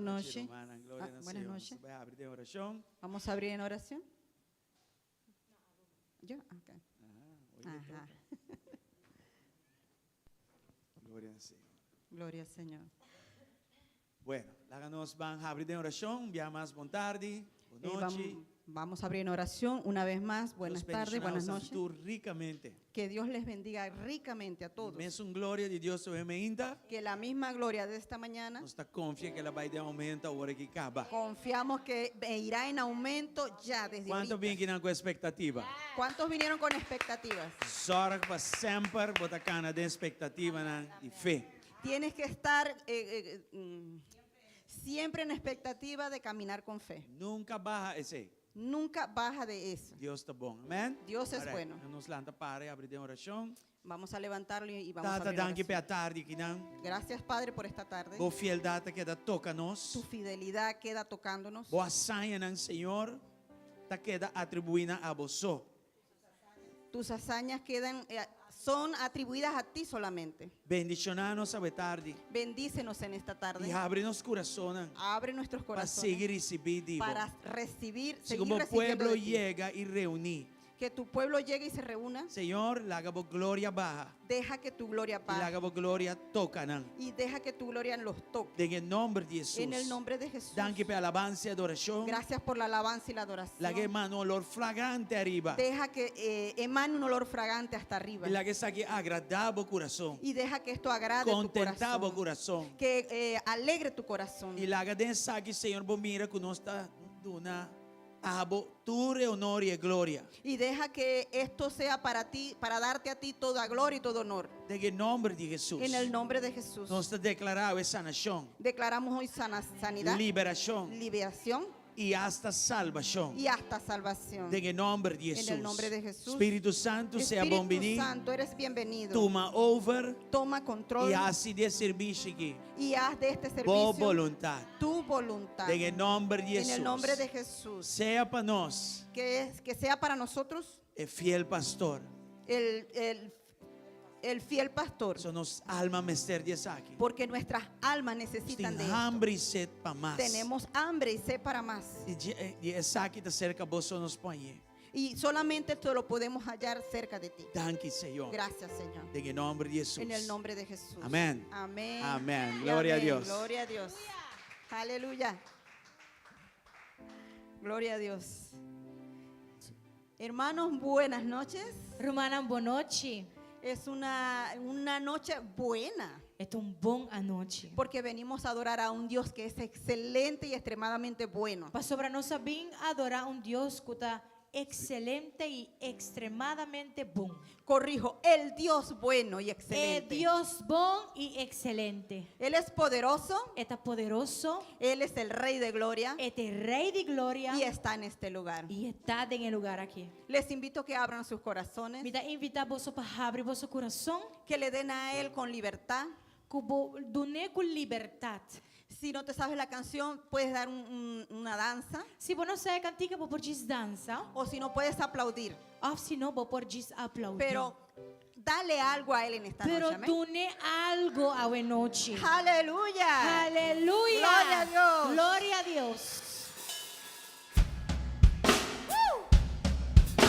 Bon nochi. Rumannan, gloria Ah, na buenas Señor. noches. Nos ta bai habri den orashon. Vamos a abrir en oración. ¿Yo? Ah, ok. Ah, oye, Ajá. toca. Gloria na Señor. Gloria al Señor. Bueno, laga nos ban habri den orashon, bia mas bon tardi, bon Eh, nochi. Vamos a abrir en oración una vez más. Buenas Dios tardes, buenas bendishoná noches. tur rikamente. Que Dios les bendiga ricamente a todos. Mesun gloria di Dios awe mainta. Que la misma gloria de esta mañana, Nos ta konfia ku e ta bai den oumento awor aki kaba. Confiamos que irá en aumento ya desde Kuantu ahorita. bin akinan ku ekspektativa? ¿Cuántos vinieron con expectativas? Zorg pa semper bo ta kana den ekspektativanan di fe. Tienes que estar siempre en expectativa de caminar con fe. Nunka baha esei. Nunca baja de eso. Dios ta bon. Amèn? Dios es Alright. bueno. Nos lanta para i habri den orashon. Vamos a levantarlo y vamos a Tata, abrir en danki pa oración. e atardi akinan. Gracias, Padre, por esta tarde. Bo fieldat ta keda toka nos. Tu fidelidad queda tocándonos. Bo hazañanan, Señor, ta keda atribuí na abo so. Tus hazañas son atribuidas a ti solamente. Bendishoná nos awe tardi. Bendícenos en esta tarde. I habri nos kurason Abre nuestros pa corazones sigui risibí di bo. Para recibir, Si seguir komo recibiendo pueblo de ti. yega i reuní. Que tu pueblo llegue y se reúna. Señor, laga bo gloria baha. Deja que tu gloria I baje. laga bo gloria toka nan. Y deja que tu gloria los toque. Den nòmber di Hesus. En el nombre de Jesús. Danki pa alabansa i adorashon. Gracias por la alabanza y la adoración. Laga emana un olor fragante ariba. Deja que emane un olor fragante hasta arriba. I laga esaki agradá bo kurason. Y deja que esto agrade tu Kontentá bo corazón. kurason. Que alegre tu corazón. I laga den esaki, Señor, bo mira ku nos ta duna abo tur honor i gloria. Y deja que esto sea para ti, para darte a ti toda gloria y todo honor. Den nòmber di Hesus. En el nombre de Jesús. Nos ta deklará sanashon, Declaramos hoy sanidad, liberashon liberación i hasta salvashon. Y hasta salvación. Den nòmber di Hesus. En el nombre de Jesús. Spiritu Santu, sea Espíritu bonbiní. Santo, eres bienvenido. Tuma over Toma control i hasi di e servisio aki y haz de este Bo servicio boluntat. Tu voluntad. Den nòmber di En Hesus. el nombre de Jesús. Sea pa nos Que sea para nosotros e fiel pastor. el fiel pastor. So nos alma mester di esaki. Porque nuestras almas necesitan de Tin esto. hamber i set pa mas. Tenemos hambre y sed para más. I esaki ta serka bo so nos por hañ'é. Y solamente esto lo podemos hallar cerca de ti. Danki, Señor. Gracias, Señor. Den nòmber di Hesus. En el nombre de Jesús. Amèn. Amén. Amèn. Y Gloria a amén. Dios. Gloria a Dios. Aleluya. Gloria a Dios. Hermanos, buenas noches. Rumannan, bon nochi. Es una noche buena. E ta un bon anochi. Porque venimos a adorar a un Dios que es excelente y extremadamente bueno. Pasobra nos a bin adorá un Dios ku ta ekselente i ekstremadamente bon. Corrijo, el Dios bueno y E excelente. Dios bon i ekselente. Él es poderoso, E ta poderoso, Él es el Rey de Gloria E ta Rei di Gloria y está en este lugar. i e ta den e lugá aki. Les invito a que abran sus corazones, Mi ta invitá boso pa habri boso kurason, que le den a Él con libertad. Ku bo dun'é ku libertat. Si no te sabes la canción, puedes dar una danza Si bo no sa e kantika, bo por djis dansa, o si no, puedes aplaudir. Òf si no, bo por djis aploudí. Pero dale algo a Él en esta Pero noche. Amén. dun'é algu awe nochi. Aleluya. Aleluya. Gloria a Dios. Gloria na Dios. Oh.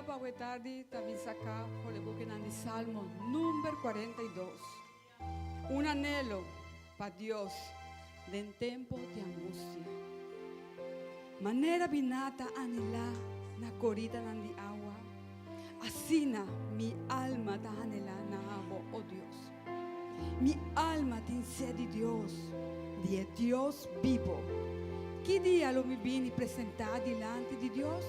pa awe tardi ta bin saká for di bukinan di Salmo number 42. Un anhelo pa Dios den tempu di angustia. Manera biná ta anhelá na koridanan di awa, asina mi alma ta anhelá na abo, o Dios. Mi alma tin sed di Dios, di e Dios bibo. Ki dia lo mi bini presentá dilanti di Dios?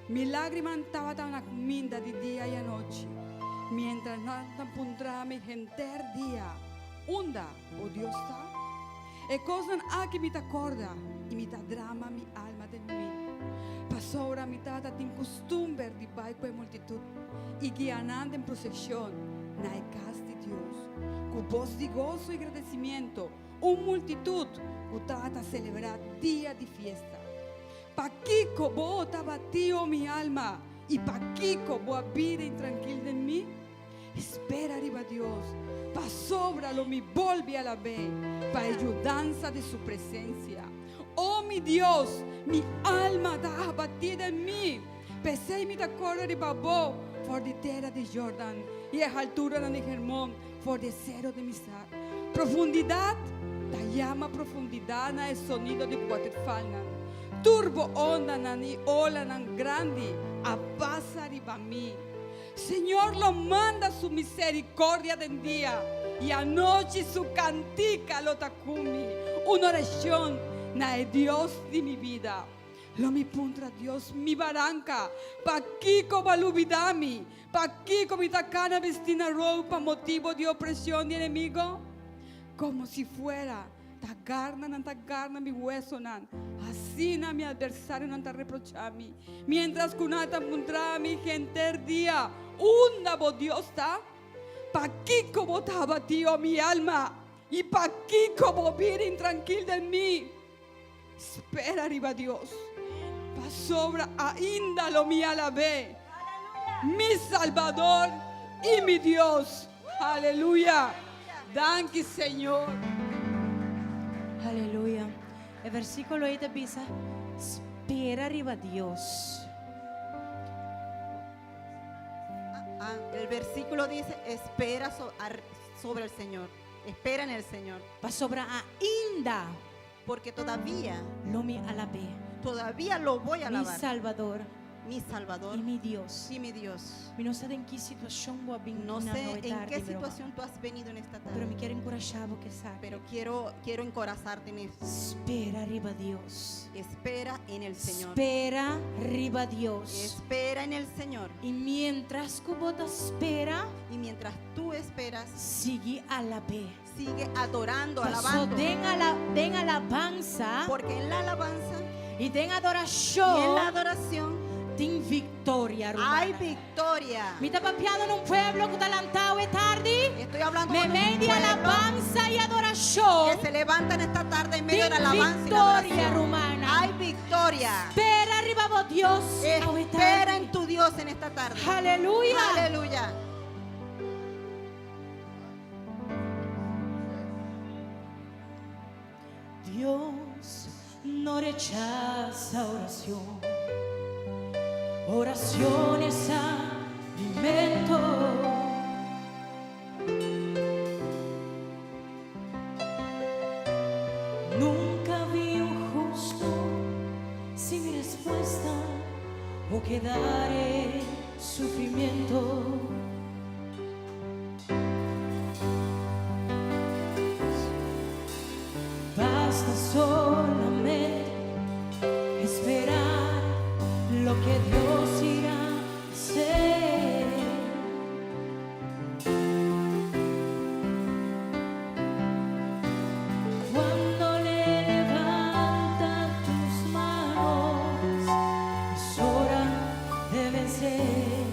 Mi lágrimanan tabata na kuminda di dia i anochi, miéntras nan ta puntra mi henter dia, Unda bo Dios ta? E kosnan aki mi ta kòrda i mi ta drama mi alma den mi, pasobra mi tata tin kustumber di bai ku e multitut i guia nan den proseshon na e kas di Dios, ku bos di goso i gradesimiento, un multitut ku tabata selebrá dia di fiesta. Pakiko bo ta batí, o mi alma, i pakiko bo a bira intrankil den mi? Spera riba Dios, pasobra lo mi bolbe alab'é pa e yudansa di su presensia. O mi Dios, mi alma ta abatí den mi, p'esei mi ta kòrda riba bo for di tera di Jordan i e halturanan di Hermon, for di e sero di Misar. Profundidat ta yama profundidat na e sonido di waterfalnan. Tur bo ondanan i olanan grandi a pasa riba mi. Señor lo manda su misericordia den dia y anochi su cantica lo ta cu mi, un oracion na e Dios di mi bida. Lo mi puntra Dios mi baranca, Pakico bo a lubida mi? Pakico mi ta cana bisti na rou pa motibo di opresion di enemigo? Como si fuera Ta garna nan ta garna mi huesonan, asina mi adversarionan ta reprochá mi, miéntras ku nan ta puntra mi henter dia, Unda bo Dios ta? Pakiko bo ta abatí, o mi alma, i pakiko bo bira intrankil den mi? Spera riba Dios, pasobra ainda lo mi alab'é, mi Salbador i mi Dios. Aleluya! Danki, Señor. Aleluya. E versíkulo ei ta bisa, Spera riba Dios. Ah, el versículo dice, espera sobre el Señor. Espera en el Señor. Pasobra ainda. Porque todavía. Lo mi alab'é. Todavía lo voy a alabar. Mi Salvador. Mi Salvador. I mi Dios. Y mi Dios. Mi no sa den ki situashon bo a bin No na sé awe en tardi, qué broma. situación tú has venido en esta Pero tarde. mi kier enkurashá bo ku esaki. Pero quiero, quiero encorazarte en esto. Spera riba Dios. Espera en el Señor. Spera riba Dios. Espera en el Señor. I miéntras ku bo ta spera, Y mientras tú esperas, sigui alab'é. Sigue adorando, Paso alabando. den ala, den alabansa Porque en la alabanza y den y adoracion en la adoración tin victoria, hay rumannan. victoria. Mi ta papiando na un pueblo cu ta lantao e tardi. Estoy hablando con un Meimei di pueblo alabansa y adoracion que se levanta en esta tarde en medio de tin la alabanza y la victoria, adoración. rumannan. Hay victoria. Spera riba bo Dios awe Espera tardi. en tu Dios en esta tarde. Aleluya. Aleluya. Dios no rechaza oración. Oración es alimento. Nunca vi un justo sin respuesta o quedar en sufrimiento. Basta solamente esperar lo que Dios irá a hacer. Cuando le levanta tus manos, es hora de vencer.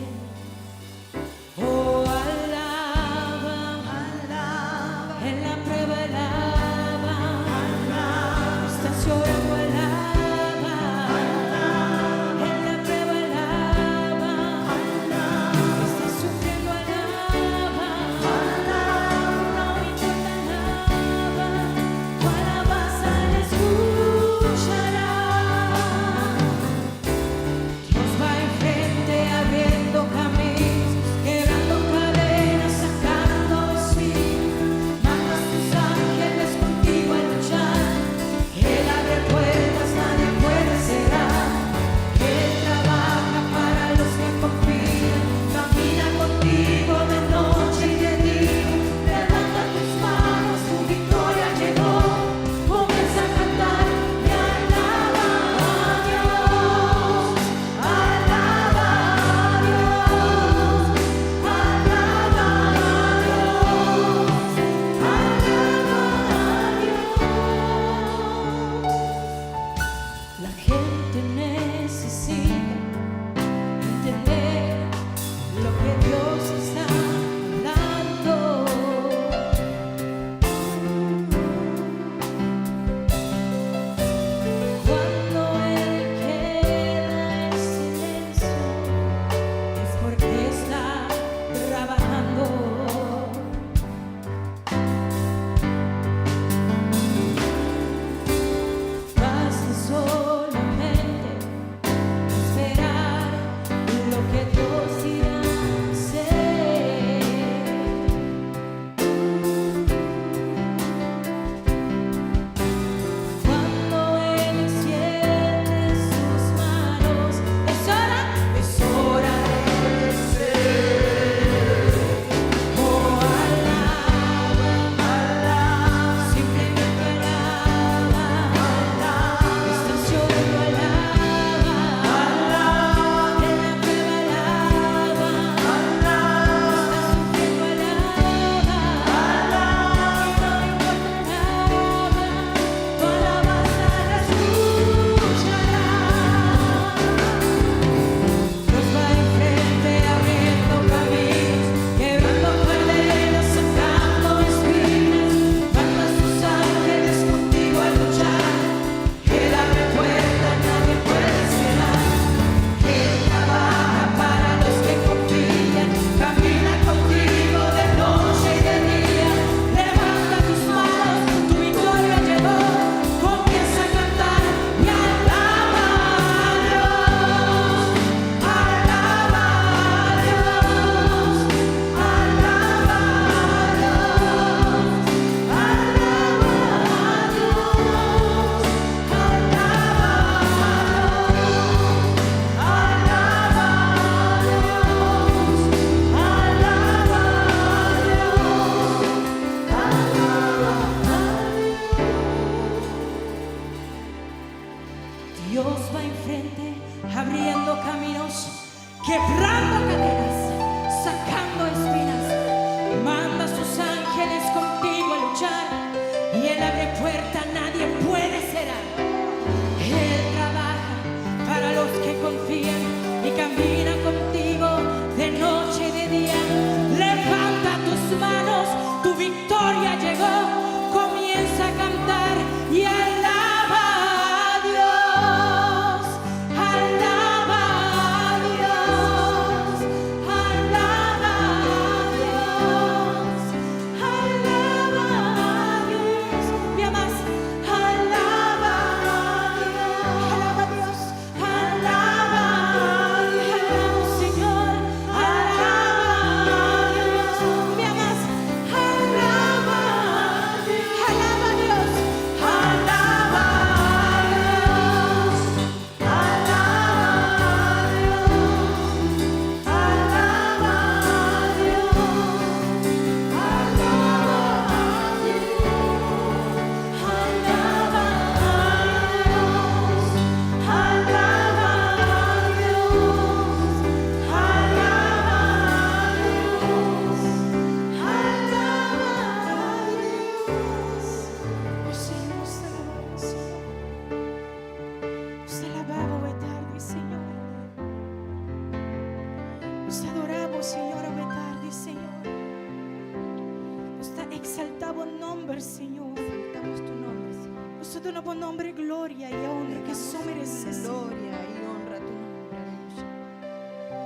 duna bo nomber gloria i honra ku so meresé. Gloria y honra a tu nombre. Aleluya.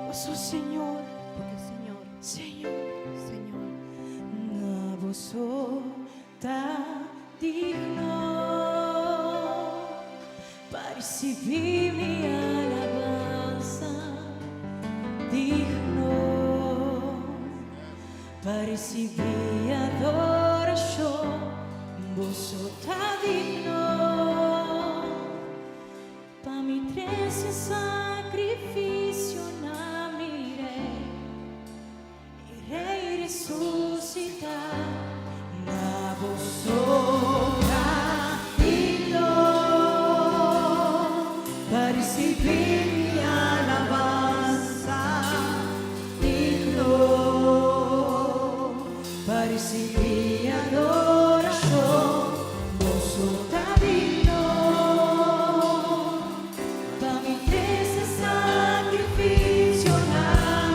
Paso Señor, Porque Señor, Señor, Señor, na bo so ta digno pa risibí mi alabansa, digno pa risibí adorashon, bo so ta digno pa mi trese sakrifisio na mi Rei i Rei resusitá. Na bo so ta digno pa risibí mi alabansa, digno pa risibí adorashon, bo so ta digno pa mi trese sakrifisio na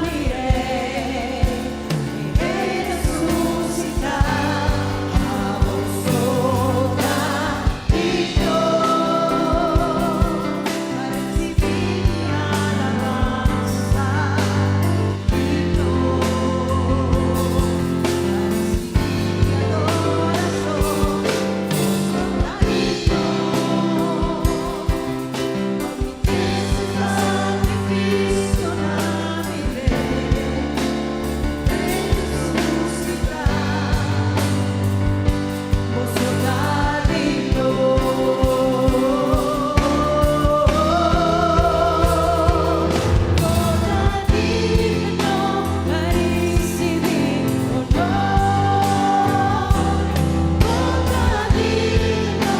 mi Rei i Rei resusitá. Abo so ta digno pa risibí mi alabansa, digno pa risibí adorashon, bo so ta digno pa mi trese sakrifisio na mi Rei, Rei resusitá. Bo so ta digno. Bo ta digno pa risibí honor. Bo ta digno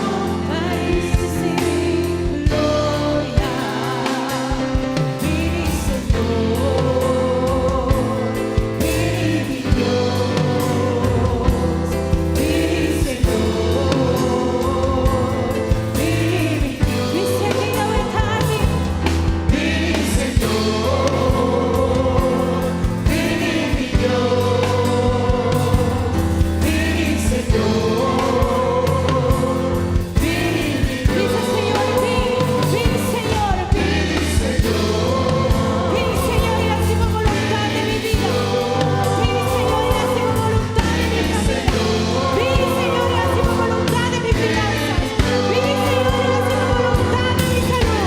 pa risibí gloria. Bini Señor, bini mi Dios, bini Señor, bini mi Dios. Dice aquí tardi. Bini Señor, bini mi Dios, bini Señor, bini mi Dios. Dice Señor, bini, bini Señor, bini Señor, bini Señor i hasi bo boluntat den mi bida. Bini Señor i hasi bo boluntat den mi famia. Bini Señor i hasi bo boluntat den mi finansas. Bini Señor i hasi bo boluntat den mi salú.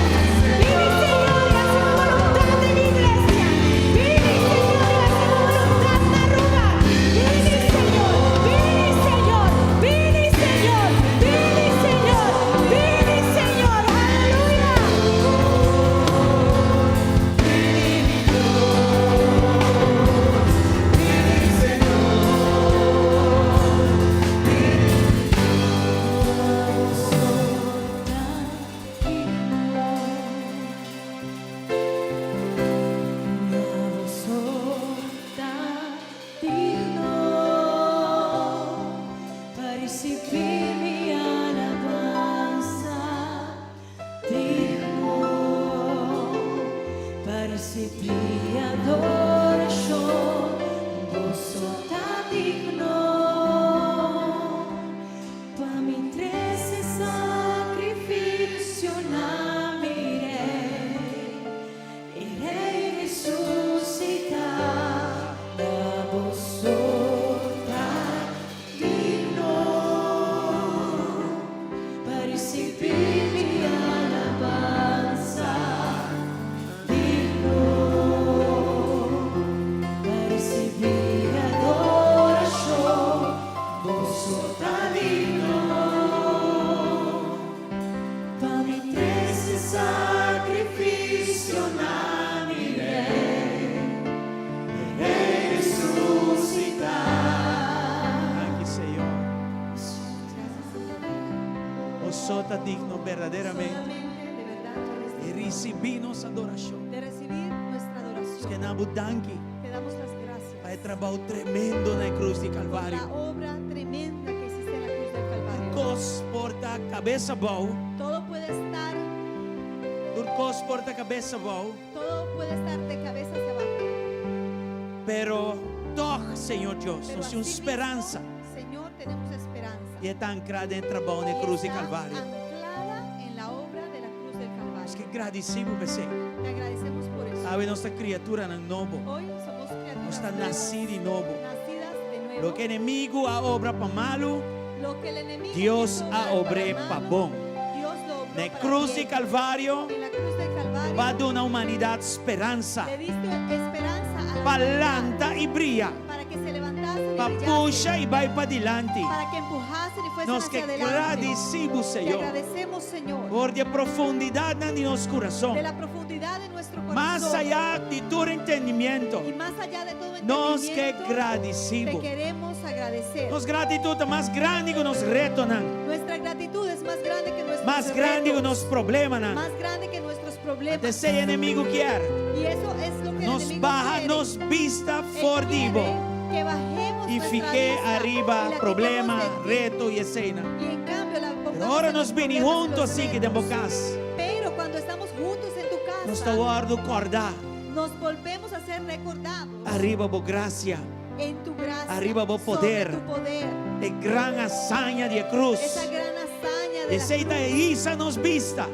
Bini Señor i hasi bo boluntat den mi iglesia. Bini Señor i hasi bo boluntat na Aruba. Bini Señor, bini Señor, bini Señor, bini Señor, bini Señor. Aleluya. Bini mi Dios, bini Señor, bini Dios. So ta digno. Na bo so ta digno pa risibí mi alabansa, digno pa risibí adorashon, bo so ta digno pa mi trese sakrifisio na mi Rei i Rei resusitá. Na bo so ta digno pa risibí mi alabansa, digno pa risibí adorashon, bo so ta digno pa mi trese sakrifisio na mi Rei i Rei resusitá. Danki, Señor. Bo so ta digno berdaderamente Solamente, de verdad, tú eres di digno risibí nos adorashon. de recibir nuestra adoración. Ke men bo danki Te damos las gracias pa e trabou tremendo na krus di por Kalvario. la obra tremenda que hiciste en la cruz del Calvario. Kos por ta kabes abou, Todo puede estar, tur kos por ta kabes abou, todo puede estar de cabeza hacia abajo. Pero toch, Señor Dios, Pero nos tin así speransa. mismo, Señor, tenemos esperanza. I e ta ankrá den trabou na Y krus di está Kalvario. anclada gradisí bo p'esei. Te agradecemos por eso. Awe nos ta kriaturanan nobo. Hoy somos criaturas Nos ta nuevas, nasí di nobo. nacidas de nuevo. Loke enemigu a obra pa malu, Lo que el enemigo Dios quiso a obrar para obr'é pa malo, bon. Dios lo obró Na e para krus di bien. Kalvario, En la cruz del Calvario, bo a duna humanidat speransa. le diste esperanza a la Pa humanidad lanta i bria. para que se levantasen y Pa brillasen, pusha i bai padilanti. para que empujasen y fuesen Nos hacia ke adelante. gradisí bo, Te Señor. agradecemos, Señor, For di e profundidatnan di nos kurason. de la profundidad de nuestro corazón. Mas ayá di tur entendimiento. Y más allá de todo Nos ke entendimiento, gradisí te bo. queremos agradecer. Nos gratitut ta mas grandi ku nos retonan. Nuestra gratitud es más grande que nuestros Mas grandi ku retos, nos problemanan. más grande que nuestros problemas. Esei enemigu kier. Y eso es lo que el Nos enemigo baha quiere. nos bista Él for di bo. quiere que bajemos I nuestra fik'é vista ariba y la problema, quitemos de ti. reto i esena. Y en cambio la Pero pongamos ora en nos los bini problemas y huntu los asina den bo retos. kas. Pero cuando estamos juntos en tu casa, Nos ta wòrdu kòrdá nos volvemos a ser recordados ariba bo grasia, en tu gracia, ariba bo sobre poder. tu poder, E gran hazaña di e krus. esa gran hazaña de la Esei ta cruz. hisa nos bista.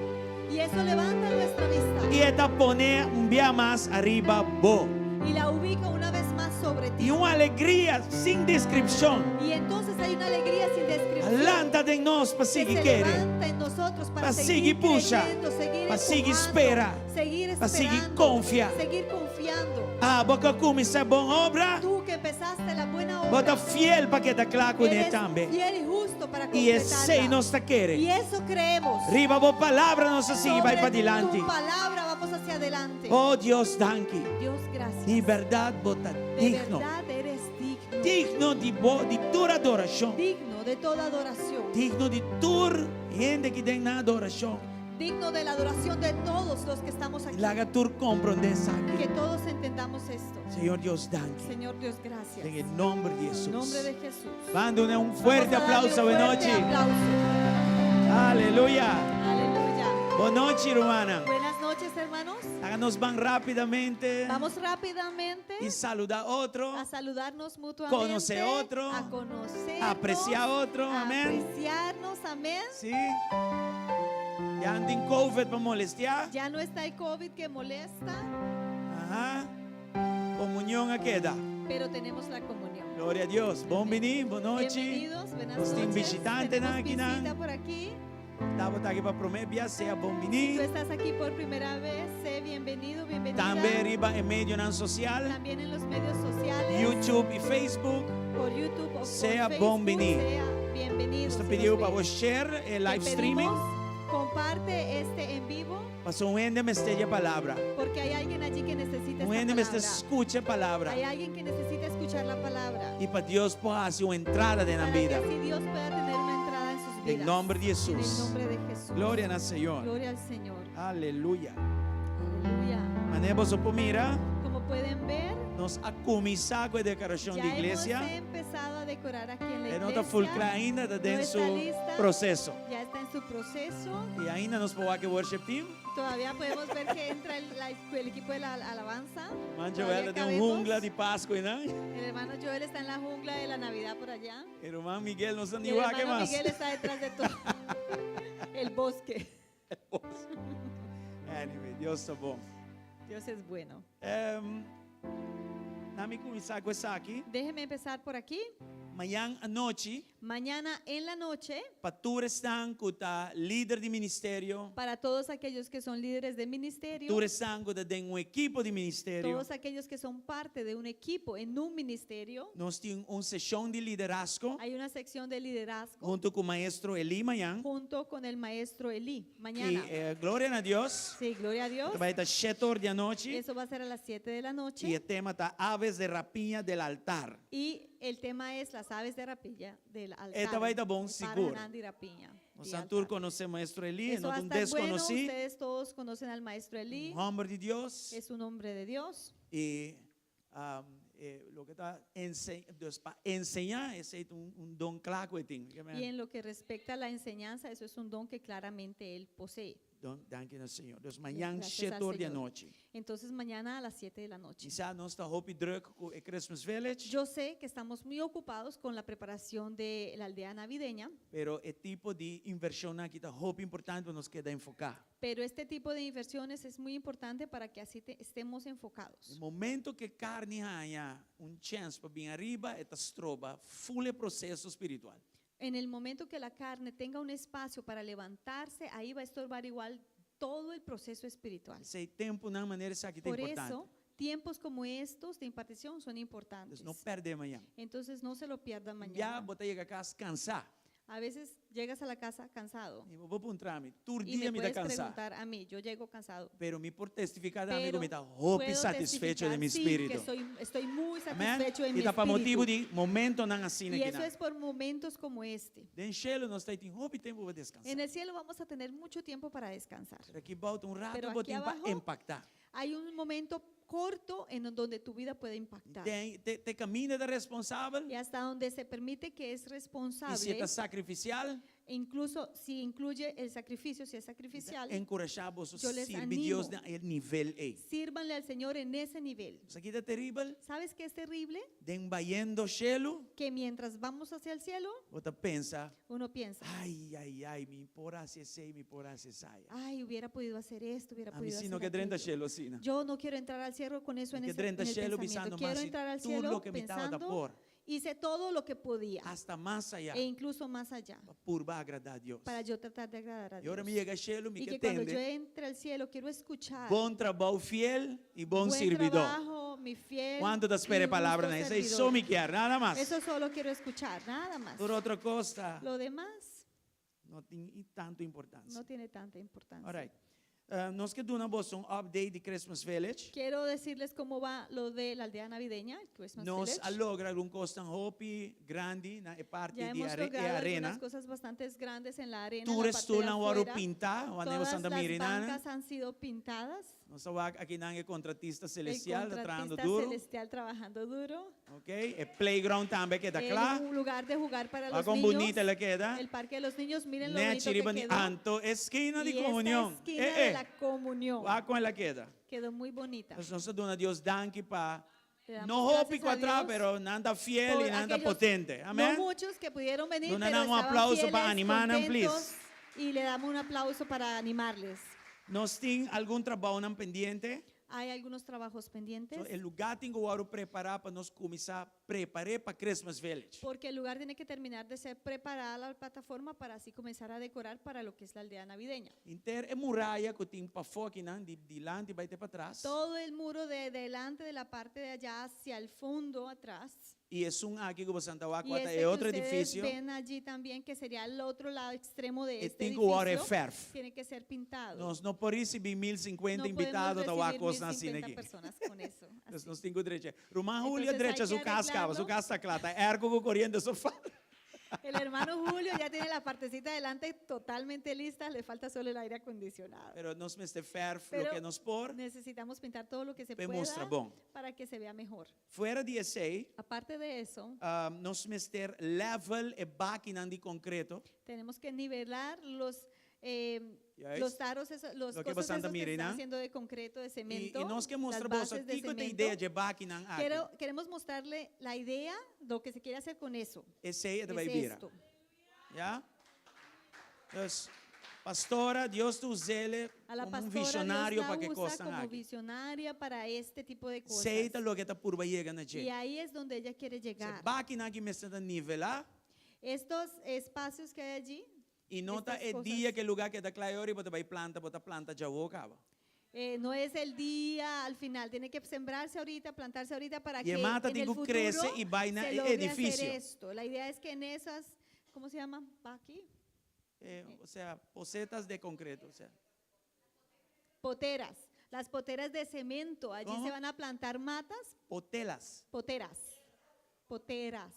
Y eso levanta nuestra vista I e ta pon'é un bia mas ariba bo. y la ubica una vez más sobre ti. I un alegria sin deskripshon Y entonces hay una alegría sin descripción lanta den nos pa que sigui se kere, levanta en nosotros para pa seguir sigui pusha, creyendo, seguir pa sigui empujando, spera, seguir pa sigui esperando, konfia. seguir confiando. Abo ku a kuminsá bon obra, Tú que empezaste la buena bo obra, ta fiel pa keda kla kuné eres tambe. fiel y justo para I esei completarla. nos ta kere. Y eso creemos. Riba bo palabra nos a sigui bai Sobre padilanti. tu palabra vamos hacia adelante. Oh Dios, danki. Dios, gracias. Di bèrdat bo ta De digno. verdad eres digno. Digno di bo di tur adorashon. Digno de toda adoración. Digno di tur hende aki den nan adorashon. Digno de la adoración de todos los que estamos aquí. Laga tur komprondé esaki. Que todos entendamos esto. Señor Dios, danki. Señor Dios, gracias. Den e nòmber di En Hesus. nombre de Jesús. Ban duna un fuerte Vamos a darle aplauso un fuerte Buenochi. aplauso. Aleluya. Aleluya. Bonochi, rumannan. Buenas noches, hermanos. Laga nos ban rápidamente Vamos rápidamente i saludá otro, a saludarnos mutuamente. Konosé otro, A conocernos. apresiá otro, a amén. Apreciarnos, amén. Sí. Ya no tin COVID pa molestiá. Ya no está el COVID que molesta, Ajá. Komunion a keda. pero tenemos la comunión. Gloria a Dios. Bon biní, bonochi. Bienvenidos, buenas Nos tin noches. bishitante Tenemos aki nan. visita por aquí. Abo ta aki pa promé bia, sea bon biní. Tú estás aquí por primera vez, sé bienvenido, bienvenida. Tambe riba e medionan sosial, También en los medios sociales, YouTube i Facebook. por YouTube o por Sea Facebook, bon biní. Sea bienvenido. Nos ta si pidi nos pa ves. bo share e Te live streaming. pedimos, comparte este en vivo Paso un hende mester di e palabra. porque hay alguien allí que necesita Un esta hende mester palabra. skucha e palabra. Hay alguien que necesita escuchar la palabra. I pa Dios por hasi un entrada den nan Para que bida. así Dios pueda tener una entrada en sus En vidas. nòmber di En el Hesus. nombre de Jesús. Gloria na Señor. Gloria al Señor. Aleluya. Aleluya. Manera boso por mira, Como pueden ver, nos a kuminsá ku e dekorashon ya di iglesia. hemos empezado a decorar aquí en la E no iglesia. ta full kla ainda, ta den No su está lista. proseso. Ya está en su proceso. I ainda nos por wak e worship team. Todavía podemos ver que entra el, la- el equipo de la alabanza. Ruman Todavía Joel ta den cabemos. hungla di Pasku, no? El hermano Joel está en la jungla de la Navidad por allá. E ruman Miguel no sa Y ni el wak hermano mas. Miguel está detrás de todo el bosque. Anyway, Dios ta bon. Dios es bueno. Laga mi kuminsá ku esaki. Déjeme empezar por aquí. Mañan anochi, Mañana en la noche, pa tur esnan ku ta lider di ministerio, para todos aquellos que son líderes de ministerio, tur esnan ku ta den un ekipo di ministerio, todos aquellos que son parte de un equipo en un ministerio, nos tin un seshon di liderazgo hay una sección de liderazgo huntu ku maestro Eli mañan. junto con el maestro Elí I mañana. eh, gloria na Dios. Sí, gloria a Dios. Bai ta 7 or di anochi. Eso va a ser a las 7 de la I noche. e tema ta aves de rapiña del altar. Y el tema es las aves de rapiña del altar. E ta bai ta bon, Para sigur. Nandi Rapiña. Nos di tur altar. konosé maestro Eli, Eso no va a un estar bueno. deskonosí, Ustedes todos conocen al maestro Elí. un hòmber di Dios. Es un hombre de Dios. I um, eh, loke ta ense, dus pa enseñá, esei ta un, un don kla ku e tin. Y en lo que respecta a la enseñanza, eso es un don que claramente él posee. Don, danki na Señor. Dus mañan Gracias 7 al or di Señor. anochi. Entonces mañana a las 7 de la noche. Mi sa nos ta hopi druk ku e Christmas Village, Yo sé que estamos muy ocupados con la preparación de la aldea navideña, pero e tipo di invershonnan aki ta hopi importante pa nos keda enfoká. pero este tipo de inversiones es muy importante para que así estemos E enfocados. momento ku e karni haña un chèns pa bin ariba, e ta stroba full e proseso spiritual. En el momento que la carne tenga un espacio para levantarse, ahí va a estorbar igual todo el proceso espiritual. P'esei tempunan manera esaki ta Por importante. eso, tiempos como estos de impartición son importantes. Dus no pèrdè mañan. Entonces, no se lo pierdan Ya mañana. bo ta yega kas kansá. A veces llegas a la casa cansado. I bo por puntra mi, tur Y dia me mi ta puedes kansá. preguntar a mí, yo llego cansado. Pero mi por testifiká tambe ku Pero mi ta hopi puedo satisfecho den mi testificar, sí, spiritu. que estoy muy Amèn? satisfecho en I mi ta pa motibu espíritu. di momentonan asina Y aki eso nan. es por momentos como este. Den shelu nos ta tin hopi tempu pa deskansá. En el cielo vamos a tener mucho tiempo para descansar. Pero aki bou ta un ratu Pero bo aquí tin pa abajo empaktá. hay un momento corto en donde tu vida puede impactar. Te, te, te kaminda ta responsabel. Y hasta donde se permite que es I si responsable, ta sakrifisial, incluso si incluye el sacrificio, si es sacrificial, enkurashá boso yo les sirbi Dios animo. na e nivel ei. Sírvanle al Señor en ese nivel. Sa ki ta teribel? ¿Sabes qué es terrible? Den bayendo shelu, Que mientras vamos hacia el cielo, bo ta pensa, uno piensa, ai, ai, ai, mi por a hasi esei, mi por a hasi esaya. ay, hubiera podido hacer esto, hubiera Ami podido si no hacer ke drenta aquello. shelu asina. Yo no quiero entrar al cielo con eso en Mi ke ese, en drenta el shelu pensamiento. bisando Quiero mas entrar al tur cielo loke mi tabata pensando, por. hice todo lo que podía Hasta mas ayá. e incluso más allá Pa purba agradá Dios. para yo tratar de agradar a I ora Dios. mi yega shelu, mi Y ke que cuando yo tende. entre al cielo quiero escuchar Bon trabou fiel i bon buen sirbidó. trabajo, mi fiel Kuantu ta spera y e palabra justo na esei? servidor. So mi kier, nada mas. Eso solo quiero escuchar, nada más. Tur otro kos ta Lo demás no tin tantu importansia. no tiene tanta importancia. Alright. Nos ke duna boso un update di Christmas Village. Quiero decirles cómo va lo de la aldea navideña, el Christmas Nos Village. a logra algun kosnan hopi grandi na e parti Ya di hemos are, e logrado arena. algunas cosas bastante grandes en la arena, en Tur la parte de stoelnan wòrdu afuera. pintá, wanneer Todas Santa las Mirinana. bancas han sido pintadas. Nos ta wak akinan e kontratista El celestial ta trahando contratista duro. celestial trabajando duro. Ok, e playground tambe keda El kla. lugar de jugar para Wak los kon niños. bunita el a keda. El parque de los niños, miren lo Nechi bonito que riba ni quedó. anto eskina di Y esta komunion. esquina Eh, de eh. la comunión Wak kon el a keda. quedó muy bonita. Entonces nos ta duna Dios danki pa Le damos no hopi gracias ku a atrás, Dios pero nan ta fiel por i nan ta aquellos, potente. no Amén. muchos que pudieron venir, Duna pero nan un estaban aplauso pa fieles, animá nan, contentos, please. Y le damos un aplauso para animarles. Nos tin algun trabounan pendiente. Hay algunos trabajos pendientes. So, e lugá tin ku wòrdu prepará pa nos kuminsá prepar'é pa Christmas Village. Porque el lugar tiene que terminar de ser preparada la plataforma para así comenzar a decorar para lo que es la aldea navideña. Henter e muraya ku tin pafó akinan, di dilanti bai te patras. Todo el muro de delante de la parte de allá hacia el fondo atrás. I esun aki ku boso ta wak Y ku ta este e que otro ustedes edifisio. ven allí también, que sería el otro lado extremo de E este tin ku wòrdu edificio, ferf. tiene que ser pintado. Nos no por risibí mil sinkuenta No podemos invitado ta wak recibir kosnan asina 1050 aki. personas con eso. Nos así. nos tin ku drecha. Ruman Julio Entonces drecha hay su que kas kaba, su arreglarlo. kas ta kla, ta ergo ku koriente so falta. El hermano Julio ya tiene la partecita delante totalmente lista, le falta solo el aire acondicionado. Pero nos mester ferf Pero loke nos por necesitamos pintar todo lo que se p'e pueda mustra bon. para que se vea mejor. Fuera di esei, Aparte de eso, nos mester level e bakinan di konkreto. Tenemos que nivelar los, eh, Juist. los aros, eso, los Loke cosas bastante esos que mira, están ¿no? haciendo de concreto, de I, cemento, i nos ke las mustra boso bases de kiko ta cemento. idea dje bakinan aki. Queremos mostrarle la idea, lo que se quiere hacer con eso. Esei e ta Es bai bira. esto. Ya? Dus, pastora, Dios ta us'é A la komo un pastora Dios visionario la pa ke usa kosnan como aki. visionaria para este tipo de cosas. Esei ta loke e ta purba yega na Y dje. ahí es donde ella quiere Se llegar. bakinan aki mester ta nivelá. Estos espacios que hay allí, I no ta estas e cosas. dia ku e lugá keda kla ei ora bo ta bai planta, bo ta planta djawo kaba. Eh, no es el día al final, tiene que sembrarse ahorita, plantarse ahorita para I e que mata en tin el ku krese futuro i bai na se e logre hacer edifisio. esto. La idea es que en esas, ¿cómo se llama? ¿Va aquí? Eh, o sea, posetas de concreto, o sea. Poteras. Las poteras de cemento, allí ¿Cómo? se van a plantar matas. Potelas. Poteras. Poteras.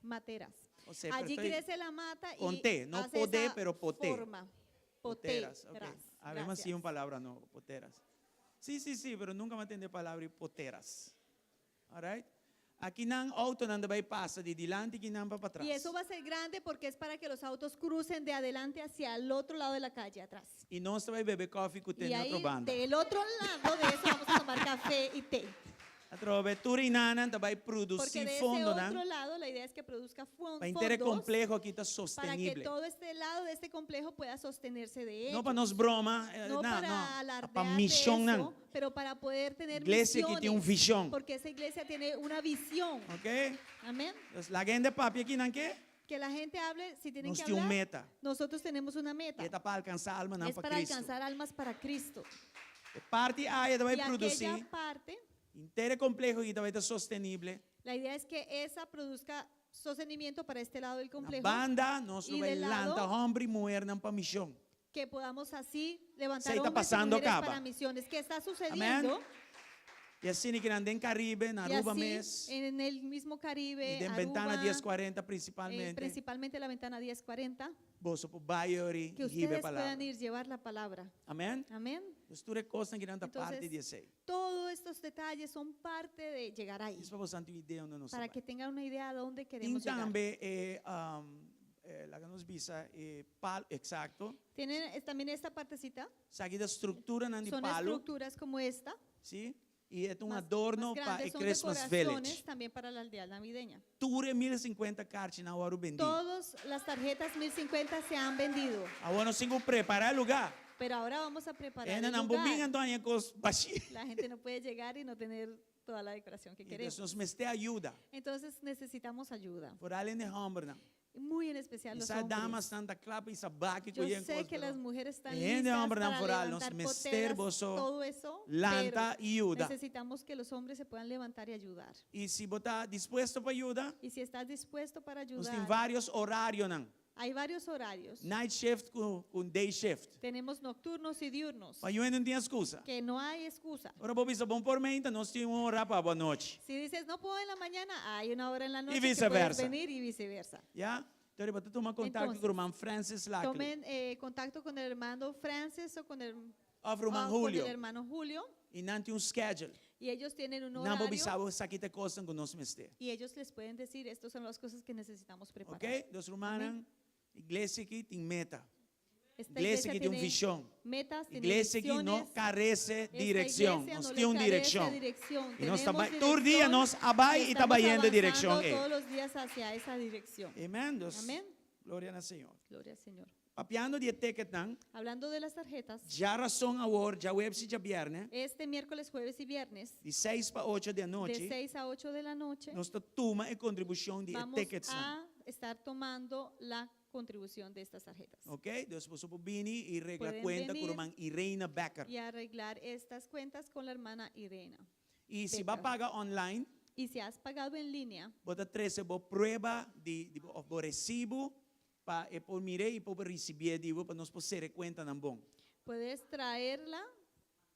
Materas. O sea, pero Allí estoy crece la mata y con T, no hace podé, esa pero poté. forma. Poteras, ok. Poteras. Además, sí, Gracias. un palabra no, poteras. Sí, sí, sí, pero nunca me entendí palabra y poteras. All right? Akinan outonan ta bai pasa di dilanti kinan pa patras. Y eso va a ser grande porque es para que los autos crucen de adelante hacia el otro lado de la calle, atrás. I nos ta bai bebe kòfi ku te Y na ahí otro banda. del otro lado de eso vamos a tomar café y té. Atrobe tur inanan ta bai Porque produsí de ese fondonan otro lado la idea es que produzca pa henter e fondos kompleho aki ta para que sostenible. todo este lado de este complejo pueda sostenerse de No ello. pa nos broma, eh, No no, para no, alardear pa de mishonnan. eso, pero para poder tener Iglesia aki tin un misiones, vishon. Porque esa iglesia tiene una visión. Ok? Amén. Dus laga hende papia akinan ke? Que la gente hable, si tienen Nos que tin un hablar, meta. nosotros tenemos una meta. E ta pa alkansá almanan Es pa para Cristo. alcanzar almas para Cristo. E parti aya ta bai Y aquella produsí parte, henter e kompleho aki ta bai ta sostenible. la idea es que esa produzca sostenimiento para este lado del Na complejo. banda nos lo Y bai del lado, lanta hòmber i muhernan pa mishon. que podamos así levantar Esei ta hombres y pasando mujeres kaba. para misiones. ¿Qué está Amén. sucediendo? I asina kinan den Caribe, na Y Aruba así, mes, en el mismo Caribe, i den Bentana Aruba, 1040 eh, principalmente, principalmente la Ventana 1040, boso por bai ori que i hiba e ustedes palabra. puedan ir llevar la palabra. Amén. Amén. Dus tur e kosnan kinan ta Entonces, parti di esei. Todos estos detalles son parte de llegar ahí, Djis pa boso tin un idea unda nos ta para bai. que tengan una idea a dónde Tin queremos llegar. tambe e, um, laga nos bisa, e pal, exacto. Tienen también esta partecita, Esaki ta strukturanan di son palo, estructuras como esta, sí? I e ta un más, adorno más pa grandes, e son Christmas decoraciones Village. también para la aldea navideña. Tur e 1050 karchinan a wòrdu bendí. Todas las tarjetas 1050 se han vendido. Awor nos tin ku prepará e lugá. Pero ahora vamos a preparar el Hendenan por lugar. bin anto haña kos bashí. La gente no puede llegar y no tener toda la decoración que Entonces queremos. nos mester ayuda. Entonces necesitamos ayuda. Vooral hende hòmbernan. Muy en especial los Sa hombres. damasnan ta kla pa hisa baki Yo ku yen sé kos, que pero las mujeres están hende listas hòmbernan para vooral nos levantar mester poteras, boso todo eso, lanta pero i yuda. necesitamos que los hombres se puedan levantar y ayudar. I si bo ta dispuesto pa yuda, Y si estás dispuesto para nos tin ayudar, vários horarionan. hay varios horarios. Night shift ku ku day shift. Tenemos nocturnos y diurnos, Pa niun hende no tin excusa. que no hay excusa. Ora bo bisa bo n por meinta, nos tin un ora pa bo anochi. Si dices no puedo en la mañana, hay una hora en la Y noche que puedes viceversa. venir y viceversa. Ya? Entonces, bo ta tuma kontakto Entonces, ku ruman Francis Lackley. Tomen eh, contacto con el hermano Francis o con el, Òf ruman o con Julio. el hermano Julio I nan tin un schedule. y ellos tienen un Nan por horario bisa bo esaki ta e kosnan ku nos mester. y ellos les pueden decir, estas son las cosas que necesitamos preparar. Ok? Dus rumannan, iglesia aki tin meta. Esta Iglesia iglesia aki tin un tiene vishon. metas, tiene Iglesia aki no visiones. karese Esta direkshon. iglesia Nos no tin le un carece direkshon. dirección. I nos ta Tenemos bai, tur dia dirección nos a bai y i ta estamos bayendo e direkshon avanzando ei. todos los días hacia esa dirección. Amen. Dus, Amén. Gloria na Señor. Gloria al Señor. Papiando di e ticketnan, Hablando de las tarjetas, djarason awor, djaweps i djabièrnè, este miércoles, jueves y viernes, di seis pa ocho di de anochi, 6 a 8 de la noche, nos ta tuma e kontribushon di e vamos ticketsnan. a estar tomando la contribución de estas tarjetas. Ok? Dus boso por bini i regla Pueden kuenta ku venir ruman Irena Becker. y arreglar estas cuentas con la hermana Irena. I si bo a Becker. paga online, Y si has pagado en línea, bo ta trese bo prueba di di bo òf bo resibu pa e por mir'é i por risibié di bo pa nos por sera e kuentanan bon. puedes traerla,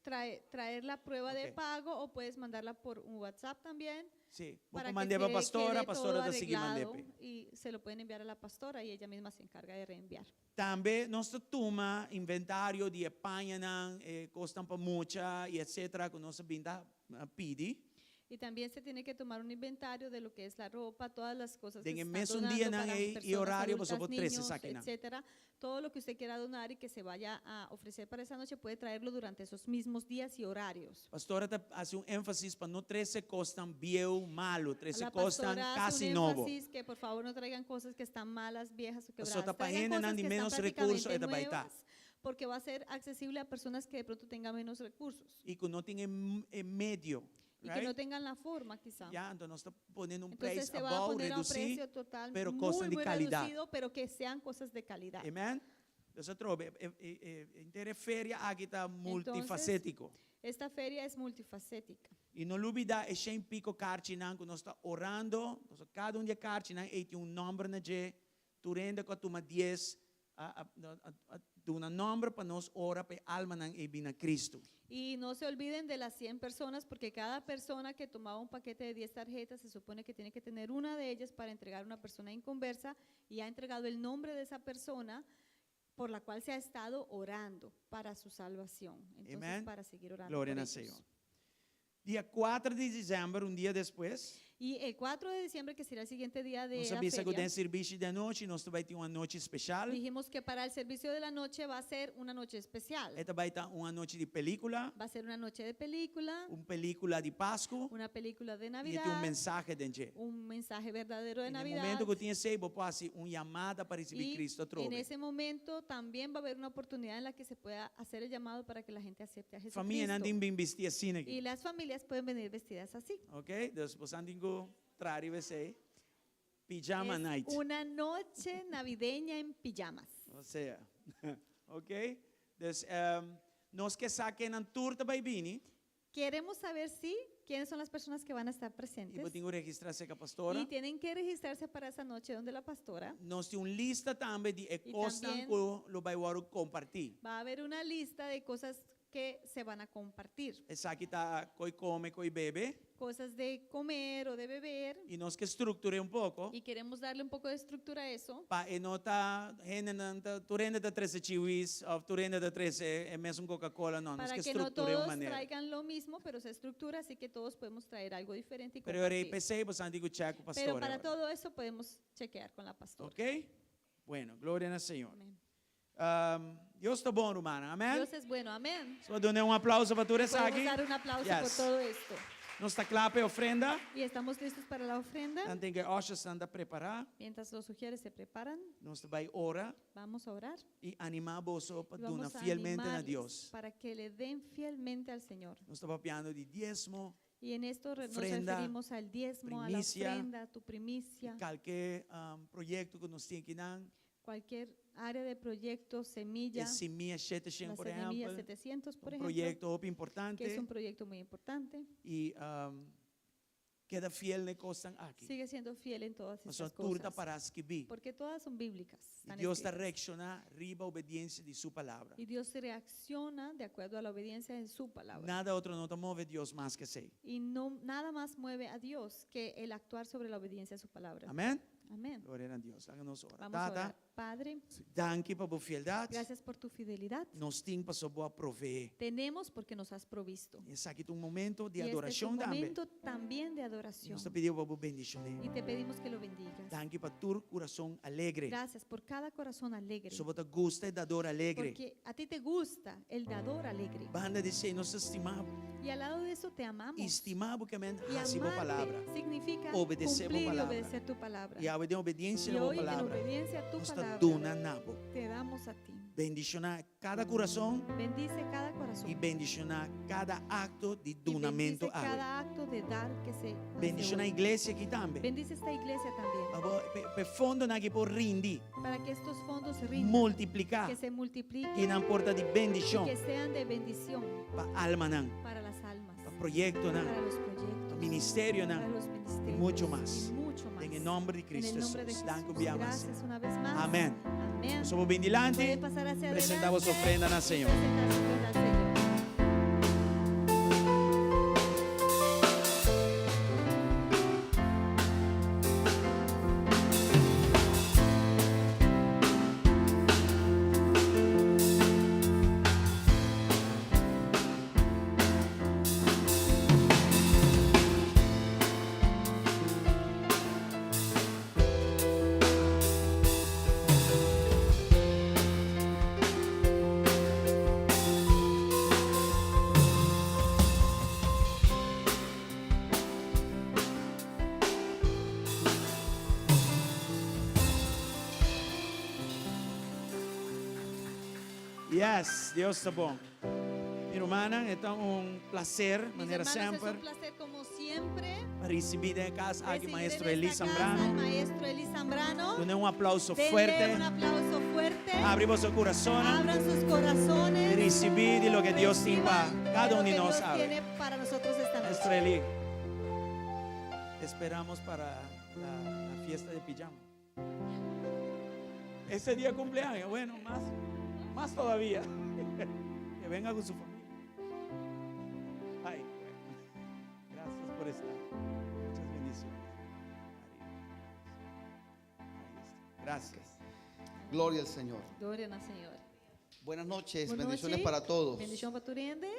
trae, traer la prueba de Ok. pago o puedes mandarla por un WhatsApp también. Sí, bo Para por que mand'é pa se pastora, quede pastora todo ta sigui mand'é arreglado p'e. y se lo pueden enviar a la pastora y ella misma se encarga de reenviar. Tambe nos ta tuma inventario di e pañanan, e kosnan pa mucha i etcétera ku nos a bin ta pidi. Y también se tiene que tomar un inventario de lo que es la ropa, todas las cosas que Den se e están mesun donando dianan para ei i personas horario adultas, boso por trese niños, esakinan. etcétera. Todo lo que usted quiera donar y que se vaya a ofrecer para esa noche puede traerlo durante esos mismos días y horarios. Pastora ta hasi un énfasis pa no trese kosnan bieu, malu, trese La kosnan pastora hace kasi un nobo. énfasis que por favor no traigan cosas que están malas, viejas o Pasobra quebradas. ta pa Traigan hendenan cosas di que están menos recurso e prácticamente ta bai ta. nuevas, porque va a ser accesible a personas que de pronto tengan menos recursos I ku no tin e e medio. y que no Right? tengan la forma quizá. Ya, anto nos ta poniendo un Entonces prijs se va a abou, poner a un reducí, precio total pero muy, cosnan di muy calidad. reducido, pero que sean cosas de calidad. Amen? Dus atrobe, e, e, e, henter e feria aki ta Entonces, multifacético. esta feria es multifacética. I no lubidá e shen piko karchinan ku nos ta orando, pasobra kada un di e karchinan ei tin un nòmber na dje, tur hende ku a tuma dies a a duna nòmber pa nos ora pa e almanan ei bin na Kristu. Y no se olviden de las 100 personas, porque cada persona que tomaba un paquete de 10 tarjetas se supone que tiene que tener una de ellas para entregar a una persona inconversa y ha entregado el nombre de esa persona por la cual se ha estado orando para su salvación. Entonces, Amen. para seguir orando Gloria por na ellos. Señor. Dia kuater di desèmber, un dia despues. Y el 4 de diciembre, que será el siguiente día de Nos la a bisa ku feria, den servisio di anochi, nos ta bai tin un anochi spesial. dijimos que para el servicio de la noche va a ser una noche especial. E ta bai ta un anochi di pelíkula, Va a ser una noche de película, un pelíkula di Pasku, una película de i tin un Navidad, mensahe den dje. un mensaje verdadero de I na Navidad. momento ku tin esei, bo por hasi un yamada pa risibí Y Kristu en atrobe. ese momento también va a haber una oportunidad en la que se pueda hacer el llamado para que la gente acepte a Famianan Jesucristo. tin bin bistí asina Y aki. las familias pueden venir vestidas así. Ok? Dus boso tin ku traha riba esei. Pijama Es night. una noche navideña en pijamas. O sea, ok? Dus nos ke sa kennan tur ta bai bini. Queremos saber si quiénes son las personas que van a estar I presentes. bo tin ku registrá serka pastora. Y tienen que registrarse para esa noche donde la pastora. Nos tin un lista tambe di e I kosnan también ku lo bai wòrdu kompartí. Va a haber una lista de cosas que se van a compartir. Esaki ta koi kome, koi bebe. Cosas de comer o de beber. I nos ke struktur'é un poko. Y queremos darle un poco de estructura a eso. Pa e no ta hendenan ta tur hende ta trese chiwis òf tur hende ta trese e mesun Coca-Cola. No, nos Para ke que no struktur'é un todos manera. traigan lo mismo, pero se estructura, así que todos podemos traer algo diferente y Pero e rei compartir. p'esei boso tin ku chèk ku Pero pastor para ahora. todo eso podemos chequear con la pastora. Ok? Bueno, gloria na Señor. Amén. Dios ta bon, rumannan. Amén. Dios es bueno, amén. Nos duna un aplauso pa tur Podemos esaki. dar un aplauso por Yes. todo esto. Nos ta kla pa e ofrenda. Y estamos listos para la ofrenda. Tanten ku e ushers ta prepará. Mientras los ujieres se preparan, Nos ta bai ora vamos a orar. i animá boso pa Y vamos duna a fielmente na animarles Dios. para que le den fielmente al Señor. Nos ta papiando di diesmo, Y en esto nos ofrenda, referimos al diezmo, a la primicia, ofrenda, a tu primicia, kualke proyekto ku nos tin akinan. cualquier área de proyecto, semilla, E simia 700, la por semilla ehèmpel. 700, por Un ejemplo, proyekto hopi que es importante. un proyecto muy importante. I keda fiel na e kosnan aki. Sigue siendo fiel en todas Pasobra estas tur ta cosas. pará skibí. Porque todas son bíblicas. I Están Dios ta escritas. reakshoná riba obediensia di su palabra. Y Dios reacciona de acuerdo a la obediencia en su palabra. Nada otro no ta move Dios mas ku esei. Y no, nada más mueve a Dios que el actuar sobre la obediencia a su palabra. Amèn? Amén. Gloria na Dios. Laga nos ora. Vamos a Tata, orar. Padre, danki pa bo fieldat. gracias por tu fidelidad. Nos tin pasobra bo a proveé. Tenemos porque nos has provisto. Esaki ta un momento di Y este es adorashon un tambe. momento también de adoración. Nos ta pidi pa bo bendishoné. Y te pedimos que lo bendigas. Danki pa tur kurason alegre. Gracias por cada corazón alegre. Pasobra bo ta gusta e dador alegre. Porque a ti te gusta el dador alegre. Banda di esei nos ta stima bo. Y al lado de eso te amamos. I stima bo ke men Y hasi bo amarte palabra. significa Obedesé bo cumplir y palabra. obedecer tu palabra. I awe den obedensia Y na bo hoy en palabra. obediencia a tu Nos ta palabra duna na bo. te damos a ti. Bendishoná kada kurason. Bendice cada corazón. I bendishoná kada akto di Y dunamentu bendice awe. cada acto de dar que se hace Bendishoná hoy. iglesia aki tambe. Bendice esta iglesia también. Pa bo, pa e fondonan aki por rindi. Para que estos fondos rindan. Multipliká. Que se multipliquen. I nan por ta di bendishon. Y que sean de bendición. Pa almanan. Para las almas. Pa proyektonan. Para los proyectos. Pa ministerionan. Para los ministerios. I muchu mas. Y mucho más. Den e nòmber di En Cristo el nombre de Jesús. Danki Jesús. bia mas. Gracias una vez más. Amèn. Amén. Nos por bin dilanti. Pueden pasar hacia Presentá boso adelante ofrenda na y Señor. presentar su ofrenda al Señor. Yes, Dios ta bon. Mi rumannan, ta un plaser, Mis manera hermanos, es semper, un placer como siempre risibí den kas aki recibir maestro en Eli esta casa Zambrano. al maestro Eli Zambrano. Duna un aplauso Denle fuerte. un aplauso fuerte. Habri boso kurason. Abran sus corazones. Risibí di loke Dios tin pa Reciban kada de lo un di que nos Dios awe. tiene para nosotros esta noche. Maestro Eli, te esperamos para la fiesta de pijama. Ese día cumpleaños, bueno, más, más todavía. Que venga con su familia. Ay, bueno. Gracias por estar. Muchas bendiciones. Ahí está. Gracias. Gloria al Señor. Gloria al Señor. Buenas noches, Buenas bendiciones noches. para todos. Bendishon pa tur hende.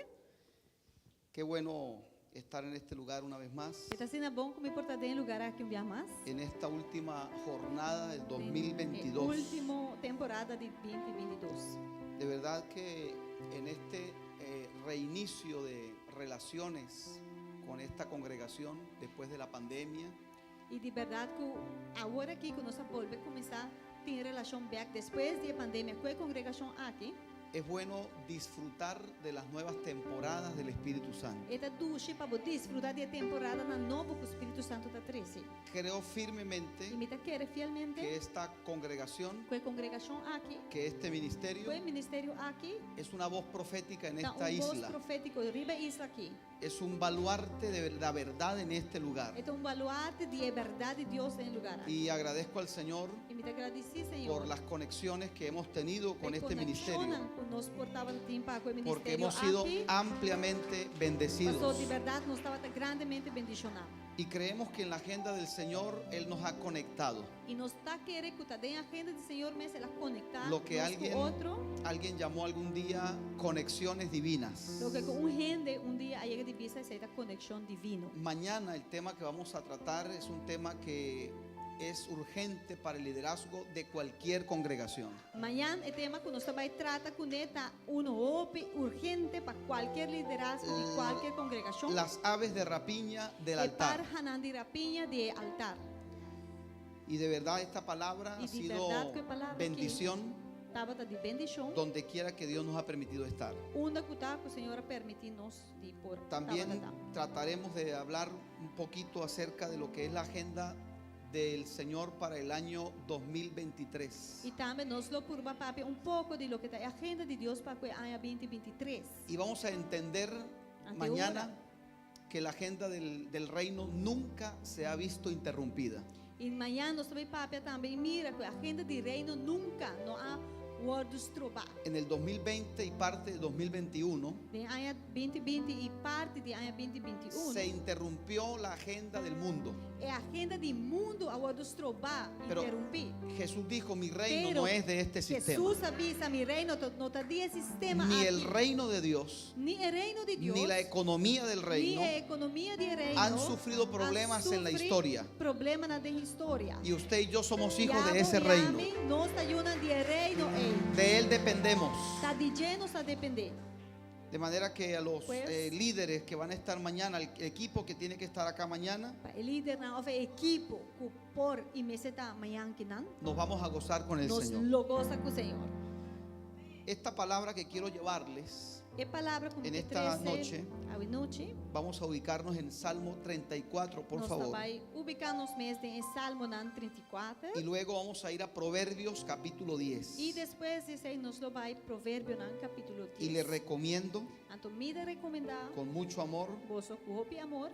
Qué bueno estar en este lugar una vez más, E ta asina bon ku mi por ta den e lugar aki un biaha mas. en esta última jornada del Den e 2022. último temporada di 2022. De verdad que en este eh, reinicio de relaciones con esta congregación después de la pandemia, I di bèrdat ku awor aki ku nos a bolbe kuminsá tin relashon bèk despues di e pandemia ku e kongregashon aki, Es bueno disfrutar de las nuevas temporadas del Espíritu Santo. E ta dushi pa bo disfrutá di e temporadanan nobo ku Spiritu Santu ta trese. Creo firmemente I mi ta kere fielmente que esta congregación, ku e kongregashon aki, que este ministerio ku e ministerio aki, es una voz profética en ta esta un bos isla. profétiko riba e isla aki. Es un baluarte de la verdad en este lugar. E ta un baluarte di e bèrdat di Dios den e lugar aki. Y agradezco al Señor I mi ta gradisí Señor por las conexiones que hemos tenido pa con e este ministerio, konekshonnan ku nos por tabata tin pa ku e porque ministerio hemos sido aki. ampliamente Pasó bendecidos. di bèrdat nos tabata grandemente bendishoná. Y creemos que en la agenda del Señor Él nos ha conectado. I nos ta kere ku ta den agenda di Señor mes el a konektá Lo que nos alguien, ku otro. alguien llamó algún día conexiones divinas. Loke ku un hende un dia a yega di bisa esei ta konekshon divino. Mañana el tema que vamos a tratar es un tema que es urgente para el liderazgo de cualquier congregación. Mañan e tema ku nos ta bai trata kuné ta uno hopi urgente pa kualkier liderazgo di kualkier kongregashon. Las aves de rapiña del E altar. parhanan di rapiña di e altar. Y de verdad esta palabra Y ha di sido berdad ku e palabra aki bendición tabata di bendishon. donde quiera que Dios nos ha permitido estar. Unda ku ta ku Señor a permití nos di por También tabata ta. trataremos de hablar un poquito acerca de lo que es la agenda del Señor para el año 2023. I tambe nos lo purba papia un poko di loke ta e agenda di Dios pa ku e aña 2023. Y vamos a entender Ante mañana ora. que la agenda del, del reino nunca se ha visto interrumpida. I mañan nos ta bai papia tambe i mira ku e agenda di Reino nunka no a wòrdu strobá. En el 2020 y parte del 2021 Den aña 2020 i parti di aña 2021, se interrumpió la agenda del mundo. e agenda di mundu a wòrdu strobá, Pero interumpí. Jesús dijo, mi reino Pero no es de este sistema. Jesús a bisa, mi reino no ta di e sistema Ni el aki. reino de Dios, Ni e reino di Dios, ni la economía del reino ni e ekonomia di e reino han sufrido han problemas en la sufri historia. problemanan den historia. Y usted y yo somos hijos I de abo ese i reino. ami, nos ta yunan di e reino ei. De él dependemos. Ta di dje nos ta dependé. De manera que a los Pues- eh, líderes que van a estar mañana, al equipo que tiene que estar acá mañana, Pa e lidernan òf e ekipo ku por i mester ta mañan kinan, nos vamos a gozar con el nos Señor. lo gosa ku Señor. Esta palabra que quiero llevarles, E palabra ku mi En ke esta trese noche, awe nochi, vamos a ubicarnos en Salmo 34, por nos ta favor. bai ubiká nos mes den e Salmonan 34. Y luego vamos a ir a Proverbios capítulo 10. I despues di esei nos lo bai Proverbionan kapítulo Y le 10. recomiendo Anto mi ta rekomendá con mucho amor boso ku hopi amor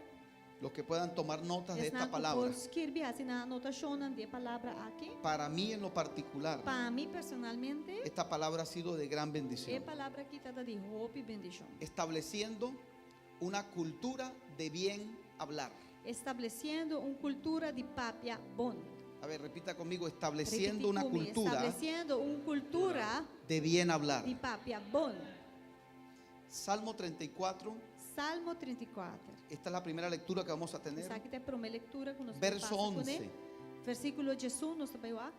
los que puedan tomar notas de esta esnan ku palabra. por skirbi hasi nan anotashonnan di e palabra aki. Para mí en lo particular, Pa mi personalmente, esta palabra ha sido de gran e bendición. palabra aki ta di hopi bendishon. Estableciendo una cultura de bien hablar. Estableciendo un kultura di papia bon. A ver, repita conmigo, estableciendo Repetí una ku mi, cultura Estableciendo un kultura de bien hablar. di papia bon. Salmo 34, Salmo 34. esta es la primera lectura que vamos a tener. Esaki ta e promé lektura ku nos ta Verso pasa kuné. 11. Versíkulo 11 nos ta bai wak.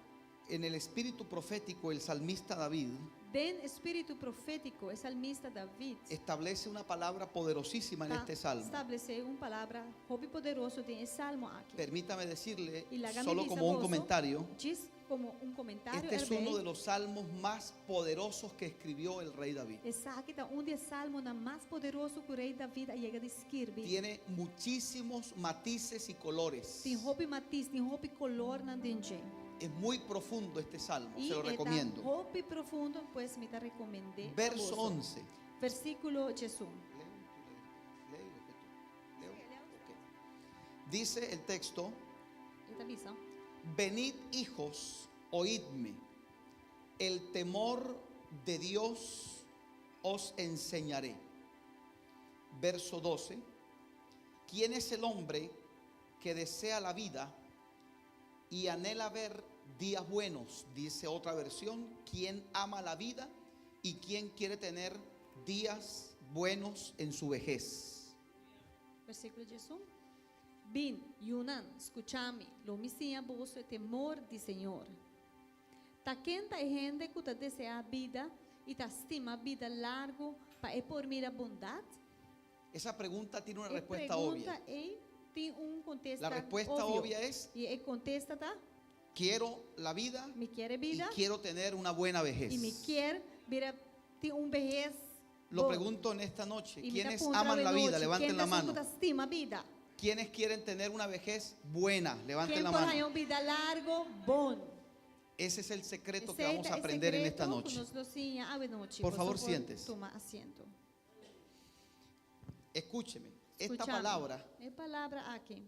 En el espíritu profético, el salmista David Den espíritu profétiko, e salmista David establece una palabra poderosísima en ta este salmo. establesé un palabra hopi poderoso den e salmo aki. Permítame decirle, I laga mi solo bisa como un boso, comentario, djis komo un komentario este es erbij, uno de los salmos más poderosos que escribió el rey David. Esaki ta un di e salmonan mas poderoso ku rei David a yega di skirbi. Tiene muchísimos matices y colores. Tin hopi matis, tin hopi kolornan den dje. Es muy profundo este salmo, I se lo e ta recomiendo. hopi profundo, pues mi ta rekomend'é a Verso boso. 11. Versíkulo 11. Dice el texto, E ta bisa. venid hijos, oídme, el temor de Dios os enseñaré. Verso 12, ¿quién es el hombre que desea la vida y anhela ver días buenos? Dice otra versión, ¿quién ama la vida y quién quiere tener días buenos en su vejez? Versíkulo 11. Bin, yunan, skucha mi, lo mi siña boso e temor di Señor. Ta ken ta e hende ku ta deseá bida i ta stima bida largu pa e por mira bondat? Esa pregunta tiene una E respuesta pregunta obvia. ei tin un kontesta La respuesta obvio. obvia es, I e kontesta ta, quiero la vida mi kier e y bida quiero tener una buena vejez. i mi kier bira tin un behes Lo bon. pregunto en esta noche, I mi ta ¿quiénes puntra aman la vida? awenochi, Levanten ken la ta esun mano. ku ta stima bida? ¿Quiénes quieren tener una vejez buena? Levanten Ken la por mano. haña un bida largu? Bon. Ese es el secreto que Esei vamos ta a e aprender en esta sekreto ku noche. nos lo siña awenochi. Por Boso favor, por siéntese. Tuma asiento. Escúcheme, esta Skucha mi. palabra E palabra aki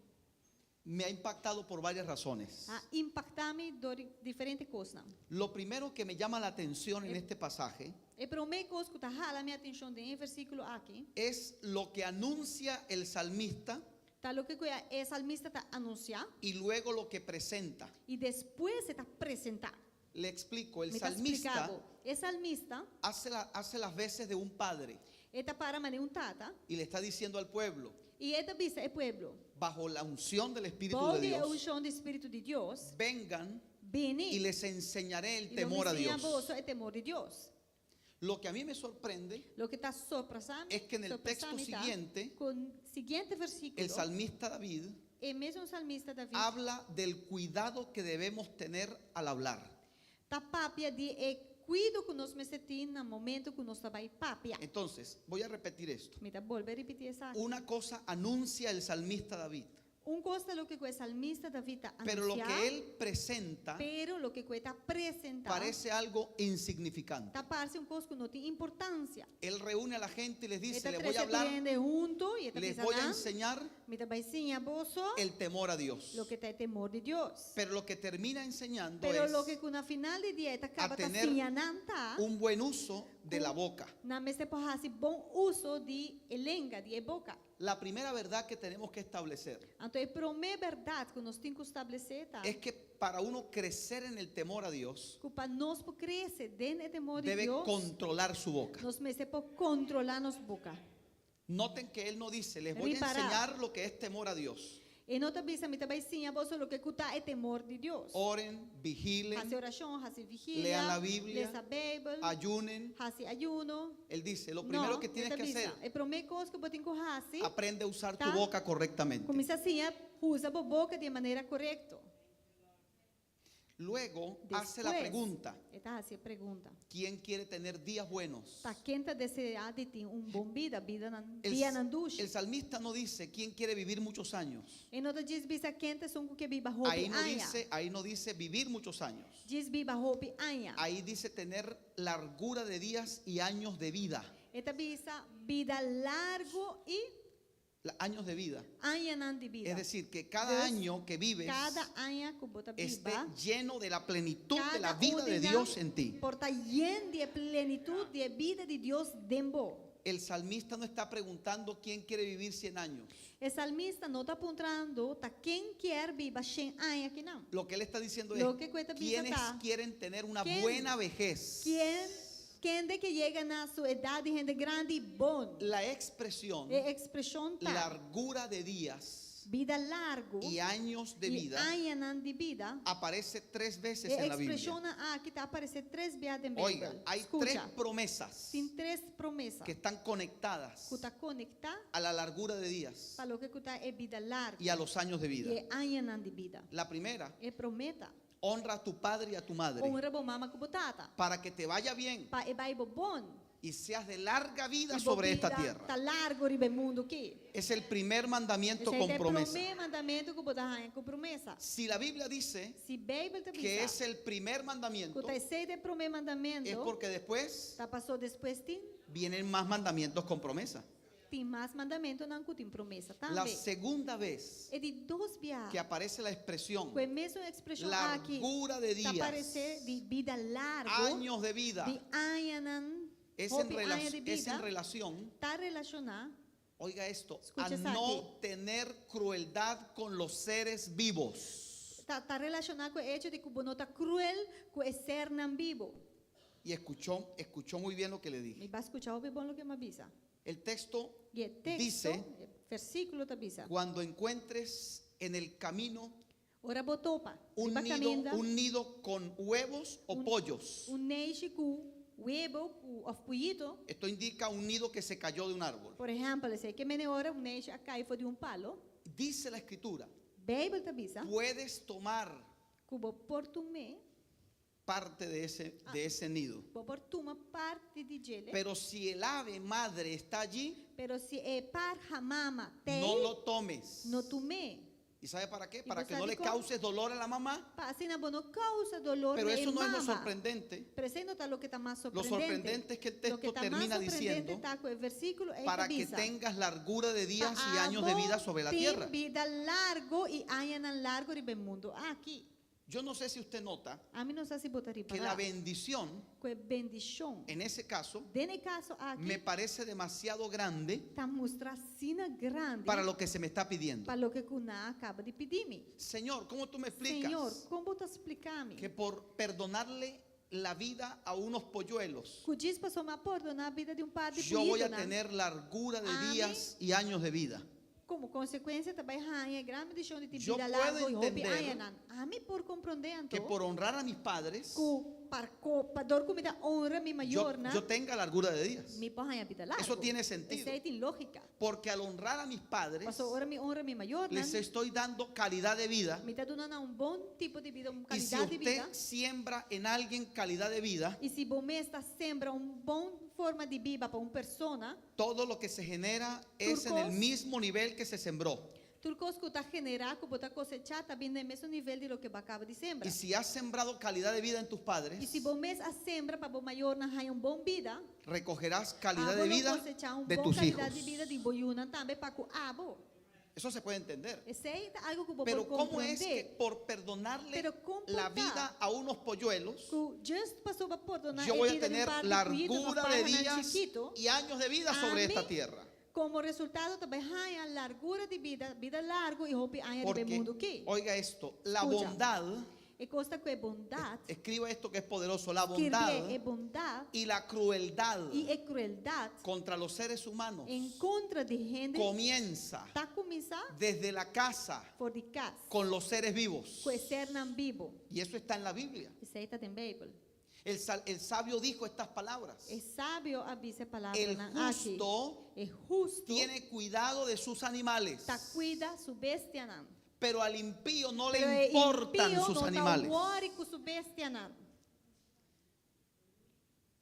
me ha impactado por varias razones. a impaktá mi dor di diferente kosnan. Lo primero que me llama la atención en este pasaje E promé kos ku ta hala mi atenshon den e versíkulo aki es lo que anuncia el salmista ta loke ku e salmista ta anunsiá y luego lo que presenta. i despues e ta presentá. Le explico, el Mi ta salmista splika bo. E salmista hace, la- hace las veces de un padre e ta para manera un tata y le está diciendo al pueblo, i e ta bisa e pueblo, bajo la unción del Espíritu Bou de di e Dios, unshon di Spiritu di Dios, vengan bini y les enseñaré el i lo mi temor a siña Dios. boso e temor di Dios. Lo que a mí me sorprende Loke ta sorpresá mi, es que en el sorpresá texto mi ta, siguiente, ku siguiente versíkulo, el salmista David e mesun salmista David habla del cuidado que debemos tener al hablar. ta papia di e kuido ku nos mester tin na momento ku nos ta bai papia. Entonces, voy a repetir esto. Mi ta bolbe ripití esaki. Una cosa anuncia el salmista David, Un kos ta loke ku e salmista David ta pero lo anunsiá, que él presenta pero loke ku e ta presentá parece algo insignificante. ta parse un kos ku no tin importansia. Él reúne a la gente y les dice, E ta les voy a trese hablar, tur hende huntu i e ta les bisa voy a nan, enseñar mi ta bai siña boso el temor a Dios. loke ta e temor di Dios. Pero lo que termina enseñando Pero es loke ku na final di dia e ta kaba ta tener siña nan ta, un buen uso de la boca. nan mester por hasi bon uso di e lenga, di e boka. La primera verdad que tenemos que establecer Anto e promé bèrdat ku nos tin ku establesé ta es que para uno crecer en el temor a Dios, ku pa nos por krese den e temor di debe Dios, controlar su boca. nos mester por kontrolá nos boka. Noten que él no dice, les voy a Ripará. enseñar lo que es temor a Dios. E no ta bisa, mi ta bai siña boso loke ku ta e temor di Dios. Oren, vigilen, Hasi orashon, hasi vigilia, Lean la Biblia, lesa Beibel, ayunen. hasi ayuno. Él dice, lo primero No, que tienes e ta que bisa, hacer, E promé kos ku bo tin ku hasi, aprende a usar tu Ta. boca correctamente. kuminsá siña usa bo boka di manera korekto. Luego hace la Despues, pregunta, E ta hasi e pregunta. ¿quién quiere tener días buenos? Ta ken ta deseá di tin un bon bida, bidanan, El, dianan dushi. el salmista no dice, ¿quién quiere vivir muchos años? E no ta djis bisa ken ta esun ku ke biba hopi Ahí no aña. dice, ahí no dice vivir muchos años. Djis biba hopi aña. Ahí dice tener largura de días y años de vida. E ta bisa bida largu i La- Años de vida. añanan di bida. Es decir, que cada Dus, año que vives Kada aña ku bo ta esté biba, lleno de la plenitud de la kada vida de un di nan Dios en ti. por ta yen di e plenitut di e bida di Dios den bo. El salmista no está preguntando quién quiere vivir 100 años. E salmista no ta puntrando ta ken kier biba 100 aña akinan. Lo que él está diciendo es Lo ke e ta bisa quiénes ta, quieren tener una ¿Quién? buena vejez. Ken kende ke yega na su edat di hende grandi bon. La expresión E ekspreshon ta largura de días bida largu y años de i vida añanan di bida. aparece tres veces E en la Biblia. ekspreshon aki ta aparesé tres biaha den Oiga, Beibel. hay tres Skucha, promesas tin tres promesa que están conectadas ku ta konektá a la largura de días pa loke ku ta e bida largu y a los años de vida. i e añanan di bida. La primera, E promé ta, honra a tu padre y a tu madre honra bo mama ku bo tata, para que te vaya bien pa e bai bo bon. y seas de larga vida I bo sobre esta bida tierra. ta largu riba e mundu aki. Es el primer mandamiento Esei con ta e promesa. promé mandamentu ku bo ta haña ku promesa. Si la Biblia dice Si Beibel ta que bisa es el primer mandamiento, ku ta esei ta e promé mandamentu, es porque después ta pasó despues tin vienen más mandamientos con promesa. tin mas mandamentunan ku tin promesa La tambe. segunda vez E di dos biaha que aparece la expresión ku e mesun ekspreshon aki largura de ta días, aparesé di bida largu, años de vida, di añanan, es en, hopi rela- aña di es en bida, relación, ta relashoná, oiga esto, a Escucha esaki. no tener crueldad con los seres vivos. ta ta relashoná ku e echo di ku bo no ta kruel ku e sernan bibu. Y escuchó, escuchó muy bien lo que le dije. Mi b'a skucha hopi bon loke m'a bisa. El texto I e teksto, dice, e versíkulo ta bisa. cuando encuentres en el camino Ora bo topa, un riba nido, kaminda, un nido con huevos o pollos. un neishi ku webu ku òf puyito. Esto indica un nido que se cayó de un árbol. Por ehèmpel, esei ke men ora un neishi a kai for di un palu. Dice la escritura, Beibel ta bisa puedes tomar ku bo por tum'é, parte de ese nido. bo por tuma parti di dje. Pero si el ave madre está allí, Pero si e parha mama t'ei, no lo tomes. no tum'é. ¿Y sabe para qué? ¿Y Para vos que no sabe le cómo? causes dolor a la mamá. Pa asina bo no kousa doló Pero na eso no es lo mama. sorprendente. Pero esei no ta loke ta mas Lo sorprendente. sorprendente es que el Lo texto que está más termina sorprendente diciendo, ta ku e versíkulo ei para que bisa, tengas largura de días y Pa años de vida sobre la tin tierra. bida largu i añanan largu riba mundu aki. Yo no sé si usted nota Ami no sa si bo ta que la ripará. bendición, Ku e bendishon. en ese caso, Den e kaso aki, me parece demasiado grande ta mustra asina grandi para lo que se me está pidiendo. pa loke ku nan a kaba di pidi mi. Señor, ¿cómo tú me explicas Señor, kon bo ta splika mi? que por perdonarle la vida a unos polluelos, Ku djis paso m'a pordoná bida di un par di yo voy a puyitonan, tener largura de Amén. días y años de vida? Komo konsekuensia ta bai haña gran bendishon di tin Yo bida puedo largu i hopi entender añanan. Ami por komprondé anto Que por honrar a mis padres, ku pa ko pa dor ku mi ta honra mi yo, mayornan, yo tenga largura de días. mi por haña bida largu. Eso tiene sentido. Esei tin lógika. Porque al honrar a mis padres, Paso ora mi honra mi mayornan, les estoy dando calidad de vida. mi ta duna nan un bon tipo di bida, un Y si kalidat di usted bida. siembra en alguien calidad de vida, I si bo mes ta sembra un bon forma di biba pa un persona, todo lo que se genera es en el Tur kos. mismo nivel que se sembró. Tur kos ku ta generá, ku bo ta kosechá, ta bin na mesun nivel di loke bo a kaba di sembra. Y si has sembrado calidad de vida en tus padres, I si bo mes a sembra pa bo mayornan haña un bon bida, recogerás calidad abo de lo vida kosechá un de bon tus kalidat hijos. di bida di bo yunan tambe pa ku abo. Eso se puede entender. Esei ta algu ku bo Pero por ¿cómo es que komprondé? por perdonarle Pero ¿cómo la ta? vida a unos polluelos, Ku djis paso b'a pordoná yo e voy a bida di un tener par di puyito, largura òf de parhanan días chikitu, y años de vida sobre Ami, esta tierra? Komo resultado, ta bai haña largura di bida, bida largu i hopi aña riba Porque, mundu aki. oiga esto, la Skucha. bondad, E kos ta ku e bondat, escriba esto que es poderoso, la skirbi bondad e bondat y la crueldad i e krueldat contra los seres humanos en kontra di hende comienza ta kuminsá desde la casa for di kas, con los seres vivos. ku e sernan bibu. Y eso está en la Biblia. Esei ta den Beibel. El sabio dijo estas palabras. E sabio a bisa e palabra El nan aki. justo E hustu tiene cuidado de sus animales, ta kuida su bestianan. pero al impío no Pero le e importan impío sus no ta animales. wòri ku su bestianan.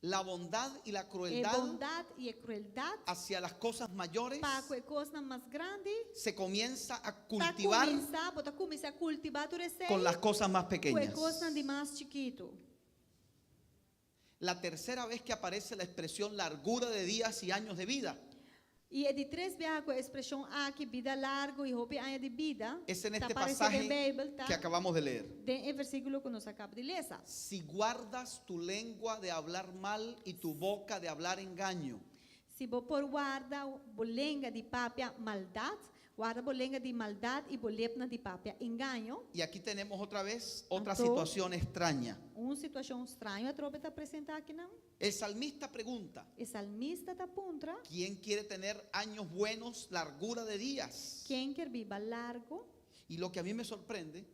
La bondad y la E crueldad bondat i e krueldat hacia las cosas mayores pa ku e kosnan mas grandi se comienza a ta cultivar kuminsá, bo ta kuminsá kultivá tur esei con las cosas más ku e pequeñas. kosnan di mas chikitu. La tercera vez que aparece la expresión largura de días y años de vida I e di tres biaha ku e ekspreshon aki bida largu i hopi aña di bida es en ta este aparesé pasaje den Beibel, ta que acabamos de leer. den e versíkulo ku nos a kaba di lesa. Si guardas tu lengua de hablar mal y tu boca de hablar engaño, Si bo por warda bo lenga di papia maldat, warda bo lenga di maldat i bo lepnan di papia engaño. Y aquí tenemos otra vez otra Anto. situación extraña. Un situashon straño atrobe ta presentá akinan. El salmista pregunta, E salmista ta puntra, ¿quién quiere tener años buenos, largura de días? ken ke biba largu? Y lo que a mí me sorprende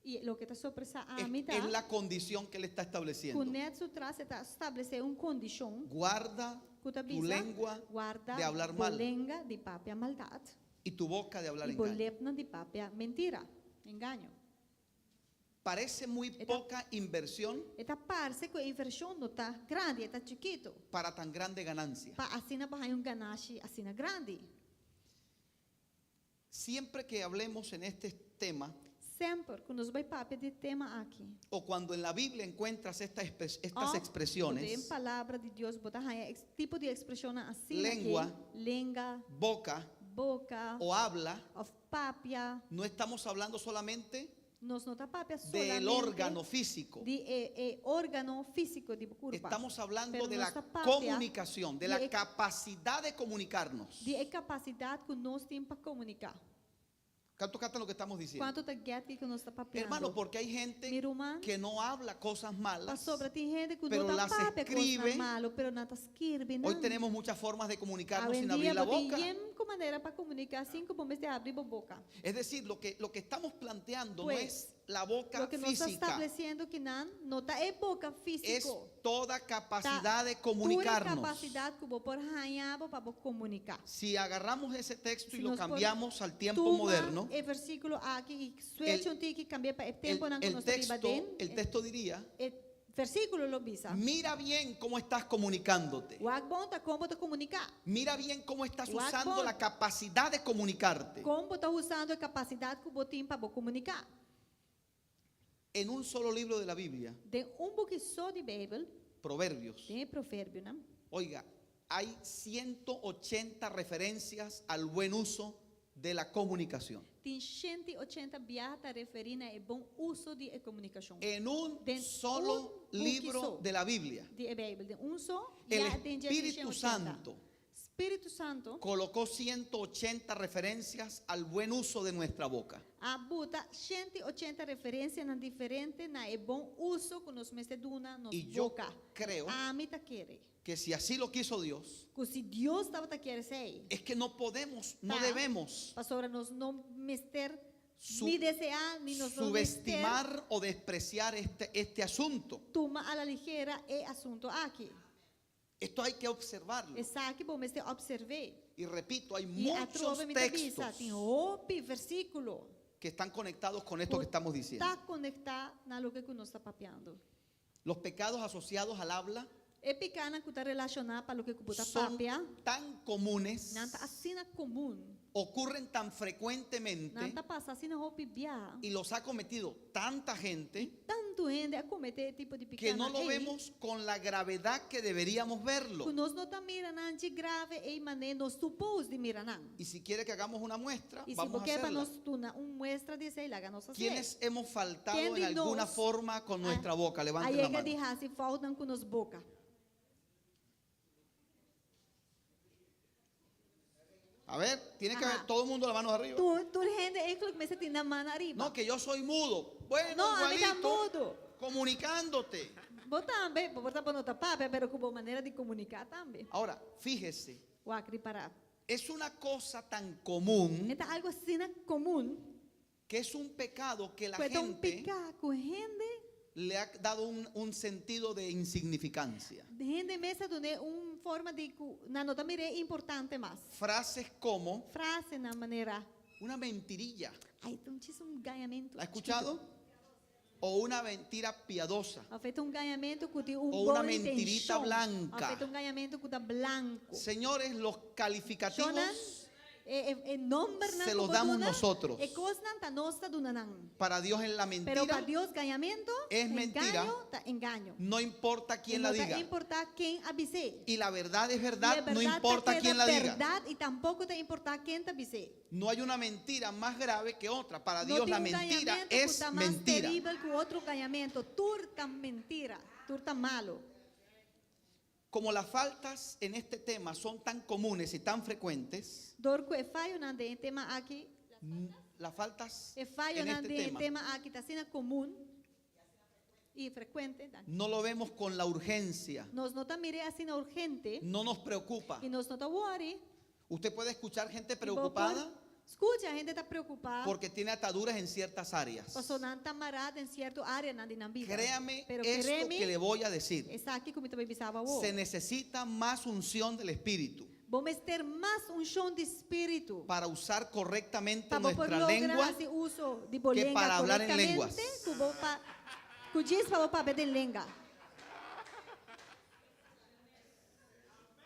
I loke ta sorprendé es, ami ta, es la condición que él está estableciendo. ku nèt su tras e ta establesé un kondishon Guarda ku ta tu bisa, lengua warda de hablar mal. bo lenga di papia maldat y tu boca de hablar i engaño. bo lepnan di papia mentira, engaño. Parece muy Eta- poca inversión E ta parse ku e invershon no ta grandi, e ta chikitu. para tan grande ganancia. Pa asina pa un ganashi asina grandi. Siempre que hablemos en este tema Semper ku nos bai papia di e tema aki. o cuando en la Biblia encuentras estas Òf, expresiones, Den palabra di Dios, bo ta haña tipo di ekspreshon asina Lengua. aki, lenga, boca boka, o habla, òf papia. no estamos hablando solamente Nos no ta papia del solamente órgano físico. di e, e órgano físiko di kurpa. Estamos hablando Pero de nos la ta papia comunicación, de la di e- capacidad de comunicarnos. Di e kapasidat ku nos tin pa komuniká. ¿Cuánto captan lo que estamos diciendo? Kuantu ta get kiko nos ta papiando? Hermano, porque hay gente Mi ruman. que no habla cosas malas. Pasobra tin hende ku pero no ta las papia escribe. kosnan malu, pero nan ta skirbi nan. Hoy tenemos muchas formas de comunicarnos sin Awendia abrir la bo tin boca. yen ku manera pa komuniká sin ku bo mester abri bo boka. Es decir, lo que, lo que estamos planteando no Pues, es la boca Loke nos ta física, establesiendo akinan no ta e boka es físiko. toda capacidad de Tur e comunicarnos. kapasidat ku bo por haña bo pa bo komuniká. Si agarramos ese texto y Si lo nos por cambiamos al tiempo Tuma moderno, e versíkulo aki i switch El- un tiki kambi'é pa e el, temponan ku el nos ta biba texto, den. el texto diría, E versíkulo lo bisa. mira bien cómo estás comunicándote. Wak bon ta kon bo ta komuniká. Mira bien cómo estás Wak usando bon. la capacidad de comunicarte. Kon bo ta usando e kapasidat ku bo tin pa bo komuniká. En un solo libro de la Biblia, Den un buki so di Beibel, Proverbios, den e Proverbionan, oiga, hay 180 referencias al buen uso de la comunicación. tin 180 biaha ta referí na e bon uso di e komunikashon. En un Den solo un buki libro so. de la Biblia, Di e Beibel, den un so, el ya den dje tin Espíritu 180. Santo Spiritu Santu colocó 180 referencias al buen uso de nuestra boca. a buta 180 referensianan diferente na e bon uso ku nos mester duna nos Y yo boka. creo Ami ta kere que si así lo quiso Dios, ku si Dios tabata kier esei, es que no podemos, no Ta. debemos pasobra nos no mester Su- ni deseá ni nos no mester subestimar o despreciar este, este asunto. tuma a la ligera e asuntu aki. Esto hay que observarlo. Esaki bo mester opserv'é. Y repito, hay I muchos atrobe mi ta bisa, textos tin hopi versíkulo que están conectados con esto que estamos diciendo. ta konektá na loke ku nos ta papiando. Los pecados asociados al habla E pikánan ku ta relashoná pa loke ku bo ta son papia, tan comunes, nan ta asina komun. ocurren tan frecuentemente Nan ta pasa asina hopi bia. y los ha cometido tanta gente Tantu hende a kometé e tipo di que no pikánan lo ei, vemos con la gravedad que deberíamos verlo. ku nos no ta mira nan dje grave ei manera nos supos di mira nan. Y si quiere que hagamos una muestra, I si vamos bo a ke pa hacerla. nos duna un muestra di esei, laga nos hasié. ¿Quiénes hemos faltado Ken en di alguna nos forma con nuestra boca? A Levanten la yega di mano. hasi foutnan ku nos boka. A ver, tiene que Ajá. ver todo el mundo la mano arriba. Tur, tur hende eigenlijk mester tin nan man ariba. No, que yo soy mudo. Bueno, No, ami ta igualito. mudo. Comunicándote. Bo tambe, bo por ta bo no ta papia, pero ku bo manera di komuniká tambe. Ahora, fíjese, Wak ripará. es una cosa tan común E ta algu asina komun, que es un pecado que la ku e ta un gente piká ku hende, le ha dado un, un sentido de insignificancia. hende mes a dun'é un forma di ku nan no ta mir'é importante mas. Frases como Frasenan manera, una mentirilla. ai, ta un djis un gañamentu ¿La ha escuchado? O una mentira piadosa. Òf e ta un gañamentu ku tin un O una bon mentirita intenshon. blanca. Òf e ta un gañamentu ku ta blanku. Señores, los Shonnan, calificativos e, e, e nòmbernan Se ku los bo damos duna, nosotros. e kosnan ta nos ta duna nan. para Dios en la Pero pa mentira, Dios gañamentu, es mentira. engaño ta engaño. no importa quién I la no ta diga. importá ken a bis'é. Y la verdad es I e verdad, no bèrdat ta importa keda quién la diga. bèrdat i tampoko ta importá ken ta bis'é. No hay una mentira más grave que otra. Para No Dios tin la un mentira gañamentu ku es ta mas mentira. teribel ku otro gañamentu. Tur ta mentira, tur ta malu. Como las faltas en este tema son tan comunes y tan frecuentes, Dor ku e fayonan den e tema aki, las faltas e en fayonan este den e tema tema aki ta asina komun i frekuente. Danki. no lo vemos con la urgencia, Nos no ta mir'é asina urgente no nos preocupa. i nos no ta worry. Usted puede escuchar gente I bo por preocupada Skucha, hende ta preokupá porque tiene ataduras en ciertas áreas. pasobra nan ta mará den sierto áreanan di nan bida. Créame Pero esto kere mi que le voy a decir. esaki ku mi ta bai bisa bo. Se necesita más unción del Espíritu Bo mester mas unshon di spiritu para usar correctamente pa bo por nuestra logra lengua hasi uso di bo que lenga para hablar en lenguas. korektamente, ku bo pa ku djis pa bo papia den lenga.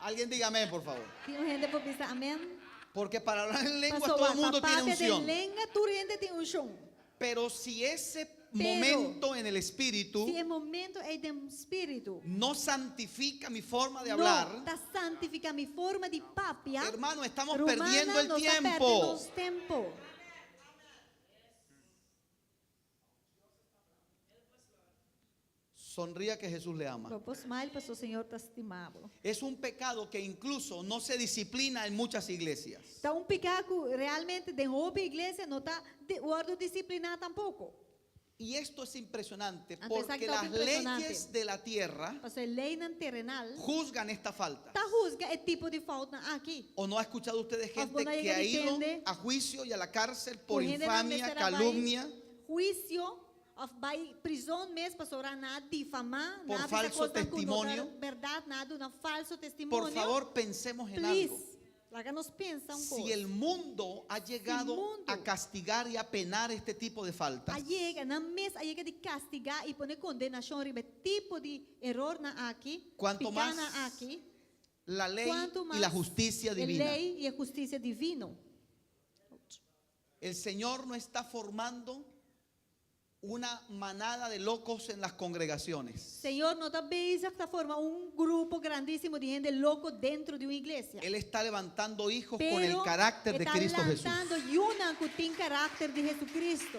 Alguien dígame, por favor. Tin un hende por bisa amèn. Porque para hablar en lenguas Pasobra todo el mundo pa tiene papia den unción. lenga tur hende tin unshon. Pero si ese Pero momento en el Espíritu Si e momento ei den spiritu no santifica mi forma de no hablar, ta santifiká mi forma di papia, hermano, estamos rumannan, perdiendo el nos ta pèrdè tiempo. nos tempu. Sonría que Jesús le ama. Bo por smile paso Señor ta stima bo. Es un pecado que incluso no se disciplina en muchas iglesias. Ta un piká ku realmente den hopi iglesia no ta wòrdu disipliná tampoko. Y esto es impresionante Anto porque esaki ta las impresionante. leyes de la tierra Pasobra e leinan terenal juzgan esta falta. ta husga e tipo di foutnan aki. ¿O no ha escuchado ustedes Of gente bo no a que yega ha di ido tende a juicio y a la cárcel por Ku hendenan infamia, mester a bai calumnia, huisio òf bai prizon mes pasobra nan a difamá, Por nan a bisa falso kosnan ku no ta testimonio. bèrdat, nan a duna falso testimonio. Por favor, pensemos en algo. Please, laga nos pensa un kos. Si el mundo ha llegado mundo a castigar y a penar este tipo de faltas, A yega, nan mes a yega di kastigá i pone kondenashon riba e tipo di erornan aki, Cuanto pikánan mas aki, la ley kuantu y mas la justicia e divina. lei i e hustisia divino. El Señor no está formando una manada de locos en las congregaciones. Señor no ta bezig ta forma un grupo grandísimo di hende loko dentro di un iglesia. Él está levantando hijos con el Pero carácter de e ta Cristo Jesús. lantando yunan ku tin karakter di Jesucristo.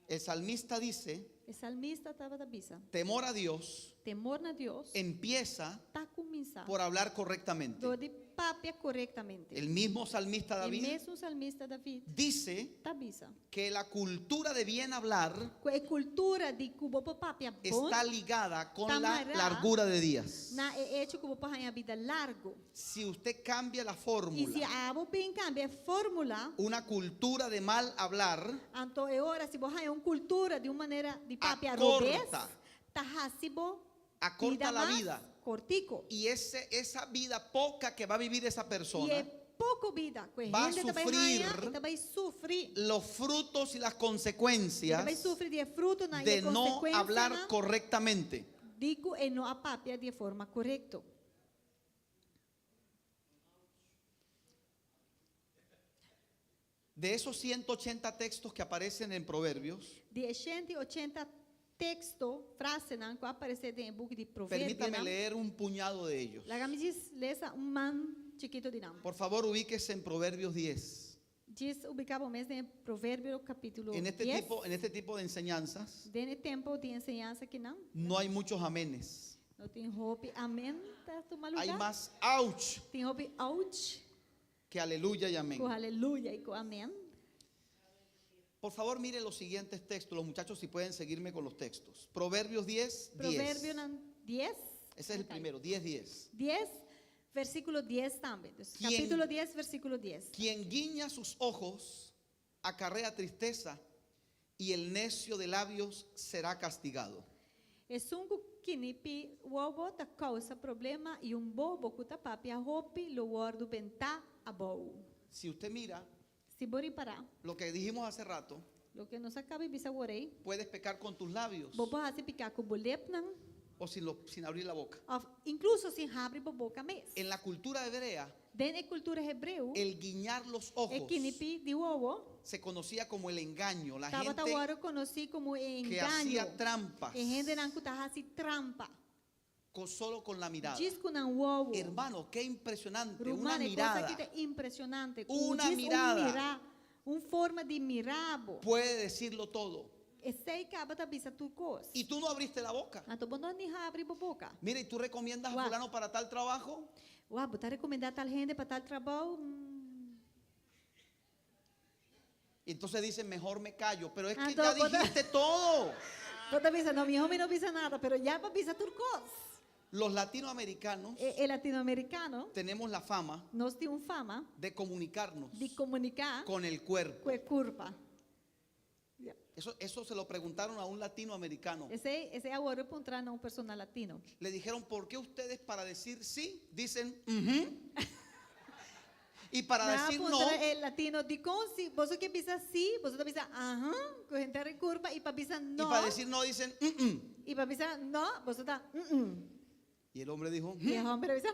El salmista dice, E salmista tabata bisa, temor a Dios Temor na Dios empieza ta kuminsá por hablar correctamente. dor di papia korektamente. El mismo salmista E David mesun salmista David dice ta bisa que la cultura de bien hablar ku e kultura di ku bo por papia bon está ligada con ta la mará largura de días. na e echo ku bo por haña bida largu. Si usted cambia la I si fórmula, abo bin kambia e fórmula, una cultura de mal hablar anto e ora si bo haña un kultura di un manera di papia robes, Acorta. ta hasi bo Acorta bida la mas vida. kortiko. Y ese, esa vida poca que va a vivir esa I persona, e poko bida ku e va a hende ta bai sufrir haña, e ta bai sufri. los frutos y las E ta consecuencias bai sufri di e frutonan i de e no konsekuensianan hablar correctamente. di ku e no a papia di e forma korekto. De esos 180 textos que aparecen en Proverbios, Di e 180 teksto, frasenan ku a aparesé den e buki di permítame Proverbionan, leer un puñado de ellos. laga mi djis lesa un man chikito di nan. Por favor, ubíquese en Proverbios 10. Djis ubiká bo mes den Proverbio kapítulo En este 10. tipo, en este tipo de enseñanzas Den e tempu di enseñansa akinan, no hay muchos amenes. no tin hopi amén ta tuma Hay lugá. más ouch Tin hopi ouch que aleluya y amén. ku aleluya i ku amén. Por favor, miren los siguientes textos. Los muchachos, si pueden seguirme con los textos. Proverbios 10, 10. Proverbionan 10. Ese es el primero, 10, 10. 10, versíkulo 10 tambe. Dus, Quien- kapítulo 10, versíkulo 10. Quien guiña sus ojos acarrea tristeza y el necio de labios será castigado. Esun ku kinipi wowo ta kousa problema i un bobo ku ta papia hopi lo wòrdu bentá abou. Si usted mira Si bo ripará, lo que dijimos hace rato, loke nos a kaba di bisa awor ei, puedes pecar con tus labios bo por hasi piká ku bo lepnan o sin, lo- sin abrir la boca. òf inkluso sin habri bo boka mes. En la cultura hebrea, Den e kultura hebreo, el guiñar los e ojos kinipi di wowo se conocía como el engaño, la tabata gente wòrdu konosí komo e que engaño. hacía trampas E hendenan ku ta hasi trampa. con, solo con la mirada. Djis ku nan wowo. Hermano, qué impresionante, una Ruman, e kos mirada aki ta impreshonante. Ku Una djis un mirada. mirá, un forma di mira bo. puede decirlo todo. Esei kaba ta bisa tur kos. Y tú no abriste la boca. Anto bo no ni habri bo boka. Mira, ¿y tú recomiendas a Guau. fulano para tal trabajo? Wak, bo ta rekomendá tal hende pa tal trabou? Mm. Y entonces dicen, mejor me callo. Pero es que Ah, ya todo, todo. dijiste todo. Bo ta bisa, no, mihó mi no bisa nada, pero ya b'a bisa tur kos. Los latinoamericanos E, e latinoamerikano, tenemos la fama nos tin un fama de comunicarnos di komuniká con el cuerpo. ku e kurpa. Eso, eso se lo preguntaron a un latinoamericano. Esei, esei a wòrdu puntrá na un persona latino. Le dijeron, ¿por qué ustedes para decir sí dicen "ujú"? Y para Nan a decir no, puntra e latino, dikon si boso ke bisa sí, boso ta bisa aha, ku henter e kurpa, i pa bisa y no, para decir no dicen "mm-mm"? i pa bisa no, boso ta mm-mm. Y el hombre dijo, I e "Mm". hòmber a bisa,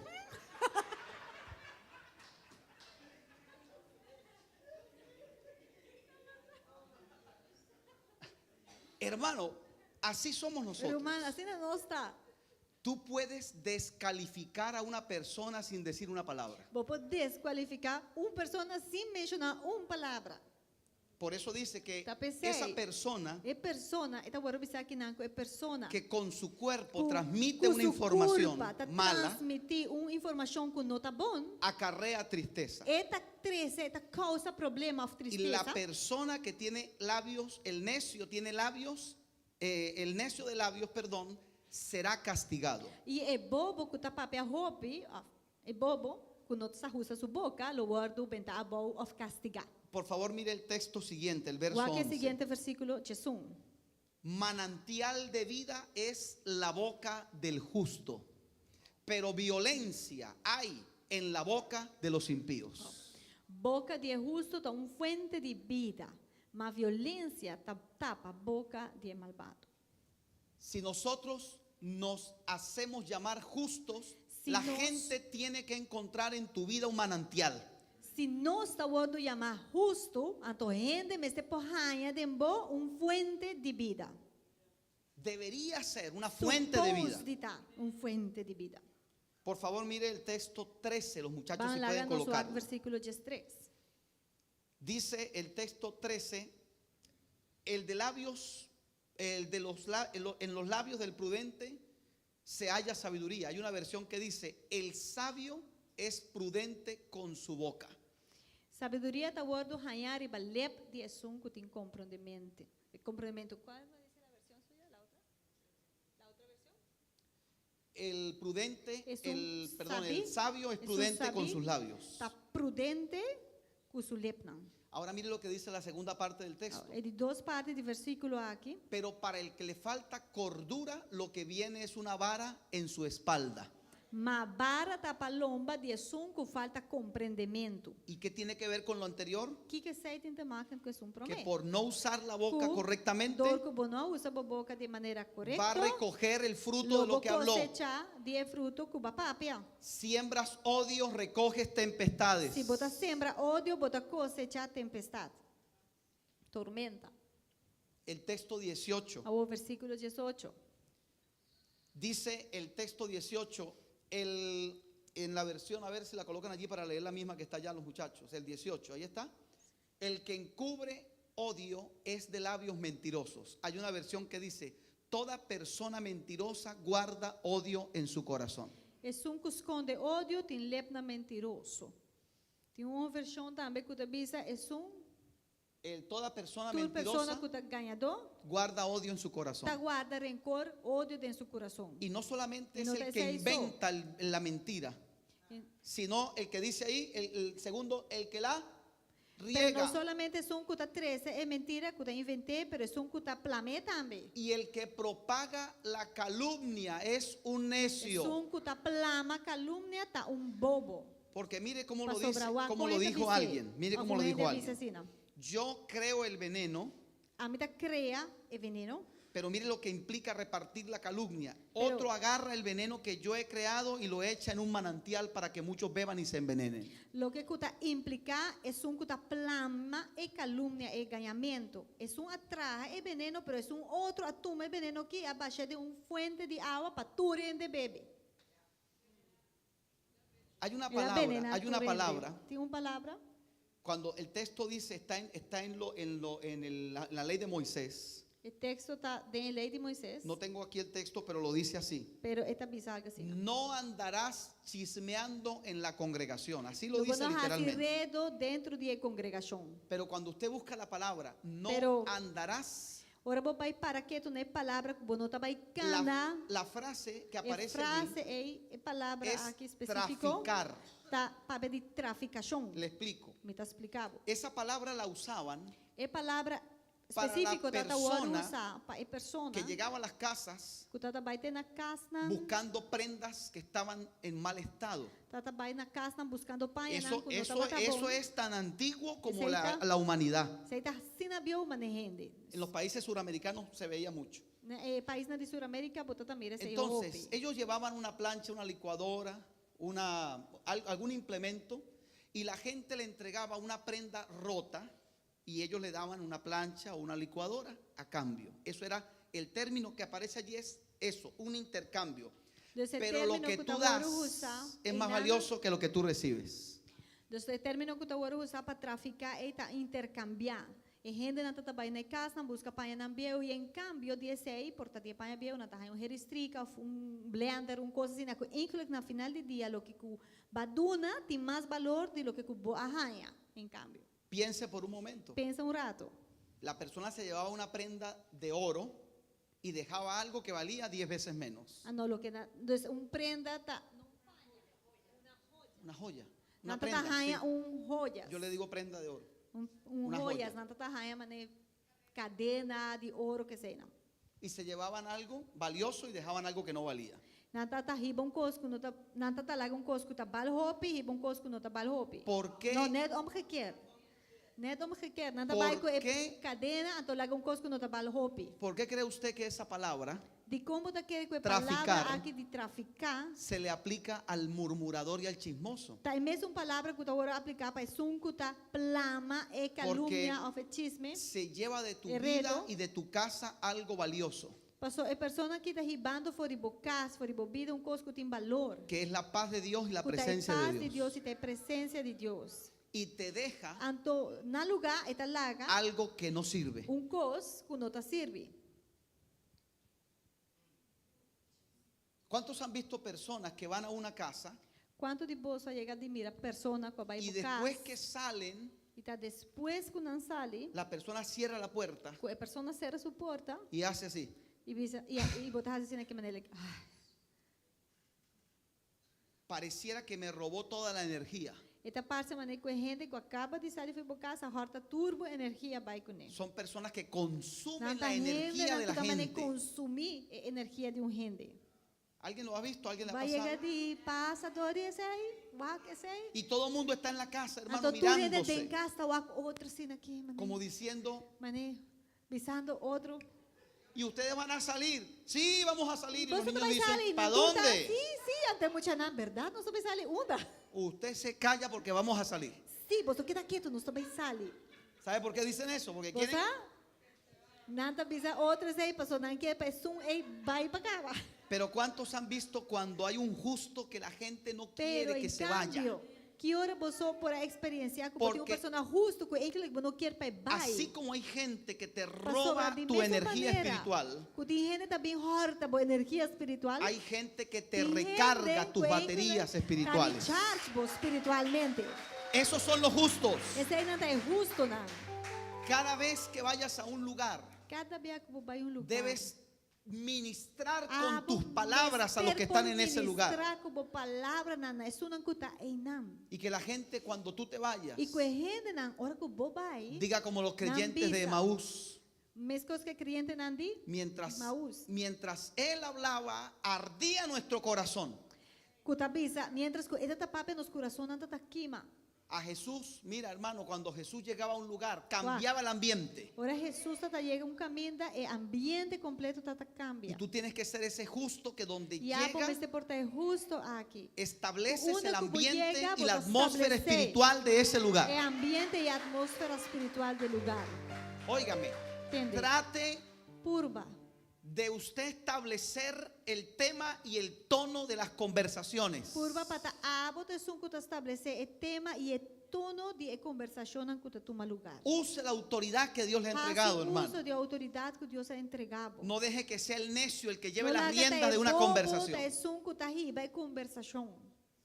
hermano, así somos nosotros. Ruman, asina nos ta. Tú puedes descalificar a una persona sin decir una palabra. Bo por deskualifiká un persona sin menshoná un palabra. Por eso dice que Ta p'esei. esa persona E persona, e ta wòrdu bisá akinan ku e persona que con su cuerpo ku, transmite ku una su información kurpa ta mala, transmití un informashon ku no ta bon, acarrea tristeza. e ta trese, e ta kousa problema òf Y la tristesa. persona que tiene labios, el necio tiene labios, eh, el necio de labios, perdón, será castigado. I e bobo ku ta papia hopi, òf e bobo ku no sa usa su boka, lo wòrdu bentá abou òf kastigá. Por favor, mire el texto siguiente, el verso Wak e 11. siguiente versíkulo, 11. Manantial de vida es la boca del justo, pero violencia hay en la boca de los impíos. Boka di e hustu ta un fuente di bida, ma violensia ta tapa boka di e malbado. Si nosotros nos hacemos llamar justos, Si la nos- gente tiene que encontrar en tu vida un manantial. Si nos ta wòrdu yamá hustu, anto hende mester por haña den bo un fuente di bida. Debería ser una fuente de vida. Supos di ta un fuente di bida. Por favor, mire el texto 13, los muchachos Ban si laga pueden nos wak colocarlo. versíkulo 13. Dice el texto 13, el de labios, el de los la- en lo- en los labios del prudente se halla sabiduría. Hay una versión que dice, el sabio es prudente con su boca. Sabiduria ta wòrdu hañá riba lep di esun ku tin komprondementu. Komprondementu. Kual me dice la versión suya? ¿La otra? ¿La otra versión? El prudente, Es un el, perdón, sabí, el sabio es es un prudente con sabí, sus labios. Ta prudente ku su lepnan. Ahora mire lo que dice la segunda parte del texto. E di dos parti di versíkulo aki. Pero para el que le falta cordura, lo que viene es una vara en su espalda. Ma bara ta pa lomba di esun ku falta komprendementu. ¿Y qué tiene que ver con lo anterior? Kiko esei tin te maken ku esun Que promé? por no usar la boca Ku correctamente, dor ku bo no usa bo boka di manera va a korekto, recoger el fruto lo de lo bo que habló. kosechá di e fruto ku bo a papia. Siembras odio, recoges tempestades. Si bo ta sembra odio, bo ta kosechá tempestat, tormenta. El texto 18. Awor versíkulo 18. Dice el texto 18, el, en la versión, a ver si la colocan allí para leer la misma que está allá los muchachos, el 18, ahí está. El que encubre odio es de labios mentirosos. Hay una versión que dice, toda persona mentirosa guarda odio en su corazón. Esun ku skonde odio tin lepnan mentiroso. Tin un vershon tambe ku ta bisa esun El, toda persona tur persona mentirosa ku ta gañadó guarda odio en su corazón. ta guarda renkor, odio den su kurason. Y no solamente Y es no el te que sea eso. inventa el- la mentira, En- sino el que dice ahí, el, el segundo, el que la Pero riega. no solamente esun ku ta trese e mentira ku ta invent'é, pero esun ku ta plam'é tambe. Y el que propaga la calumnia es un necio. Esun ku ta plama kalumnia ta un bobo. Porque mire cómo lo Pasobra dice, wak cómo lo kon e ta dijo bis'é. alguien. Mire Òf cómo lo un dijo hende alguien. bisa asina. Yo creo el veneno, Ami ta krea e veneno, pero mire lo que implica repartir la calumnia. Pero- Otro agarra el veneno que yo he creado y lo echa en un manantial para que muchos beban y se envenenen. Loke ku ta impliká esun ku ta plama e kalumnia e gañamentu. Esun a traha e veneno, pero esun otro a tuma e veneno aki a basha den un fuente di awa pa tur hende bebe. Hay una El a palabra, venená hay una tur hende. palabra. Tin un palabra. Cuando el texto dice está en, está en, lo, en, lo, en el- la, la ley de Moisés. E teksto ta den lei di Moises, No tengo aquí el texto, pero lo dice así. pero e ta bisa algu asina. No andarás chismeando en la congregación. Así lo Lo dice bo no hasi literalmente. redu denter di e kongregashon. Pero cuando usted busca la palabra, no Pero- andarás, Ora bo bai para ketu na e palabra ku bo no ta bai la, kana. la frase que E aparece allí frase ei, e palabra es aki espesífiko traficar. ta papia di trafikashon. Le explico. Mi ta splika bo. Esa palabra la usaban E palabra Para la espesífiko ta wòrdu persona usa pa e persona que llegaba a las casas ku ta bai te na kasnan, buscando prendas que estaban en mal estado. ta bai na kasnan buskando pañanan Eso, ku no eso, tabata eso bon. es tan antiguo como Esei la, ta- la humanidad. Esei ta asina bieu manera hende. En los países suramericanos se veía mucho. Na e paisnan di Suramérika bo ta mira esei Entonces, hopi. ellos llevaban una plancha, una licuadora, una, al- algún implemento, y la gente le entregaba una prenda rota y ellos le daban una plancha o una licuadora a cambio. Eso era el término que aparece allí es eso, un intercambio. Dus e Pero lo término que ku tú ta das wòrdu usa, es más einan- valioso que lo que tú recibes. Dus e término ku ta wòrdu usa pa trafiká ei ta interkambiá. E hendenan ta ta bai na e kasnan buska pañanan bieu i en kambio di esei por ta di e paña bieu nan ta haña un heristrika òf un blender, un kos asina ku eigenlijk na final di dia loke ku bo a duna tin mas balor di loke ku bo a haña en kambio. Piense por un momento. Pensa un rato. La persona se llevaba una prenda de oro y dejaba algo que valía 10 veces menos. Ah no, loke nan, dus un prenda ta, no un paña, Una joya. Una nan ta ta prenda. haña sí. un joyas. Yo le digo prenda de oro. Un, un Una joyas, joya. nan ta ta haña mane kadena di oro keseinan. Y se llevaban algo valioso y dejaban algo que no valía. Nan ta ta hiba un kos ku no ta, nan ta ta laga un kos ku ta bal hopi, hiba un kos ku no ta bal hopi. Por qué? No, net omgekeerd. Net omgekeerd. Nan ta Por bai ku e qué? kadena, anto laga un kos ku no ta bal hopi. ¿Por qué cree usted que esa palabra Dikon bo ta kere ku e Traficar. palabra aki di trafiká se le aplica al murmurador y al chismoso? ta e mesun palabra ku ta wòrdu apliká pa esun ku ta plama e kalumnia òf e chisme? Se lleva de tu E vida redo. y de tu casa algo valioso, Paso e persona aki ta hibando for di bo kas, for di bo bida un kos ku tin balor, que es la paz de Dios y la ku ta e presencia pas de di Dios. Dios i ta e presensia di Dios. Y te deja Anto na lugá e ta laga algo que no sirve. un kos ku no ta sirbi. ¿Cuántos han visto personas que van a una casa Kuantu di boso a yega di mira persona ku a bai y bo kas después que salen, i ta despues ku nan sali, la persona cierra la puerta ku e persona sera su porta y hace así? i bisa i i bo ta hasi asina ki manera like, ah. Pareciera que me robó toda la energía. E ta parse manera ku e hende ku a kaba di sali for bo kas a hòrta tur bo energia bai kuné. Son personas que consumen Nan ta la energía hendenan de ku la ta manera gente. konsumí e energia di un hende. ¿Alguien lo ha visto? ¿Alguien le ha Bo a yega pasado? di pasa dor di esei, wak esei. Y todo el mundo está en la casa, hermano, Anto tur hende den mirándose, kas ta wak otro asina aki, mané. como diciendo, Mané, bisando otro. y ustedes van a salir. Sí, vamos a salir. Y los Boso ta niños bai dicen, sali, ¿para nan tur ta, dónde? Sí, sí, anto e muchanan, bèrdat, nos ta bai sali unda? Usted se calla porque vamos a salir. Sí, boso keda ketu, nos ta bai sali. ¿Sabe por qué dicen eso? Porque Bo quieren sa? Nan ta bisa otro esei, paso nan ke pa esun ei bai pa kaba. Pero ¿cuántos han visto cuando hay un justo que la gente no Pero quiere que en se vaya? cambio, ki ora boso por a eksperensiá ku bo tin un Porque persona hustu ku eigenlijk bo no kier pa e bai? Así como hay gente que te Pasobra roba di tu mesun energía manera espiritual, ku tin hende ta bin hòrta bo energia spiritual, hay gente que te tin recarga hende tus ku baterías eigenlijk ta espirituales. recharge bo spiritualmente. Esos son los justos. Eseinan ta e hustonan. Cada vez que vayas a un lugar, Kada bia ku bo bai un lugá, debes ministrar con abo tus palabras a los mester que están por en ese lugar. ministrá ku bo palabranan na esunnan ku ta einan. Y que la gente cuando tú te vayas, I ku e hendenan, ora ku bo bai, diga como los nan creyentes de bisa. Emaús, Meskos ku e kreyentenan di mientras, Emaús. mientras él hablaba, ardía nuestro corazón. Ku ta bisa, miéntras ku e ta papia nos kurasonnan ta ta kima. A Jesús, mira hermano, cuando Jesús llegaba a un lugar, cambiaba el ambiente. Ora Hesus ta ta yega un kaminda, e ambiente kompleto ta ta Y kambia. tú tienes que ser ese justo que donde I abo llega, mester por ta e hustu aki. estableces Unda el ku bo ambiente yega, y bo la ta atmósfera establesé espiritual de ese e lugar. ambiente i atmósfera spiritual di e lugá. Óigame, Tende. trate Purba. de usted establecer el tema y el tono de las conversaciones. Purba pa ta abo ta esun ku ta establesé e tema i e tono di e kombersashonnan ku ta tuma lugá. Use la autoridad que Dios le ha entregado, Hasi hermano. uso di e outoridat ku Dios a entregá bo. No deje que sea el necio el que lleve No las laga ta riendas e de una bobo conversación. ta esun ku ta hiba e kombersashon.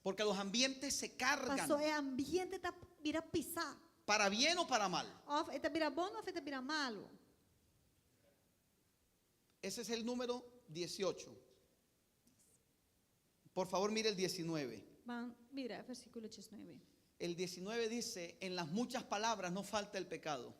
Porque los ambientes se cargan, Paso e ambiente ta bira pisá. para bien o para mal. Òf e ta bira bon òf e ta bira malu. Ese es el número 18. Por favor, mire el 19. Ban mira versíkulo 19. El 19 dice, en las muchas palabras no falta el pecado,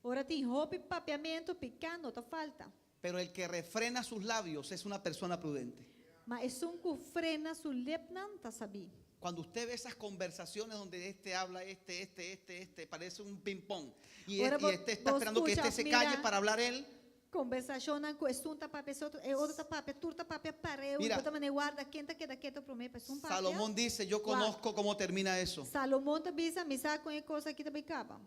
Ora tin hopi papiamentu, piká no ta falta. pero el que refrena sus labios es una persona prudente. Ma esun ku frena su lepnan ta sabí. Cuando usted ve esas conversaciones donde este habla, este, este, este, este, parece un ping-pong, y, Ora y bo- este está bo esperando que skucha, este se mira. calle para hablar él. Kombersashonnan ku esun ta papia, e otro, e otro ta papia, tur ta papia pareu, Mira. i bo ta manera warda ken ta keda ketu promé pa esun papia. Salomón dice, yo conozco cómo termina eso. Salomon ta bisa, mi sa kon e kos aki ta bai kaba.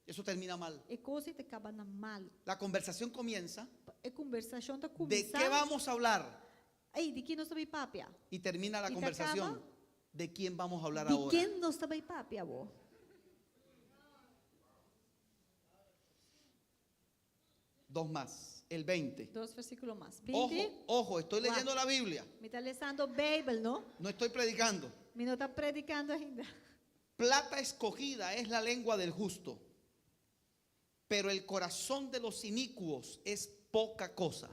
Eso termina mal. E kos ei ta kaba na malu. La conversación comienza, E kombersashon ta ¿de kuminsá. qué vamos a hablar? Ei, di ki nos ta bai papia? Y termina la Y te conversación, acaba. ¿de quién vamos a hablar Di ahora? ken nos ta bai papia awor? Dos más. El 20. Dos versíkulo mas. 20. Ojo, ojo, estoy leyendo la Biblia. Mi ta lesando Beibel, no? No estoy predicando. Mi no ta predikando ainda. Plata escogida es la lengua del justo, pero el corazón de los inicuos es poca cosa.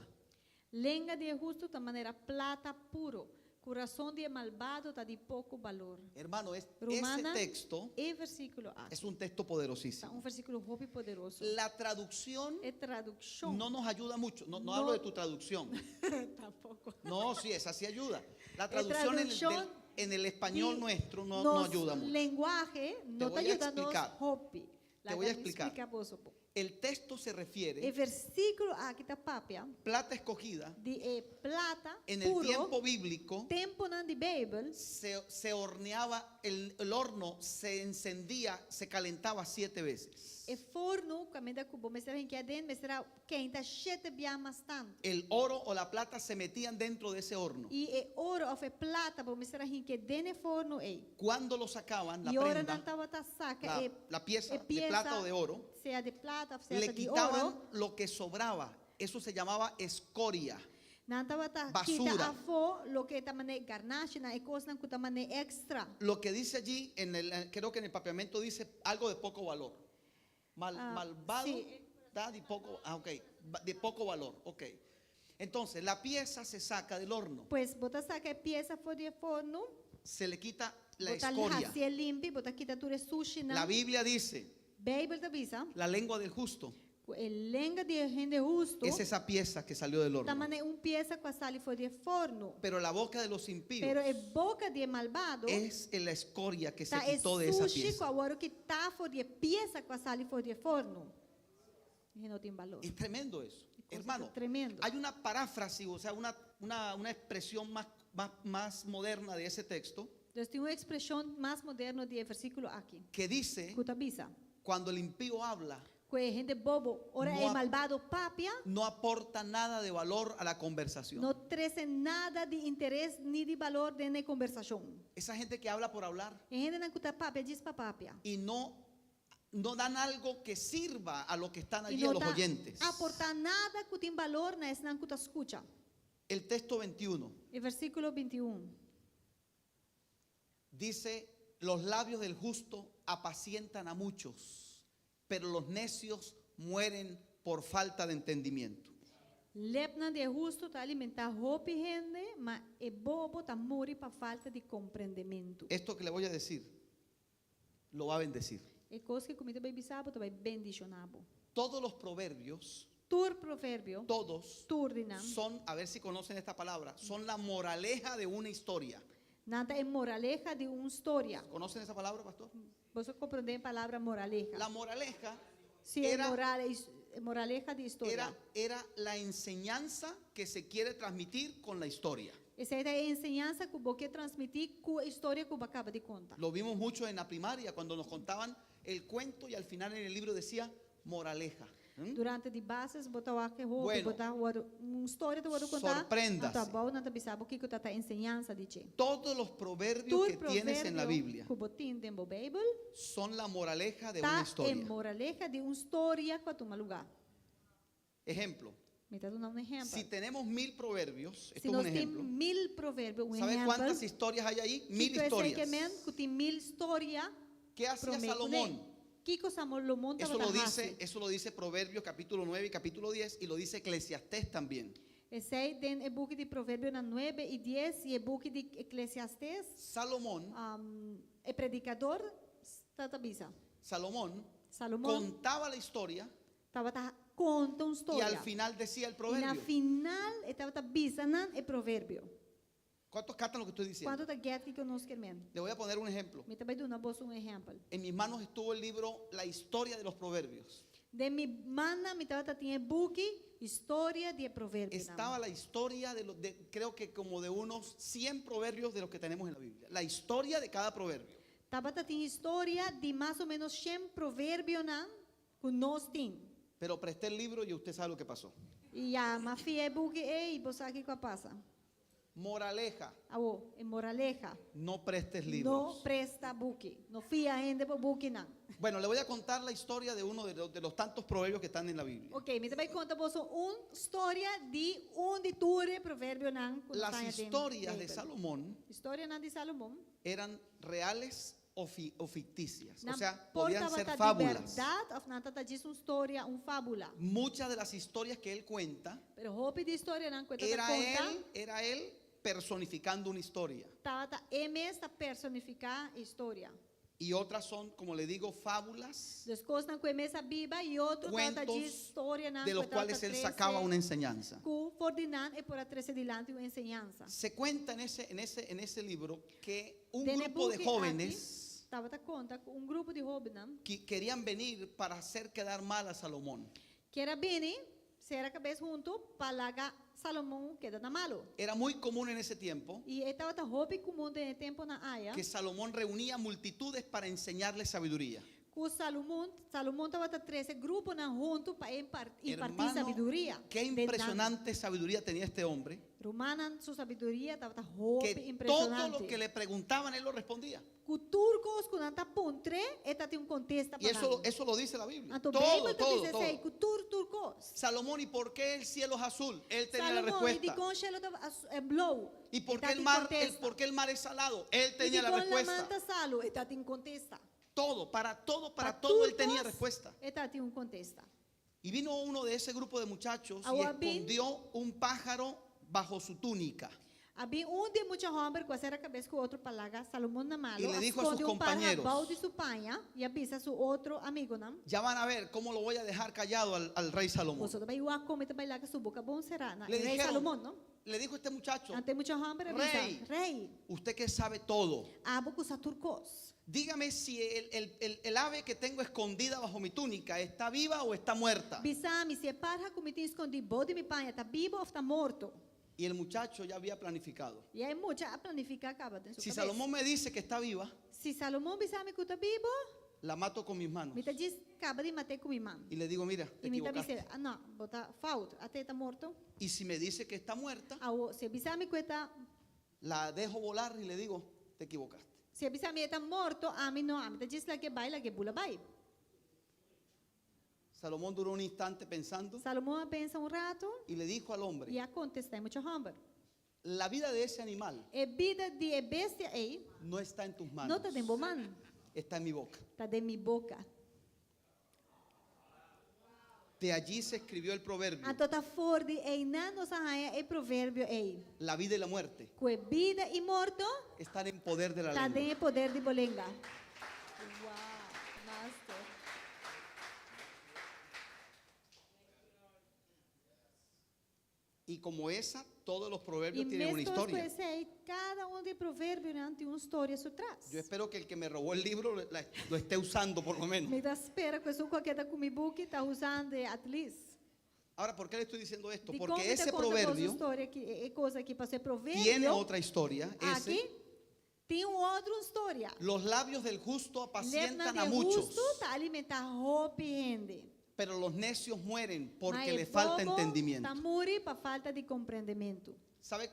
Lenga di hustu ta manera plata puru. Kurason di malbado ta di poko balor. Hermano, ese Rumannan, texto e versíkulo aki. es un texto Ta poderosísimo. un versíkulo hopi poderoso. La traducción E tradukshon. no nos ayuda mucho. No, no No. hablo de tu traducción. Tampoko. No, sí, esa sí ayuda. La E traducción en el, tradukshon en el español di nuestro no, no nos ayuda mucho. Lenguahe no voy ta a yuda nos explicar. hopi. Te voy a explicar. Splika boso po. El texto se E refiere, versíkulo aki ta papia plata escogida, di e plata en el puro, tiempo bíblico temponan di Beibel, se horneaba, el horno se encendía, se calentaba siete veces. e forno, kaminda ku bo mester a hinka aden, mester a kenta shete bia mas tantu. El oro o la plata se metían dentro de ese horno. I e oro òf e plata, bo mester a hinka den e forno ei. Cuando lo sacaban, la I ora prenda, nan tabata saka la, e, la pieza e de pieza, plata o de oro, sea di plata òf sea le di oro, quitaban lo que sobraba. Eso se llamaba escoria. nan tabata Basura. kita afó loke ta manera garnashi, nan e kosnan ku ta manera extra. Lo que dice allí, en el, creo que en el papiamento dice algo de poco valor. Ah, Malvado, sí. da de poco, ah, ok, de poco valor, ok. Entonces, la pieza se saca del horno, Pues bo ta saka e piesa for di e forno, se le quita la bo ta escoria. hasié limpi, bo ta kita tur e sushi La nan. Biblia dice, Beibel ta bisa, la lengua del justo ku e lenga di hende hustu, es esa pieza que salió del ta horno. manera un piesa ku a sali for di e forno. Pero la boca de los impíos Pero e boka di malbado es la escoria que se ta e quitó de esa sushi pieza. ku a wòrdu kitá for di e piesa ku a sali for di e forno. E no tin balor. Es tremendo eso. Cosa Hermano, tremendo. hay una paráfrasis, o sea, una expresión más moderna de ese texto Entonses tin un ekspreshon mas moderno di e versíkulo aki. que dice, Ku ta bisa. cuando el impío habla, Ku e hende bobo, ora No e malbado papia, no aporta nada de valor a la conversación. no trese nada di interes ni di balor den e kombersashon. Esa gente que habla por hablar E hendenan ku ta papia, djis pa papia. y no dan algo que sirva a lo que están I allí, a no los ta oyentes. aportá nada ku tin balor na esnan ku ta skucha. El texto 21 E versíkulo 21. dice, los labios del justo apacientan a muchos, pero los necios mueren por falta de entendimiento. Lepnan di e hustu ta alimentá hopi hende, ma e bobo ta muri pa falta di komprendementu. Esto que le voy a decir, lo va a bendecir. E kos ku mi ta bai bisa bo, ta bai bendishoná bo. Todos los proverbios, Tur proverbio, todos tur di nan, son, a ver si conocen esta palabra, son la moraleja de una historia. nan ta e moraleha di un historia. ¿Conocen esa palabra, pastor? Boso ta komprondé e palabra moraleha. La moraleja Sí, e era, moral, e moraleha di historia. era la enseñanza que se quiere transmitir con la historia. Esei ta e enseñansa ku bo ke transmití ku e historia ku bo a kaba di konta. Lo vimos mucho en la primaria cuando nos contaban el cuento y al final en el libro decía moraleja. Durante di basis, bo ta wak hopi, Bueno. bo ta wòrdu, un historia ta wòrdu kontá. Sorpréndase. Anto abou nan ta bisa bo kiko ta e enseñansa di dje. Todos los proverbios Tur que tienes en la proverbio Biblia ku bo tin den bo Beibel, son la moraleja de una ta e historia. moraleha di un historia ku a tuma lugá. Ejemplo, Mi ta duna un ehèmpel. si tenemos 1000 proverbios, Si esto es un nos tin ejemplo. 1000 proverbio, un ¿Sabes ehèmpel. cuántas historias hay ahí? 1000 Kiko esei ke historias. men, ku tin 1000 historia. ¿Qué hacía promé kuné. Salomón? Kiko Salomón Eso lo tabata dice, hasi. eso lo dice Proverbios capítulo 9 y capítulo 10 y lo dice Eclesiastés también. Esei den e buki di Proverbionan 9 i 10 i e buki di Eclesiastes. Salomón, E predikador ta bisa. Salomón Salomón contaba la historia tabata konta un y historia. al final decía el I na proverbio. final e tabata bisa nan e proverbio. ¿Cuántos captan lo que estoy diciendo? Kuantu ta get kiko nos ke men? Le voy a poner un ejemplo. Mi ta bai duna boso un ehèmpel. En mis manos estuvo el libro La historia de los proverbios. Den mi mannan mi tabata tin e buki Historia di Proverbionan. Estaba la historia de, los, de creo que como de unos 100 proverbios de los que tenemos en la Biblia. La historia de cada proverbio. Tabata tin historia di mas o ménos 100 proverbionan ku nos tin. Pero presté el libro y usted sabe lo que pasó. I ya, m'a fia e buki ei, i bo sa kiko a pasa. Moraleja, Awor, e moraleha. no prestes No libros. presta buki. No fia hende bo bukinan. Bueno, le voy a contar la historia de uno de los tantos proverbios que están en la Biblia. Ok, mi ta bai konta boso un storia di un di tur e proverbionan ku nos Las haña den historias de Beibel. Salomón Historianan di Salomon eran reales o, o ficticias. O nan sea, por podían ser tabata di fábulas. bèrdat òf nan tabata djis un storia, un fábula. Muchas de las historias que él cuenta Pero hopi di historianan ku e tabata era konta él, era él personificando una historia. tabata e mes ta personifiká e historia. Y otras son, como le digo, fábulas, Dus kosnan ku e mes a biba i otro tabata djis cuentos storianan de ku los e tabata cuales él trese sacaba una enseñanza. ku for di nan e por a trese dilanti un enseñansa. Se cuenta en ese libro que un Den e grupo de buki jóvenes aki tabata konta ku un grupo di hóbennan que querían venir para hacer quedar mal a Salomón. Ker a bini sera kabes huntu pa laga Salomon keda na malu. Era muy común en ese tiempo I e tabata hopi komun den e tempunan aya que Salomón reunía multitudes para enseñarles sabiduría. Ku Salomon, Salomon tabata trese gruponan huntu pa impartí Hermano, sabiduria. qué Den nan. impresionante sabiduría tenía este hombre, Rumannan, su sabiduria tabata hopi que todo impreshonante. lo que le preguntaban él lo respondía. Ku tur kos ku nan ta puntr'é, e tatin un kontesta Y pa eso, nan. eso lo dice la Biblia. Anto Todo, Beibel ta todo, bisa esei, todo. ku tur tur kos. Salomón, ¿y por qué el cielo es azul? Él tenía la Salomon, i respuesta. dikon shelu ta blou? ¿Y por E qué el tatin mar, el, kontesta. por qué el mar es salado? Él I tenía la dikon laman respuesta. ta salu? E tatin kontesta. Todo, para todo, para Pa todo tur él tenía kos, respuesta. e tatin un kontesta. Y vino uno de ese grupo de muchachos y Awor a bin. escondió un pájaro bajo su túnica. A bin un di e mucha hòmber ku a sera kabes ku otro pa laga Salomon na malu, Y le a dijo a sus skonde un parha compañeros, bou di su paña i a bisa su otro amigunan, Ya van a ver cómo lo voy a dejar callado al rey Salomón. Boso ta bai wak kon mi ta bai laga su boka bon será na Le e rei dijeron, Salomon, no? le dijo este muchacho, Anto e mucha hòmber a bisa, Rei, Rei, usted que sabe todo, abo ku sa tur kos. dígame si el ave que tengo escondida bajo mi túnica está viva o está muerta. Bisa mi si e parha ku mi tin skondí bou di mi paña ta bibu òf ta morto. Y el muchacho ya había planificado. I e mucha a planifiká kaba den su Si kabes. Salomón me dice que está viva, Si Salomon bisa mi ku ta bibu, la mato con mis manos. mi ta djis kaba di mat'é ku mi man. Y le digo, mira, te I mi ta equivocaste. bis'é, ah no, bo ta fout, at'é e ta morto. Y si me dice que está muerta, Awor, si e bisa mi ku e ta, la dejo volar y le digo, te equivocaste. si e bisa mi e ta morto, ami no, ami ta djis lag'é bai, lag'é bula bai. Salomón duró un instante pensando Salomon a pensa un ratu y le dijo al hombre, i a kontestá e mucha hòmber. la vida de ese animal E bida di e bestia ei no está en tus no manos, ta den bo man, está en mi boca. ta den mi boka. De allí se escribió el proverbio, Anto ta for di einan nos a haña e proverbio ei. la vida y la muerte Ku e bida i morto están en poder de la ta den lengua. e poder di bo lenga. Wow, master. Y como esa, todos los proverbios I tienen una meskos ku historia. esei, kada un di e proverbionan tin un storia su tras. Yo espero que el que me robó el libro lo esté usando por lo menos. Mi ta spera ku esun ku a keda ku mi buki ta usando at least. Ahora, ¿por qué le estoy diciendo esto? Di Porque kon mi ta ese konta boso proverbio storia aki, e kos aki, pasobra e proverbio tiene otra historia. aki Ese, tin un otro storia. los labios del justo apacientan Lepnan a de muchos, hustu ta alimentá hopi hende. pero los necios mueren porque Ma e les falta bobo entendimiento. Ta muri pa falta di komprendementu. ¿Sabe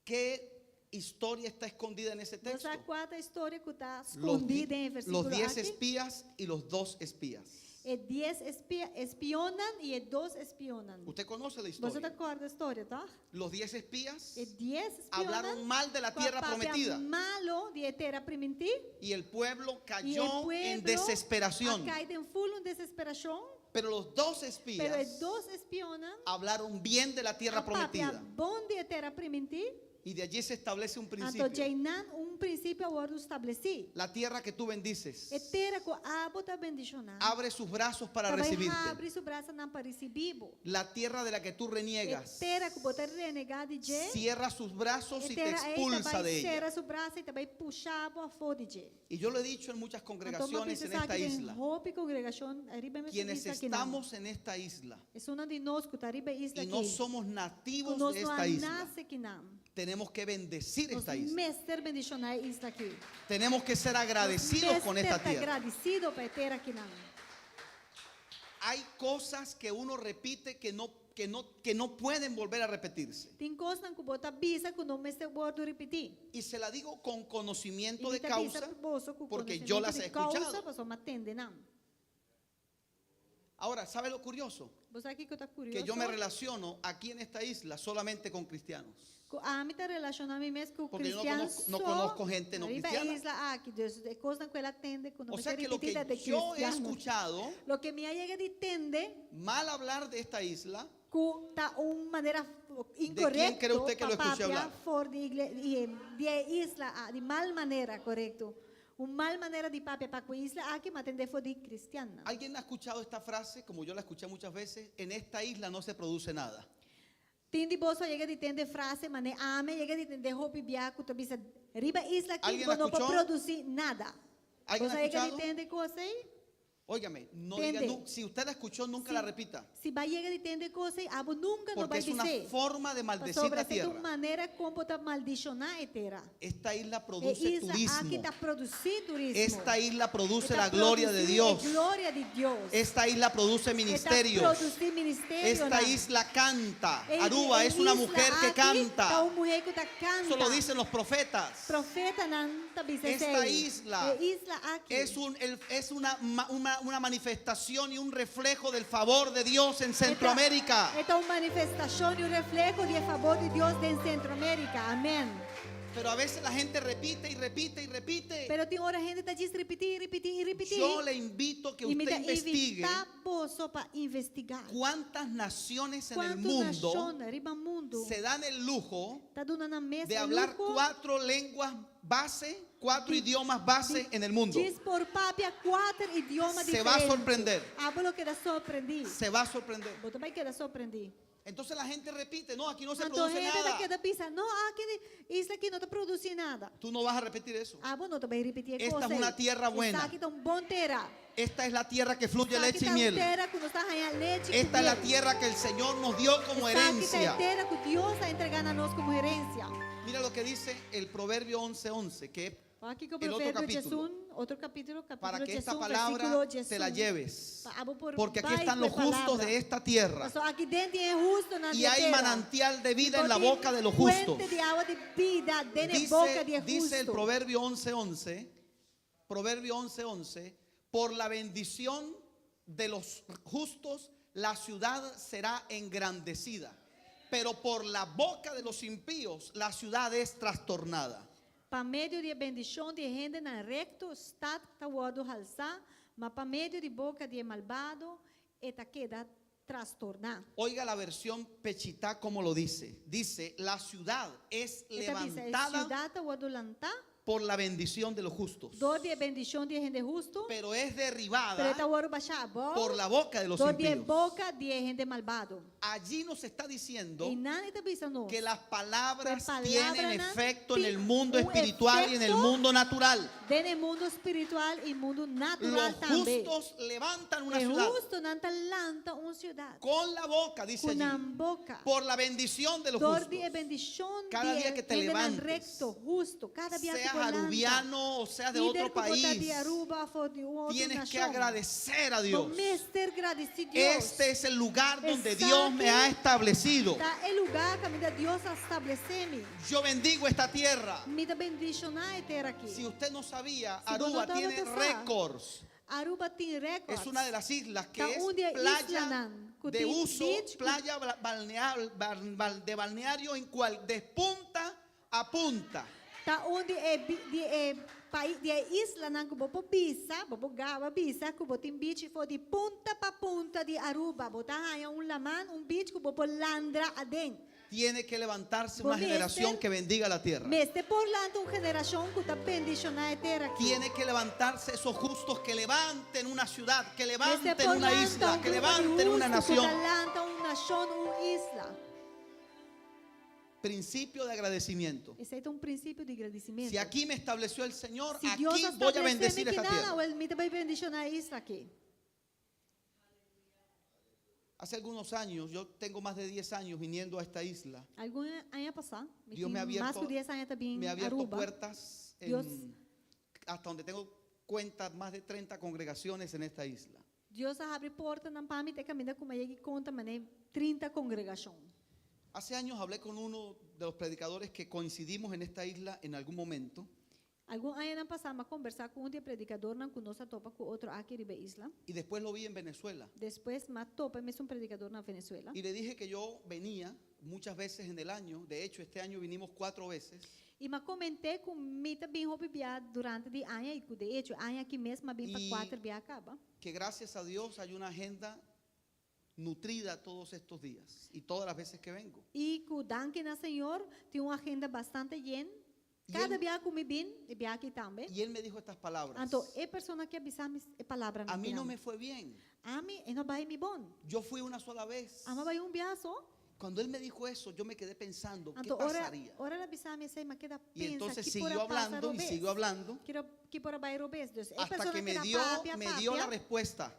qué historia está escondida en ese texto? Bo sa kua ta e storia ku ta Los, skondí den e los versíkulo 10 aki. espías y los dos espías. E 10 espia, espionnan i e 2 espionnan. Usted conoce la Bo ta historia. kòrda e storia, toch? Los 10 espías E 10 espionnan hablaron mal de la tierra prometida malu di e tera primintí y el pueblo i e cayó pueblo en desesperación. a kai den full un desesperashon. Pero los dos Pero e espías 2 espionnan hablaron bien de la tierra a papia prometida. bon di e tera primintí. Y de allí se establece un Anto principio. djeinan un prinsipio a wòrdu establesí. La tierra que tú bendices E tera ku abo ta bendishoná. abre sus brazos para Ta bai recibirte. habri su brasanan pa risibí bo. La tierra de la que tú E reniegas tera ku bo ta renegá di dje. cierra sus brazos E y te tera ei ta expulsa bai de ella. sera su brasa i ta bai pusha bo afó di dje. Y yo lo he dicho en muchas Anto mi a congregaciones bisa en esta esaki den isla. hopi kongregashon riba e mesun Quienes isla akinan. estamos en esta isla Esunnan di nos ku ta riba e isla y no aki. somos Ku nativos nos de no esta a isla, nase akinan. tenemos que bendecir Nos esta isla. mester bendishoná e isla aki. Tenemos que ser Nos agradecidos con mester esta ta tierra. agradesido pa e tera akinan. Hay cosas que uno repite que no, que no, que no pueden volver a repetirse. Tin kosnan ku bo ta bisa ku no mester wòrdu ripití. Y se la digo con I conocimiento mi de ta bisa causa, boso ku porque yo konosementu las he di kousa, escuchado. pasobra mi a tende nan. Ahora, ¿sabe lo curioso? Bo sa kiko ta Que yo me kurioso? relaciono aquí en esta isla solamente con cristianos. Ku ami ta relashoná mi mes ku Porque yo no kristian conozco, no so conozco gente no riba e cristiana. isla aki. Dus e kosnan ku el a tende ku no O mester sea que lo ripití ta que de yo he kristiannan. escuchado Loke mi a yega di tende mal hablar de esta isla, ku ta un manera ¿de quién cree inkorekto usted que pa lo escuché papia hablar? for di igle di e di e isla a di mal manera korekto. Un mal manera di papia pa ku e isla aki m'a tende for di kristiannan. ¿Alguien ha escuchado esta frase, como yo la escuché muchas veces? En esta isla no se produce nada. Tin di boso a yega di tende frase mane ami a yega di tende hopi bia ku ta bisa riba isla aki ¿Alguien bo la no por escuchó? produsí nada. ¿Alguien Boso la a ha yega di escuchado? tende kos ei? Óigame, no diga, Tende. nu- si usted la escuchó, nunca Si, la repita. si bo a yega di tende kos ei, abo nunka no Porque bai es una bis'é. forma de maldecir Pasobra la esei ta un tierra. manera kon bo ta maldishoná e tera. Esta isla E produce isla aki turismo. ta produsí turismo. Esta isla E produce ta la gloria de produsí e Dios. gloria di Dios. Esta isla produce E ta ministerios. produsí Esta ministerionan. isla canta. E, Aruba e es una isla mujer que aki ta canta. un muhé ku ta Eso lo kanta. dicen los profetas. Profetanan ta bisa Esta esei. isla E isla aki es, un, el- es una, ma- una, una manifestación y un reflejo del favor de Dios en E ta, Centroamérica. e ta un manifestashon i un refleho di e fabor di Dios den Sentroamérika. Amèn. Pero a veces la gente repite y repite y repite. Pero tin ora hende ta djis ripití, ripití i ripití. Yo le invito que I mi usted ta investigue invitá boso pa investigá. cuántas naciones en el Kuantu mundo nashon riba mundu se dan el lujo ta duna nan mes de e hablar luho cuatro lenguas base, cuatro idiomas base en el mundo. djis por papia kuater idioma Se va a diferente. sorprender. Abo lo keda sorprendí. Se va a sorprender. Bo ta bai keda sorprendí. Entonces la gente repite, no, aquí no se Anto produce hende ta nada. keda bisa, no, aki di isla aki no ta produsí nada. Tú no vas a repetir eso. Abo no ta bai ripití e Esta kos es una ei. tierra buena. Esaki ta un bon tera. Esta es la tierra que fluye Esaki leche y ta un miel. tera ku nos ta haña leche ku Esta es la miel. tierra que el Señor nos dio como Esaki ta e herencia. tera ku Dios a entregá na nos komo herensia. Mira lo que dice el Proverbio 11:11, que es Aki ku el otro Proverbio capítulo. 11, otro kapítulo, Para kapítulo que esta 11, palabra versíkulo te la 11. lleves. Pa abo por Porque aquí bai están ku e los justos palabra. de esta tierra. Paso aki den tin e hustonan Y di e hay tera. manantial de vida en la Bo tin boca de los justos. Fuente di awa di bida den e boka di Dice, e dice el hustu. Proverbio 11:11, Proverbio 11:11, por la bendición de los justos la ciudad será engrandecida, pero por la boca de los impíos la ciudad es trastornada. Pa medio di e bendishon di e hendenan rekto, stat ta wòrdu halsá, ma pa medio di boka di e malbado, e ta keda trastorná. Oiga la versión Pechitá como lo dice. Dice, la ciudad es E ta bisa, e levantada siudat ta wòrdu lantá por la bendición de los justos, dor di e bendishon di e hende hustu, pero es pero e ta derribada wòrdu bashá abou por la boca de los dor di e impíos. boka di e hende malbado. Allí nos está diciendo Einan e ta bisa nos que las palabras ku e tienen palabranan efecto en tin el mundo un espiritual y en el efekto mundo natural. den e mundu spiritual i mundu natural Los tambe. justos levantan una E ciudad hustunan ta lanta un siudat con la boca, dice ku allí, nan boka. por la bendición de los Dor justos. di e bendishon Cada di día e que te hendenan levantes, rekto, hustu, kada bia ku Seas bo lanta. arubiano o seas de Lider otro ku bo ta di país, Aruba òf di un otro tienes que nashon. agradecer a Bo Dios. mester gradisí Dios. Este es el lugar donde Esaki Dios me ha establecido. Ta e lugá kaminda Dios a establesé mi. Yo bendigo esta tierra. Mi ta bendishoná e tera aki. Si usted no sabía, Si bo no Aruba tabata tiene sa, récords. Aruba tin récords. Es una de las islas que Ta es un di e playa islanan ku de tin uso, beach ku playa balnear- de balneario en cual de punta a punta. Ta un di e bi- di e pai di e islanan ku bo por bisa, bo por gaba bisa ku bo tin beach for di punta pa punta di Aruba. Bo ta haña un laman, un beach ku bo por landra aden. Tiene que levantarse Bo una generación mester que bendiga la tierra. Mester por lanta un generashon ku ta bendishoná e tera aki. Tiene que levantarse esos justos que levanten una ciudad, que Mester levanten por una lanta isla, un que grupo di levanten una hustu ku ta nación. lanta un nashon, un isla. Principio de agradecimiento. Esei ta un prinsipio di gradisimentu. Si aquí me estableció el Señor, Si Dios aquí a voy a establesé mi bendecir esta kinan, tierra. awel mi ta bai bendishoná e isla aki. Hace algunos años, yo tengo más de 10 años viniendo a esta isla. Algun aña pasá, mi Dios me ha tin mas abierto, ku 10 aña ta bin me ha abierto Aruba. puertas en- Dios hasta donde tengo cuenta más de 30 congregaciones en esta isla. Dios a habri portanan pa mi te kaminda ku mi a yega i konta manera 30 kongregashon. Hace años hablé con uno de los predicadores que coincidimos en esta isla en algún momento. Algun añanan pasá mi a kombersá ku un di e predikadornan ku nos a topa ku otro aki riba e isla. Y después lo vi en Venezuela. Despues mi a topa e mesun predikador na Venezuela. Y le dije que yo venía muchas veces en el año, de hecho este año vinimos cuatro veces. I mi a koment'é ku mi ta bin hopi bia durante di aña i ku de echo e aña aki mes mi a bin pa Y kuater bia kaba. que gracias a Dios hay una agenda nutrida todos estos días y todas las veces que vengo. I ku danki na Señor tin un agenda bastante yen. Y Kada él, bia ku mi bin, e bia aki tambe. y él me dijo estas palabras. Anto e persona aki a bisa mi e palabranan A mí no kinan. me fue bien. Ami e no bai mi bon. Yo fui una sola vez. Ami a bai un bia so. Cuando él me dijo eso, yo me quedé pensando, ¿qué Anto ora, pasaría? ora el a bisa mi esei, mi a keda Y pensa, entonces ki por siguió a pasa hablando y robes? siguió hablando Kiro, ki por a bai robes? Dus e hasta persona que me keda dio, papia, me dio la papia, respuesta.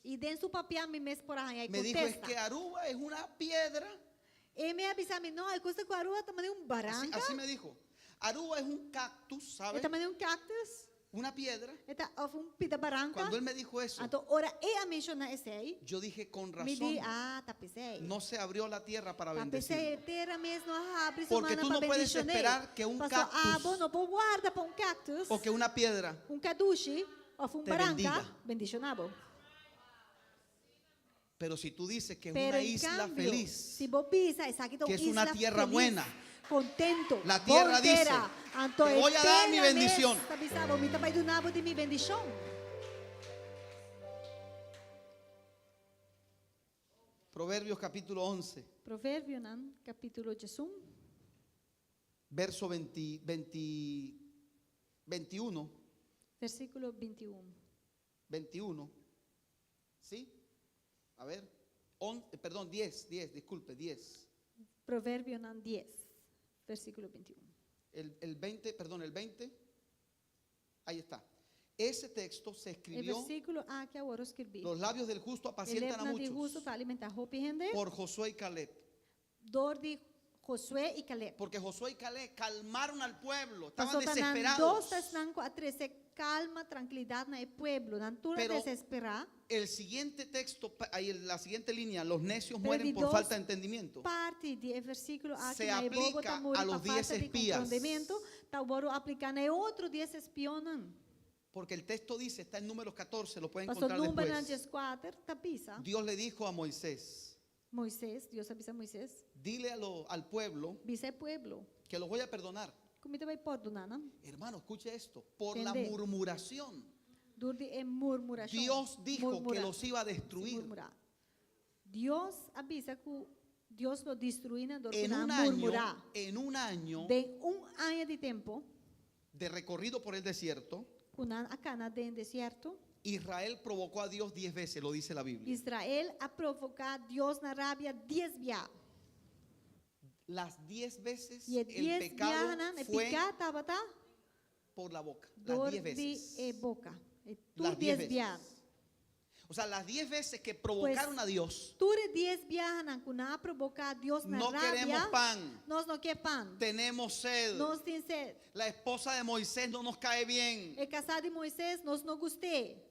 i den su papia mi mes por a haña e Me dijo, es kontesta. que Aruba es una piedra. E mi a bisa mi, no, e kos ta ku Aruba ta manera un Así, baranka. así me dijo. Aruba es un cactus, E ¿sabe? ta manera un cactus. Una piedra. E ta of un pida baranka. Cuando él me dijo eso, Anto ora e a menshoná esei, yo dije, con mi di, razón, ah, ta p'esei. no se abrió la tierra para Ta p'esei bendecir. e tera mes no a habri su Porque mannan tú pa no puedes bendishoné. esperar que un Paso cactus abo no por warda pa un cactus, o que una piedra un kadushi of un te baranka bendiga. bendishoná bo. Pero si tú dices que es Pero una en isla cambio, feliz, si bo bisa esaki ta un que es una isla tierra feliz, buena, contento, la tierra bon dice, tera, anto te e voy a dar mi tera mes bendición. ta bisa bo, mi ta bai duna bo di mi bendishon. Proverbios capítulo 11, Proverbionan capítulo 11, verso 20, 20, 21, versículo 21. 21, ¿sí? A ver, on, perdón, 10, 10, disculpe, 10. Proverbionan 10, versículo 21. El, el 20, perdón, el 20, ahí está. Ese texto se E escribió, versículo aki a wòrdu skirbí. los labios del justo E apacientan a lepnan di muchos, hustu ta alimentá hopi hende por Josué y Caleb. dor di Josué i Caleb. Porque Josué y Caleb calmaron al pueblo, estaban Pasobra nan desesperados. dos ta esnan ku a trese kalma, trankilidat na e pueblo. Nan tur a Pero desesperá. el siguiente texto, ahí en la siguiente línea, los necios Pero mueren di por dos falta de entendimiento. Parti di e versíkulo aki Se na e bobo ta aplica muri a los pa 10 falta di espías. komprondementu, ta wòrdu apliká na e otro 10 espionnan. Porque el texto dice, está en números 14, lo pueden Paso encontrar Númeronan después. 14 ta bisa. Dios le dijo a Moisés, Moisés, Dios a bisa Moisés, dile a lo- al pueblo bisa e pueblo, que los voy a perdonar. ku mi ta bai pordoná nan. Hermano, escuche esto, por la Tende. murmuración. Dor di e murmurashon. Dios dijo que Murmurá. los iba a Sí, destruir. murmurá. Dios a bisa ku Dios lo destruí nan dor ku En nan un a año, murmurá. en un año Den un aña di tempu, de recorrido por el desierto, ku nan a kana den desierto, Israel provocó a Dios 10 veces, lo dice la Biblia. Israel a provoká Dios na rabia 10 bia. Las 10 veces I e el 10 pecado biahanan, e fue piká tabata por la boca. Las dor 10 di veces. e boka. E tur Las 10 10 bia. veces. O sea, las 10 veces que provocaron a Dios, Tur e 10 biahanan ku nan a provoká Dios na no queremos rabia, pan, nos no ke pan. tenemos sed. Nos tin set. La esposa de Moisés no nos cae bien. E kasá di Moisés nos no gust'é.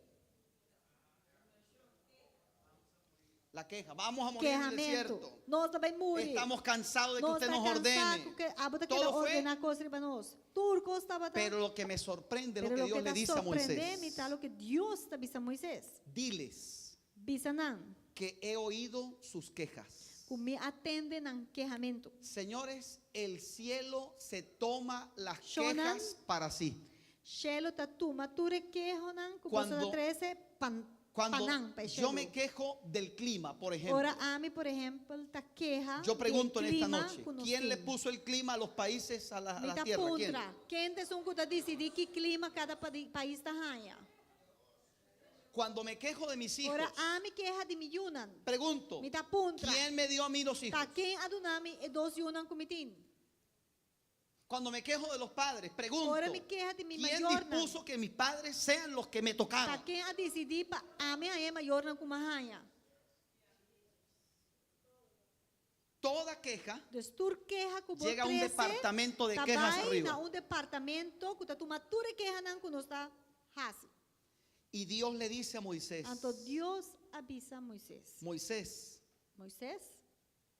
La queja, vamos a morir en el Kehamentu. desierto. Nos ta bai muri. Estamos cansados de que Nos usted ta nos kansá ordene. ku ke abo ta keda Todo fue, ordená kos riba nos. Tur kos tabata. pero lo que me sorprende es lo Pero que loke Dios le ta dice a sorprendé mi Moisés. ta loke Dios ta bisa Moisés. Diles Bisa nan que he oído sus quejas. ku mi a tende nan kehamentu. Señores, el cielo se toma las Shonan. quejas para sí. Shelu ta tuma tur e kehonan ku boso ta Cuando- trese pan Cuando pa nan, pa e yo shelu. me quejo del clima, por ejemplo, Ora ami, por ehèmpel, ta keha yo di e pregunto en esta klima noche, ku nos ¿quién le tin. puso el clima a los países, a la, a Mi la ta tierra? ¿Quién? puntra, ken ta esun ku ta disidí ki klima kada pais ta haña? Cuando me quejo de mis hijos, Ora ami keha di mi yunan. pregunto, Mi ta puntra, ¿quién me dio a mí los hijos? ta ken a duna mi e dos yunan ku mi tin? Cuando me quejo de los padres, pregunto, Ora mi keha di mi ¿quién mayornan? dispuso que mis padres sean los que me tocaron? Ta ken a disidí pa ami haña e mayornan ku m'a haña? Toda queja Dus tur keha ku bo llega a un trese, departamento de ta quejas bai arriba. na un departamento ku ta tuma tur e kehanan ku nos ta hasi. Y Dios le dice a Moisés, Anto Dios a bisa Moises. Moisés, Moises,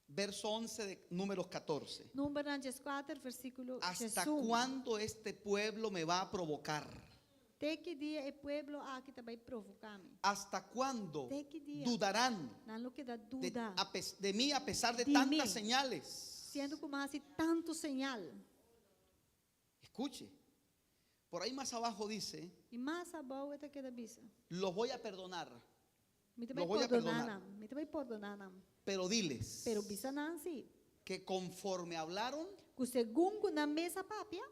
verso 11 de Números 14. Numbernan 14, versíkulo ¿Hasta 11. cuándo este pueblo me va a provocar? Te ki dia e pueblo aki ta bai provoká mi? ¿Hasta cuándo Te ki dia? dudarán Nan lo keda de, duda. de mí a pesar de Di tantas mi. señales? Siendo ku m'a hasi tantu señal. Escuche, por ahí más abajo dice, I mas abou e ta keda bisa. los voy a perdonar, Mi ta bai Los voy a pordoná perdonar. nan. Mi ta bai pordoná nan. pero diles Pero bisa nan si. que conforme hablaron, Ku segun ku nan mes a papia.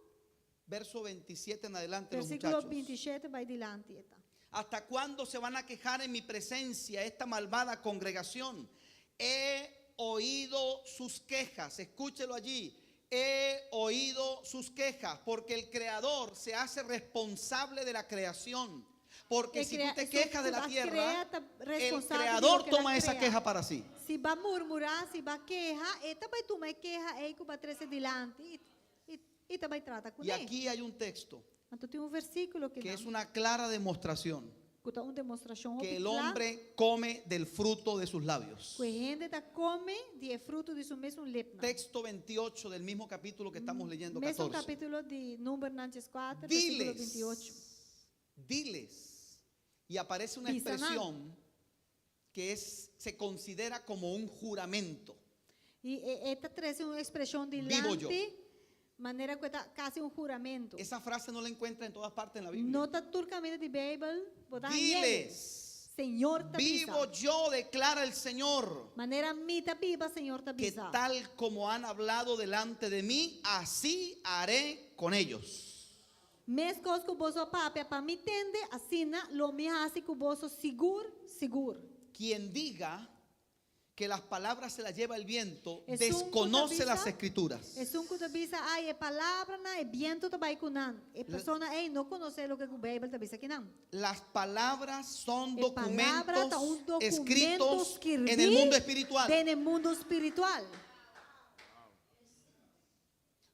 verso 27 en adelante, los Versíkulo muchachos. 27 bai dilanti e ta. ¿Hasta cuándo se van a quejar en mi presencia esta malvada congregación? He oído sus quejas, escúchelo allí. He oído sus quejas, porque el creador se hace responsable de la creación. Porque El si tú crea- te eso quejas de la la tierra, crea ta el responsable de creador lo que la toma esa crea. queja para sí. Si bo a murmurá, si bo a keha, e ta bai tuma e keha ei ku bo a trese dilanti i, i, i ta bai trata Y kuné. aquí hay un texto Anto tin un versíkulo ku que es no, una clara demostración ku ta un demostrashon que el hopi kla, hombre come del fruto de sus labios. ku hende ta kome di e fruto di su mesun lepnan. Texto 28 del mismo capítulo que estamos leyendo, Mesun 14. kapítulo di Numbernan 4, versíkulo Diles, 28. diles. Y aparece una Bisa nan. expresión que es, se considera como un juramento. I e, e ta trese un ekspreshon Bibo yo. dilanti, manera ku ta kasi un huramentu. Esa frase no la encuentra en todas partes en la Biblia. No ta tur kaminda den Beibel, bo ta hañ'é. Diles, Señor ta bisa. vivo yo, declara el Señor, Manera mi ta biba, Señor que ta bisa. tal como han hablado delante de mí, así haré con ellos. Meskos ku boso a papia pa mi tende, asina lo mi hasi ku boso sigur, sigur. Quien diga que las palabras se las lleva el viento, Esun desconoce ku ta las bisa, escrituras. Esun ku ta bisa, ai, e palabranan, e bientu ta bai ku nan. E persona ei no konosé loke ku Beibel ta bisa akinan. Las palabras son E palabra ta un documentos dokumento escritos skirbí en el mundo espiritual. den mundu spiritual.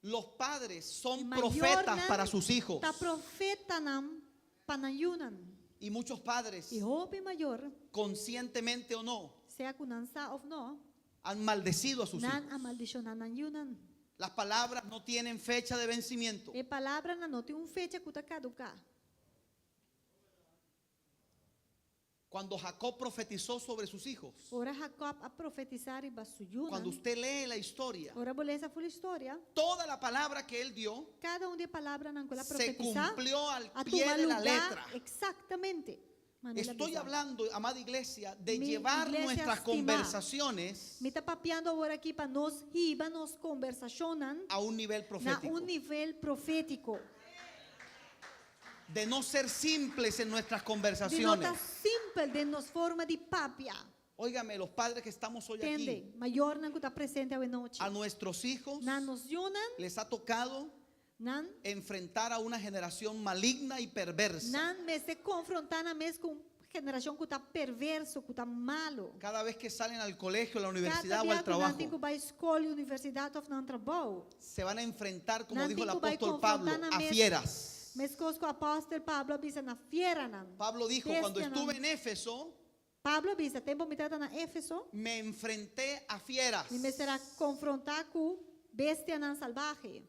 Los padres son Mayornan profetas para sus hijos. Ta profetanan pa nan yunan. Y muchos padres, I hopi mayor, conscientemente o no, sea ku nan sa òf no, han maldecido a sus nan hijos. a maldishoná nan yunan. Las palabras no tienen fecha de vencimiento. E palabranan no tin un fecha ku ta kaduká. Cuando Jacob profetizó sobre sus hijos, Ora Jacob a profetisá riba su yunan. cuando usted lee la historia, Ora bo lesa full historia, toda la palabra que él dio kada un di e palabranan ku el a se profetisá, cumplió al a pie tuma de la lugá letra. eksaktamente. Manera Estoy bisa. hablando, amada iglesia, de Mi llevar iglesia nuestras stimá. conversaciones Mi ta papiando awor aki pa nos hiba nos kombersashonnan a un nivel na profético. un nivel profétiko. De no ser simples en nuestras Di no conversaciones. ta simpel den nos forma di papia. Óigame, los padres que estamos hoy aquí, Tende, mayornan ku ta presente awe nochi. a nuestros hijos Na nos yunan, les ha tocado nan enfrentar a una generación maligna y perversa. nan mester konfrontá nan mes ku un generashon ku ta perverso, ku ta malu. Cada vez que salen al colegio, a la Cada universidad o dia al ku nan tin trabajo, ku bai skol, universidat òf nan trabou. se van a enfrentar, como Nan dijo el tin ku bai apóstol Pablo, konfrontá nan a mes. fieras. Meskos ku apòstel Pablo a bisa na fieranan. Pablo dijo, cuando Bestianan. estuve en Éfeso, Pablo a bisa, tempu mi tabata na Éfeso, me enfrenté a fieras. mi mester a konfrontá ku bestianan salvahe.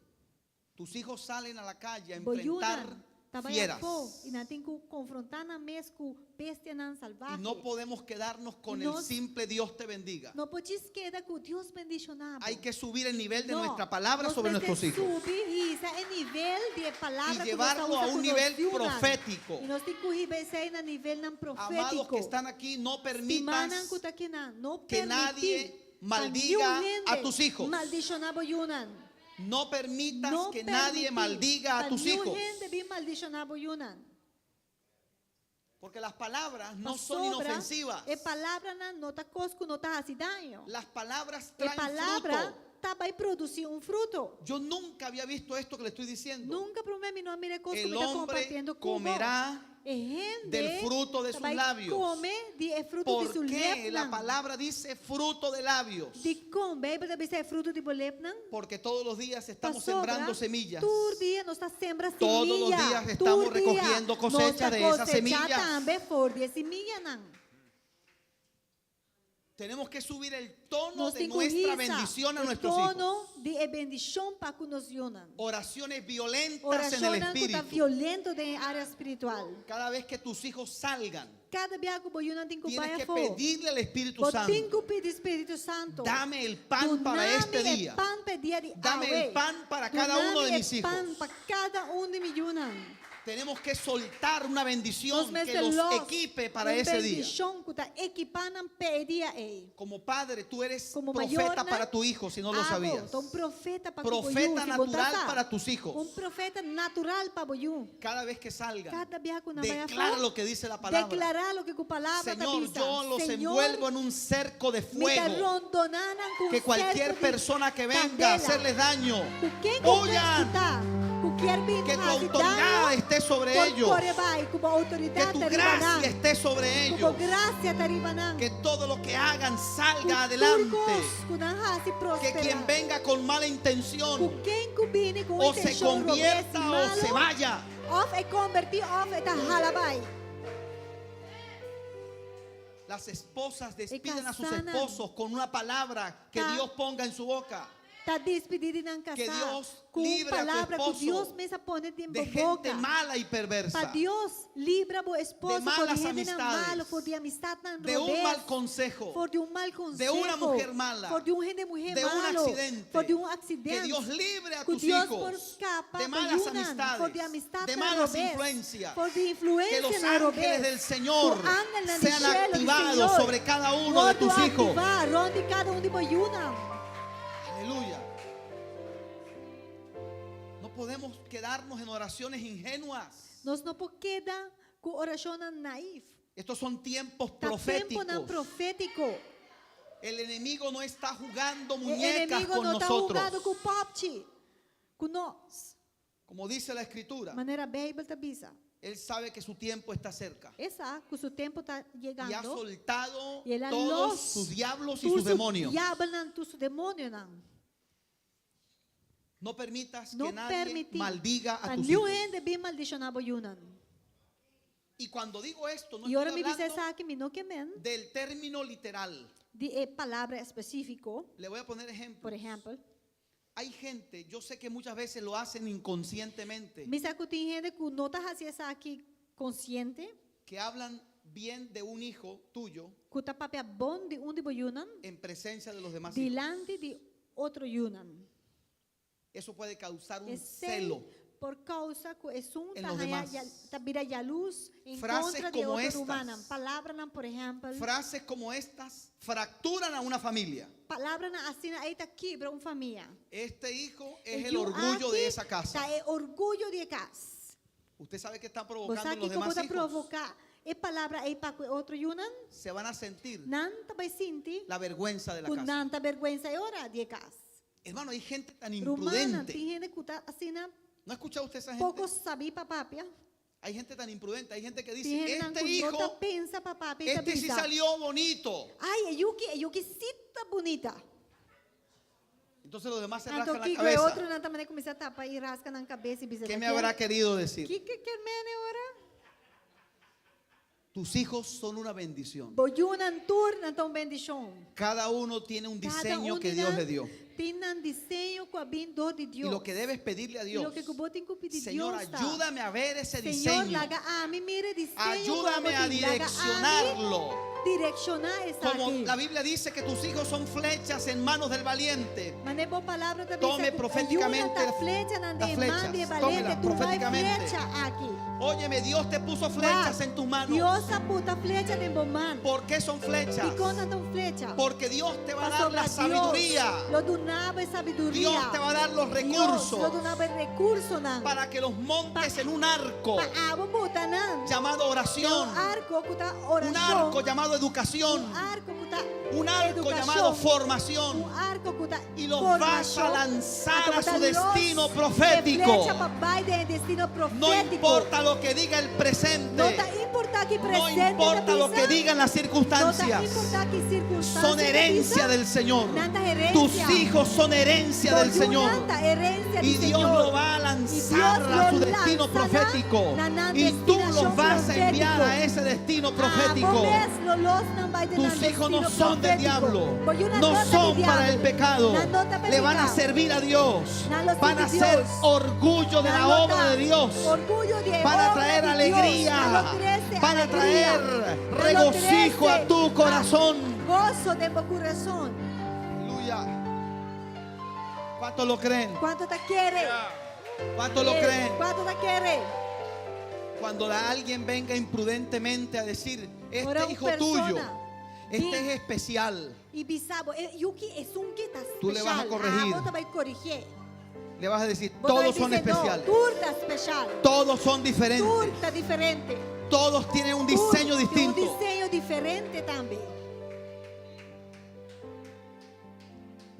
Tus hijos salen a la calle a Bo enfrentar yunan, ta bai fieras. afó, i nan tin ku konfrontá nan mes ku bestianan Y salvahe. no podemos quedarnos con Y el nos- simple Dios te bendiga. No por keda ku Dios bendishoná bo. Hay que subir el nivel de No, nuestra palabra nos sobre mester nuestros hijos. subi hisa e nivel di palabra Y ku nos ta llevarlo usa a un ku nos nivel yunan. profético. I nos tin ku hiba esei na nivelnan Amados profétiko. que están aquí, no Stimánan permitas ku ta akinan, no que permití nadie pa maldiga niun hende a tus hijos. Maldishoná bo yunan. No permitas No que nadie permití maldiga a pa tus niun hijos. hende bin maldishoná bo yunan. Porque las palabras no son Pasobra, inofensivas. E palabranan no ta kos ku no ta hasi daño. Las palabras E traen palabra fruto. ta bai produsí un fruto. Yo nunca había visto esto que le estoy diciendo. Nunka promé mi no a mira kos ku El mi ta hombre kompartiendo ku bo. comerá E hende Del fruto de ta sus bai labios. kome di e fruto di ¿Por su qué la lepnan. palabra dice fruto de labios? Dikon Beibel ta bisa e fruto di bo lepnan? Porque todos los días estamos Pasobra, sembrando semillas. Tur dia nos ta sembra simia. Todos los días estamos Tur dia recogiendo cosecha nos ta de esas kosechá semillas. tambe for di e simianan. Tenemos que subir el tono Nos de tin ku nuestra hisa bendición a e nuestros hijos. tono di e bendishon pa ku nos yunan. Oraciones violentas en el Orashonnan ku ta espíritu. violento den e área spiritual. Cada vez que tus hijos salgan, Kada bia ku bo yunan tin ku tienes bai que afó. pedirle al Espíritu Bo tin Santo, ku pidi Spiritu Santu. dame el pan para Dunami este e día. pan pa e dia di Dame awe. el pan para cada uno Dunami de e mis hijos. pan pa kada un di mi yunan. Tenemos que soltar una Nos bendición que mester los los equipe para un ese día. bendishon ku ta ekipá nan pa e dia ei. Como padre, tú eres Como profeta mayornan, para tu hijo, si no lo abo sabías. ta un profeta pa ku bo yu, Profeta si bo ta natural sa. para tus hijos. Un profeta natural pa bo yu. Cada vez que salgan, Kada bia ku nan bai afó, declara lo que dice la palabra. Deklará loke ku palabra ta Señor, bisa. yo los Señor, envuelvo en un cerco de mi ta fuego. rondoná nan ku un Que cualquier serko di persona que venga a kandela. hacerles daño, Ku ken ku huyan. ta, ku kier bin Que tu hasi autoridad daño, esté sobre por ellos. kore bai, ku bo Que outoridat tu ta riba nan. gracia esté sobre Ku bo ellos. grasia ta riba nan. Que todo lo que hagan Ku salga tur adelante. kos ku nan hasi Que prospera. quien venga con mala intención Ku ken ku bini ku o se intenshon robes convierta o se malo, vaya. Òf e kombertí òf e ta hala bai. Las esposas E despiden a sus kasánan esposos con una palabra que ta Dios ponga en su boca. Ta despedí di nan Que kasá Dios ku un libre a tu palabra ku esposo Dios mes a pone den de bo gente boka. mala y Pa perversa, Dios libra bo esposo de for di malas hendenan amistades, malo, for di amistatnan de un robes, mal consejo, for di un mal de konseho, una mujer mala, for di un hende muhé de un malo, accidente. for di un aksidente. Que Dios libre a Ku tus Dios por hijos skapa de bo malas yunan, for di amistades, amistatnan de malas robes, influencias. for di Que los influensianan ángeles robes. del Señor Ku angelnan di sean shelu di activados Señor sobre cada uno de wòrdu tus hijos. aktivá rònt di kada un di bo yunan. Aleluya. No podemos quedarnos en oraciones ingenuas. Nos no por keda ku orashonnan naif. Estos son tiempos Ta temponan proféticos. profétiko. El enemigo no está jugando E muñecas enemigo con no ta hungando nosotros. ku pòpchi, ku nos. Como dice la escritura, Manera Beibel ta bisa. él sabe que su tiempo está cerca. E sa ku su tempu ta Y ha yegando. soltado I el a todos los sus diablos y tur sus su demonios. diabelnan, tur su demonionan. No permitas No que nadie permití maldiga a pa tus niun hijos. hende bin maldishoná bo yunan. Y cuando digo esto, no I ora estoy mi bisa hablando esaki, mi no ke men del término literal. di e palabra espesífiko, Le voy a poner ejemplos. por ehèmpel. Hay gente, yo sé que muchas veces lo hacen inconscientemente, Mi sa ku tin hende ku no ta hasi esaki konsiente, que hablan bien de un hijo tuyo ku ta papia bon di un di bo yunan, en presencia de los demás hijos. dilanti di otro yunan. Eso puede causar un Esei celo. por kousa ku esun En ta los haña demás. ya- ta bira yalurs en Frases kontra di como otro estas. rumannan. Palabranan, por ehèmpel. Frases como estas fracturan a una familia. Palabranan asina ei ta kibra un famia. Este hijo es E el yu orgullo de aki esa casa. Ta e orguyo di e kas. Usted sabe que está Bo provocando sa en los kiko demás bo ta hijos. provoká e palabra ei pa ku e otro yunan? Se van a sentir Nan ta bai sinti la vergüenza de la ku casa. nan ta bèrgwensa e ora di e kas. Hermano, hay gente tan Rumannan, imprudente. tin hende ku ta asina ¿No ha escuchado usted esa gente? poko sabí pa papia. Hay gente tan imprudente. Hay gente que Tin dice, hendenan este ku no ta hijo, pensa pa papia i ta este sí bisa. salió bonito. Ai, e yu aki, e yu aki sí ta bunita. Entonces los demás se Anto rascan la kiko e cabeza. otronan ta manera kuminsá tapa i raska nan kabes i bisa ¿Qué ta me habrá querido decir? Kiko e kier men e ora? Tus hijos son una bendición. Bo yunan tur nan ta un bendishon. Cada uno tiene un Kada diseño un que di Dios nan le dio. tin nan diseño ku a bin dor di Y Dios. lo que debes pedirle a I Dios, loke ku bo tin ku pidi Señor, Dios ta, ayúdame a ver ese Señor, diseño. laga ami mira e diseño ku Ayúdame abo a tin. Laga ami direccionarlo. direkshoná esaki. Como la Biblia dice que tus hijos son flechas en manos del valiente. Manera bo palabra ta bisa Tome ku proféticamente e yu nan ta flechanan las den man di e flechas. balente, Tómelas tuma e proféticamente. flecha aki. Óyeme, Dios te puso flechas en tus manos. Dios a pone flecha den bo man. ¿Por qué son flechas? Dikon nan ta un flecha? Porque Dios te va a dar Pasobra la sabiduría. Dios lo duna bo e sabiduria. Dios te va a dar los Dios recursos lo duna bo e rekursonan. para que los montes en un arco Pa abo buta nan. llamado oración. Un arko ku ta Un orashon. arco llamado llamado educación, Un arko ku ta un arco edukashon, llamado formación. Un arko ku ta Y los vas a formashon, lanzar anto a su bo ta destino los profético. e flecha pa bai den destino No profétiko. importa lo que diga el No presente, ta importá ki no presente ta importa lo bisa, que digan las No ta circunstancias, importá ki sirkunstansia son ta herencia bisa, del Señor. Nan ta herensia. Tus hijos son herencia del Bo Señor. yunan ta herensia Y di Dios Señor. lo va a Y lanzar Dios a lo su destino lanza profético. na nan Y tú los destinashon vas a enviar profétiko. a ese destino Ah, profético. bo mes lo los nan bai den nan Tus hijos no destino son del profétiko. diablo, Bo yunan no no ta di son para el diablo. pecado. Nan no ta pa Le van a piká. servir a Dios, Nan lo van a sirbi ser Dios. orgullo de Nan la lo obra ta de Dios. Orguyo di Van a obra traer di Dios. alegría, Nan lo trese van a alegria. traer Nan lo regocijo a trese tu corazón. Goso den bo kurason. Aleluya. ¿Cuántos lo creen? Kuantu ta kere? ¿Cuántos lo creen? Kuantu ta kere? Cuando alguien venga imprudentemente a decir, este Ora un hijo tuyo, persona este bin- es especial, I bisa bo, e yu aki esun ki ta Tú le vas a espesial. corregir. Ah, bo ta bai korigí. le vas a decir, Bo ta bai todos son bisa, no, especiales, tur ta espesial. todos son diferentes, Tur ta diferente. todos tienen un Tur diseño tin un distinto. diseño diferente tambe.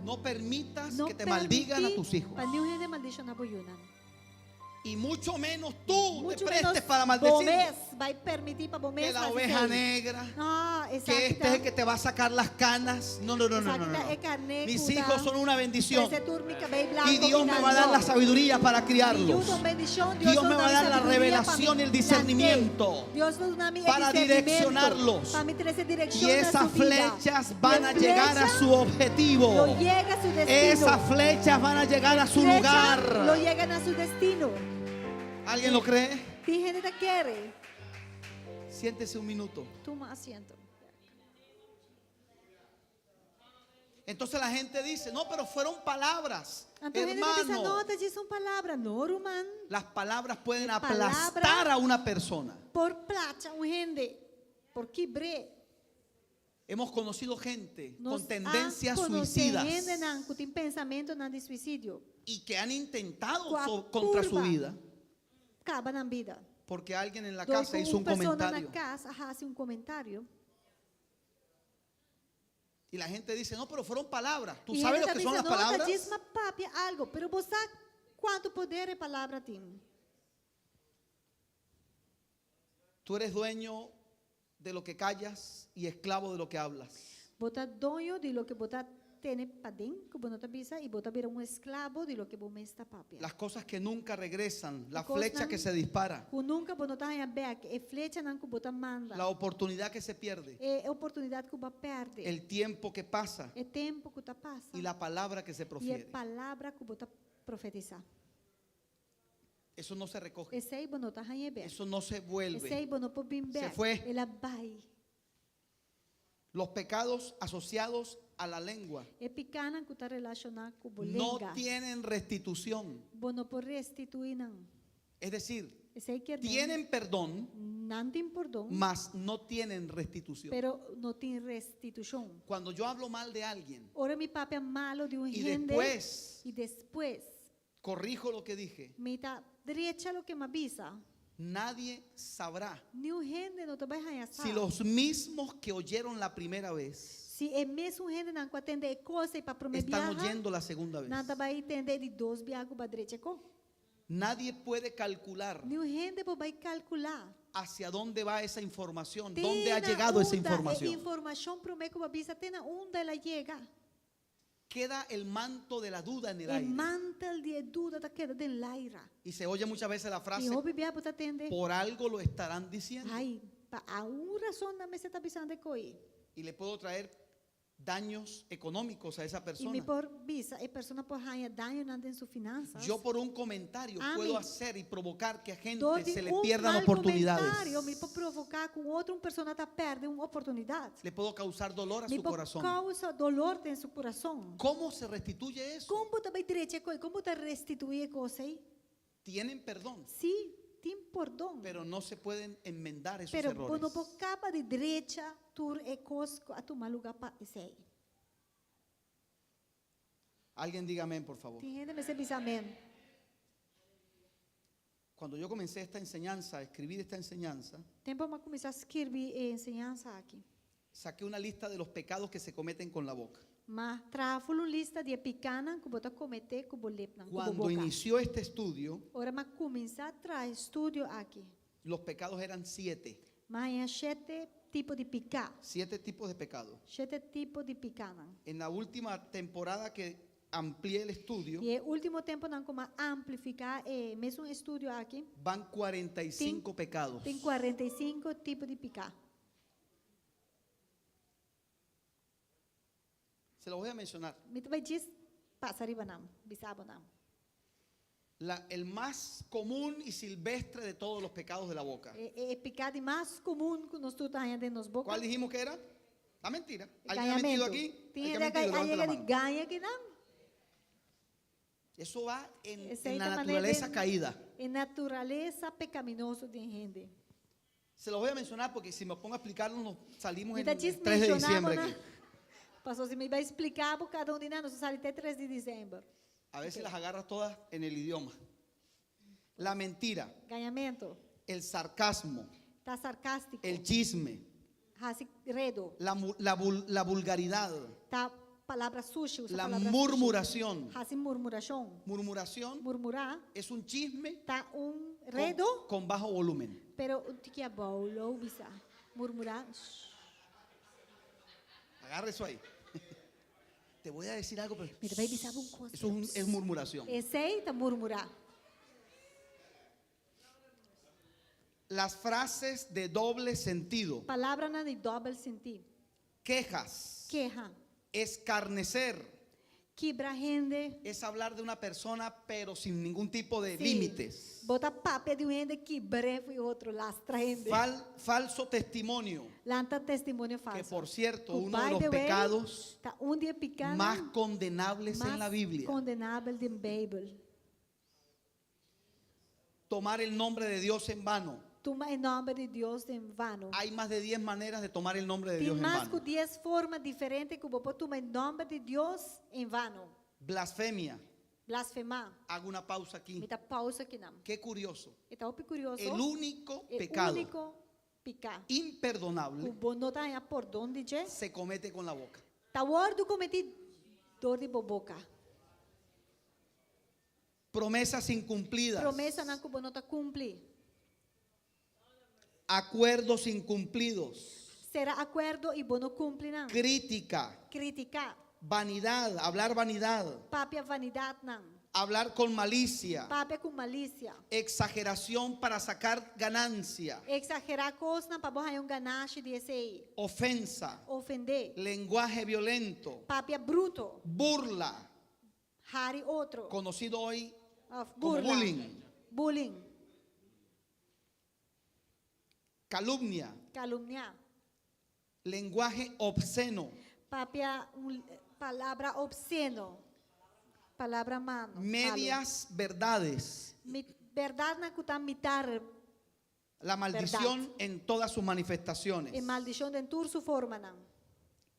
No permitas No que te maldigan a permití tus hijos. Pa niun hende maldishoná bo yunan. Y mucho menos tú te Mucho prestes menos para maldecir. bo mes bai permití pa bo mes Que la hasi oveja esei. negra, No, que este es el que te va a sacar las canas. No, no, no, no, no, no. Esaki ta e karné Mis ku ta hijos son una bendición. trese tur mi kabei blanko, Y Dios me va a dar la sabiduría para Mi criarlos. yu ta un bendishon, Dios Dios me lo va a da mi dar la sabiduria pa mi revelación y el discernimiento Dios lo da mi el para discernimiento, direccionarlos. Pa mi trese direkshon Y na esas su bida. flechas van Y a e llegar a flecha su objetivo. Lo yega a su destino. Esas flechas van a llegar a su Flecha lugar. Lo yegan a su destino. ¿Alguien lo cree? Tin hende ta kere. Siéntese un minuto. Tuma asiento. Entonces la gente dice, no, pero fueron palabras. Anto hende ta bisa, Hermano, no, ta djis un palabra. No, ruman. las palabras pueden E palabra- aplastar a una persona. Por placha un hende. Por kibr'é. Hemos conocido gente Nos con tendencias a konosé suicidas hendenan ku tin pensamentunan di suisidio. y que han intentado Ku a contra su purba. vida Kaba nan bida. porque alguien en la Dor casa ku hizo un un persona na comentario. kas a hasi un komentario. Y la gente dice, no, pero fueron palabras. ¿Tú I sabes hende lo que son ta las bisa, no, ta palabras? djis m'a papia algu, pero bo sa kuantu poder e palabra tin. Tú eres dueño de lo que callas y esclavo de lo que hablas. Bo ta doño di loke bo ta tene paden, ku bo no ta bisa, i bo ta bira un esklabo di loke bo mes ta papia. Las cosas que nunca regresan, la Cosnan flecha que se dispara, Ku nunka bo no ta haña bèk, e flechanan ku bo ta manda, la oportunidad que se pierde, e oportunidat ku bo a pèrdè, el tiempo que pasa e tempu ku ta pasa, y la palabra que se i e profiere. palabra ku bo ta profetisá. Eso no se recoge, Esei bo no ta haña bèk. eso no se vuelve. Esei bo no por bin Se bèk. fue. El a bai. Los pecados asociados a la lengua E pikánan ku ta relashoná ku bo no lenga. tienen restitución. Bo no por restituí nan. Es decir, Esei kier men, tienen perdón, nan tin pordon, mas no tienen restitución. pero no tin restitushon. Cuando yo hablo mal de alguien Ora mi papia malu di un y hende después i despues corrijo lo que dije, mi ta drecha loke m'a bisa, nadie sabrá niun hende no ta bai haña sa. si los mismos que oyeron la primera vez Si e mesun hendenan ku a tende e kos ei pa promé están biaha, oyendo la segunda vez. nan ta bai tende di dos biaha ku b'a drecha e kos. Nadie puede calcular Niun hende por bai kalkulá. hacia dónde va esa información, dónde ha Te na llegado esa unda e información. informashon promé ku b'a bisa te na unda el a yega. Queda el manto de la duda en el E aire. mantel di e duda ta keda den laira. Y se oye muchas veces la I frase, hopi bia bo ta tende. por algo lo estarán diciendo. Ai, pa algun rason nan mester ta bisando e kos ei. Y le puedo traer daños económicos a esa I mi persona. por bisa, e persona por haña dañonan den su finansas. Yo por un comentario Ami. puedo hacer y provocar que a Dor gente di se le un pierdan mal oportunidades. komentario, mi por provoká ku otro un persona ta pèrdè un oportunidat. Le puedo causar dolor a Mi su por corazón. kousa dolor den su kurason. ¿Cómo se restituye eso? Kon bo ta bai drecha e kos ei? Kon bo ta restituí e kos ei? Tienen perdón, Sí, tin pordon. pero no se pueden enmendar esos Pero bo no errores. por kaba di drecha tur e kos ku a tuma lugá pa esei. Alguien diga amén, por favor. Tin hende mester bisa amèn. Cuando yo comencé esta enseñanza, a escribir esta enseñanza, Tempu m'a kuminsá skirbi e enseñansa aki. Saqué una lista de los pecados que se cometen con la boca. M'a traha full un lista di e pikánan ku bo ta kometé ku bo lepnan, ku bo Cuando boka. inició este estudio, Ora m'a kuminsá traha e studio aki, los pecados eran siete. m'a haña shete tipo di piká. Siete tipos de pecado. Shete tipo di pikánan. En la última temporada que amplié el estudio, Di e último tempunan ku m'a amplifiká e mesun estudio aki, van 45 pecados. tin 45 tipo di piká. Se los voy a mencionar. Mi ta bai djis pasa riba nan, bisa bo nan. La- el más común y silvestre de todos los pecados de la boca. E, e, e piká di mas komun ku nos tur ta haña den nos boka. ¿Cuál dijimos que era? La mentira. ¿Alguien ha mentido Gañamentu. aquí? Tin ¿Alguien ha hende a mentido? Levante la yega di mano. gaña akinan. Eso va en, Esei en la ta manera naturaleza den caída. e naturalesa pekaminoso den hende. Se los voy a mencionar porque si me pongo a explicarlo nos salimos Mi en ta el djis 3 de menshoná diciembre bo aquí. nan. Paso si mi bai splika bo kada un di nan, nos ta sali te 3 di desèmber. A ver si Ok. las agarras todas en el idioma. La mentira, Gañamentu. el sarcasmo, Ta sarkástiko. el chisme, Hasi redo. la, mu- la vul- la vulgaridad, Ta palabra sushi, usa la palabra sushi. murmuración. Hasi murmurashon. Murmuración Murmurá es un chisme ta un con, redo, con bajo volumen. pero un tiki abou, lou bisa. Murmurá. shh. Agarra eso ahí. Te voy a decir algo, pero Mi ta bai bisa bo un kos. eso es, un- es murmuración. Esei ta murmurá. Las frases de doble sentido, Palabranan di dòbel sentí. quejas, Keha. escarnecer, Kibra hende. es hablar de una persona pero sin ningún tipo de Sí. límites. Bo ta papia di un hende kibr'é fo'i otro, lastra hende. Fal- falso testimonio, Lanta testimonio que falso. por cierto, Ku uno de by los the way, pecados ta un di e pikánan más condenables en mas la Biblia. kondenabel den Beibel. Tomar el nombre de Dios en vano. Tuma e nòmber di Dios den vano. Hay más de 10 maneras de tomar el nombre de Dios Tin en mas ku vano. dies forma diferente ku bo por tuma e nòmber di Dios en vano. Blasfemia. Blasfemá. Hago una pausa Mi aquí. ta pausa akinan. Qué curioso. E ta hopi kurioso. El único E pecado úniko piká imperdonable ku bo no ta haña pordon di dje, se comete con la boca. ta wòrdu kometí dor di bo boka. Promesas incumplidas. Promesanan ku bo no ta kumpli. Acuerdos incumplidos. Sera akuerdo i bo no kumpli nan. Crítica. Kritiká. Vanidad. Hablar vanidad. Papia vanidatnan. Hablar con malicia. Papia ku malisia. Exageración para sacar ganancia. Eksagerá kosnan pa bo haña un ganashi di esei. Ofensa. Ofendé. Lenguaje violento. Papia bruto. Burla. Hari otro. Conocido hoy Òf como burla. bullying. Bullying. Calumnia. Kalumniá. Lenguaje obsceno. Papia un palabra obseno. Palabra malo. Medias verdades. Mi, bèrdatnan ku ta mitar La maldición en todas sus manifestaciones. e maldishon den tur su formanan.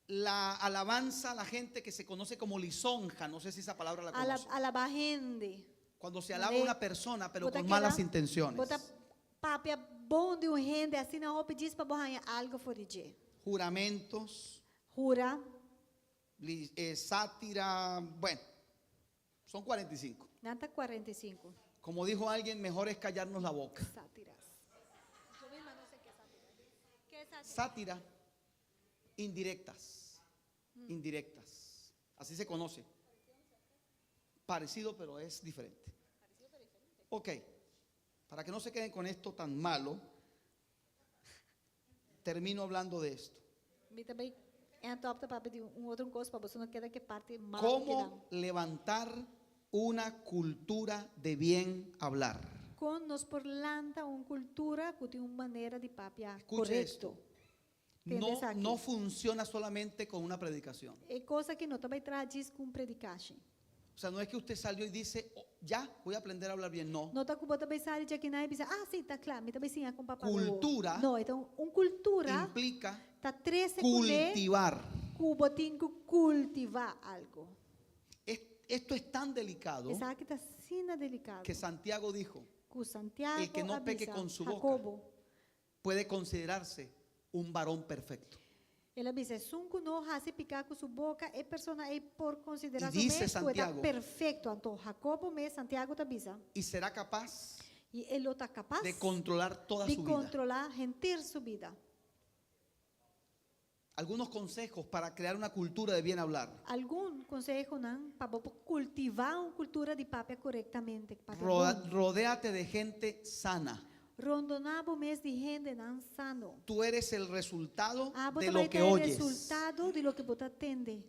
La alabanza a la gente que se conoce como lisonja, no sé si esa palabra la Ala, conoce. alabá hende. Cuando se alaba a una persona, pero Bo ta con malas keda- intenciones. Bo ta papia bon di un hende, asina hopi djis pa bo haña algu for di dje. Juramentos, Hura, li- eh, sátira, bueno, son 45. nan ta 45. Como dijo alguien, mejor es callarnos la boca. Sátiras. Yo misma no sé qué es sátira. ¿Qué es sátira? Sátira, indirectas, indirectas. Así se conoce. Parecido, pero es diferente. Ok, para que no se queden con esto tan malo, termino hablando de esto. Mi tambe end op ta papia di un otro kos pa boso no keda ku e parti malu ku nan. ¿Cómo levantar una cultura de bien hablar? Kon nos por lanta un kultura ku tin un manera di papia Escuche korekto. esto. No, Tende esaki. no funciona solamente con una predicación. E kos aki no ta bai traha djis ku un predikashi. O sea, no es que usted salió y dice, "Oh, ya, voy a aprender a hablar bien. No. No ta ku bo ta bai sali di akinan i bisa, ah, sí, ta kla, mi ta bai siña kon pa papia. Kultura No, anto un kultura Implica ta trese kuné cultivar. ku bo tin ku kultivá algu. Es- Esto es tan delicado Esaki ta asina delikado. que Santiago dijo, Ku Santiago El que no peque a bisa con su boca. Jacobo, puede considerarse un varón perfecto. El a bisa, esun ku no hasi piká ku su boka, e persona ei por konsiderá Y su dice mes ku e ta Santiago. perfekto. Anto Jakobo mes, Santiago ta bisa, Y será capaz i e lo ta kapas de controlar toda di su vida. kontrolá henter su bida. Algunos consejos para crear una cultura de bien hablar. Algun konsehonan pa bo por kultivá un kultura di papia korektamente, papia Roda- bon. rodéate de gente sana. Rondoná bo mes di hendenan sano. Tú eres el resultado Abo de ta lo bai que ta e oyes. resultado di loke bo ta tende.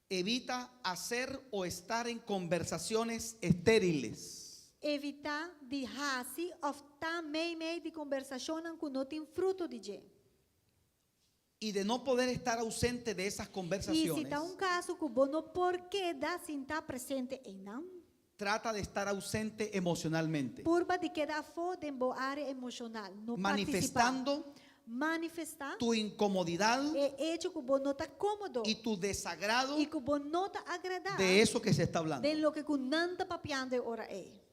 Evita hacer o estar en conversaciones estériles. Evitá di hasi òf ta meimei di kombersashonnan ku no tin fruto di dje. Y de no poder estar ausente de esas I si conversaciones, ta un kaso ku bo no por keda sin ta presente einan, trata de estar ausente emocionalmente, purba di keda afó den bo área emoshonal. No partisipá. manifestando Manifestá tu incomodidad e echo ku bo no ta kómodo y tu desagrado i ku bo no ta agradá de eso que se está hablando. den loke ku nan ta papiando e ora ei.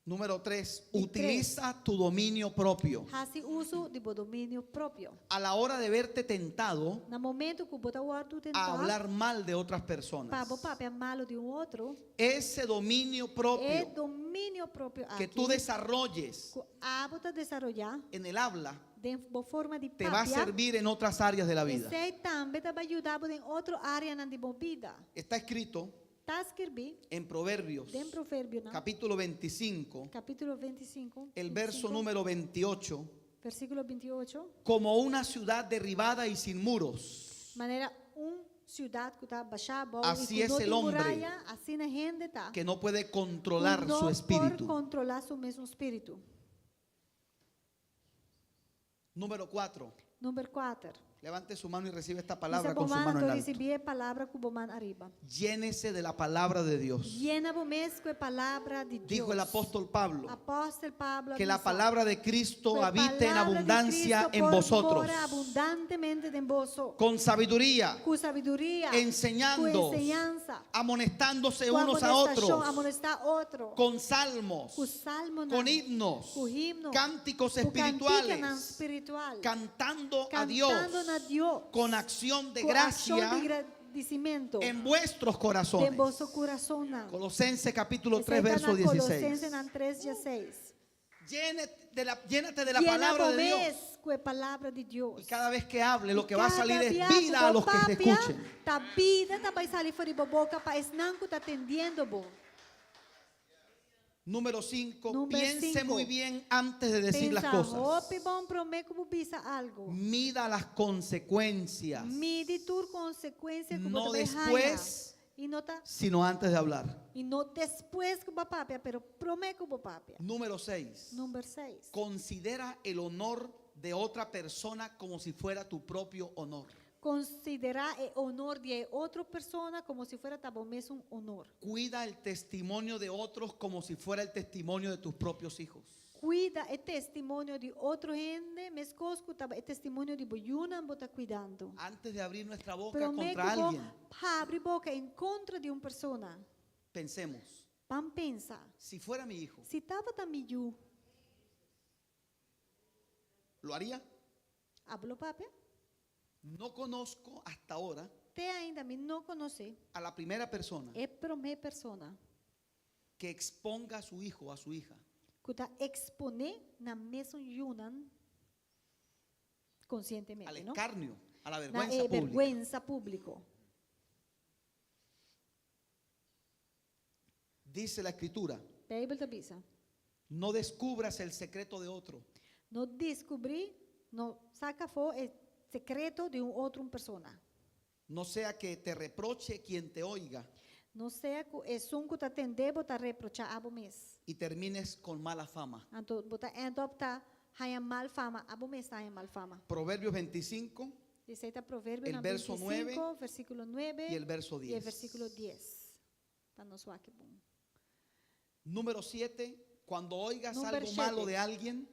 Número 3, Y utiliza tu dominio propio. Hasi uso di bo dominio propio. A la hora de verte tentado Na momento ku bo ta wòrdu a tentá hablar mal de otras pa personas, bo papia malu di un otro, ese dominio e propio dominio propio que aki tú desarrolles ku abo ta desaroyá en el habla den bo forma di te va a papia, servir en otras áreas de la vida. esei tambe ta bai yuda bo den otro áreanan di bo bida. Está escrito Ta skirbí en Proverbios, den Proverbionan, capítulo 25, kapítulo 25, el verso 25, número 28, versíkulo 28, como una ciudad derribada y sin muros. manera un siudat ku ta bashá abou i Así ku es no el tin hombre muraya, asina hende ta que no puede ku controlar no su por espíritu. kontrolá su mesun spiritu. Número 4. Number 4. Levante su mano y recibe esta palabra Hisa con su bo man mano en anto alto. risibí e palabra ku bo man ariba. Llénese de la palabra de Dios. Yena bo mes ku e palabra di Dios. Dijo el apóstol Pablo Apòstel Pablo a que la bisa, palabra de Cristo "Ku e habite en palabra di abundancia Cristo en por vosotros, mora abundantemente den boso, con sabiduría, ku sabiduria, enseñando, ku enseñansa, amonestándose ku unos a amonestashon, otros, amonestá otro, con salmos, ku salmonan, con himnos, ku himno, cánticos ku kantikanan espirituales, spiritual, cantando a Dios kantando na Dios, con acción de ku akshon gracia di gradisimentu en vuestros corazones. den boso kurasonnan. Colosenses capítulo Esei 3, ta verso na 16. Kolosensenan 3, 16. Llénate de la, llénate de la Yena palabra bo de Dios. mes ku e palabra di Dios. Y cada vez que hable, lo que va a Kada salir es bia vida ku a bo los que te papia, escuchen. Ta bida ta bai sali for di bo boka pa esnan ku ta tendiendo bo. Número 5, Número piense cinco. muy bien antes de decir las Pensa cosas. hopi bon promé ku bo bisa algu. Mida las consecuencias, Midi tur konsekuensia ku bo No ta bai haña. después. I no ta sino antes de hablar. i no despues ku bo papia, pero promé ku bo papia. Número 6, Number 6. considera el honor de otra persona como si fuera tu propio honor. Konsiderá e honor di e otro persona komo si fuera ta bo mes un honor. Cuida el testimonio de otros como si fuera el testimonio de tus propios hijos. Kuida e testimonio di otro hende, meskos ku ta e testimonio di bo yunan bo ta kuidando. Antes de abrir nuestra boca Promé contra ku bo alguien, habri boka en kontra di un persona, pensemos, ban pensa, si fuera mi hijo, si tabata mi yu, ¿lo haría? abo lo papia? No conozco hasta ahora Te ainda mi no konosé a la primera persona e promé persona que exponga a su hijo o a su hija ku ta eksponé nan mesun yunan al konsientemente, no? escarnio, a la Na vergüenza e pública. bèrgwensa públiko. Dice la escritura, Beibel ta bisa, no descubras el secreto de otro, no deskubrí, no saka afó e sekreto di un otro un persona. no sea que te reproche quien te oiga No sea ku esun ku ta tende bo ta reprochá abo mes. y termines con mala fama. Anto bo ta end up ta haña mal fama, abo mes ta haña mal fama. Proverbios 25 Esei ta Proverbio El na verso 25, versíkulo 9 y el verso i e 10. versíkulo 10. Ta nos wak bon. Número 7, cuando oigas Número algo malo siete. de alguien,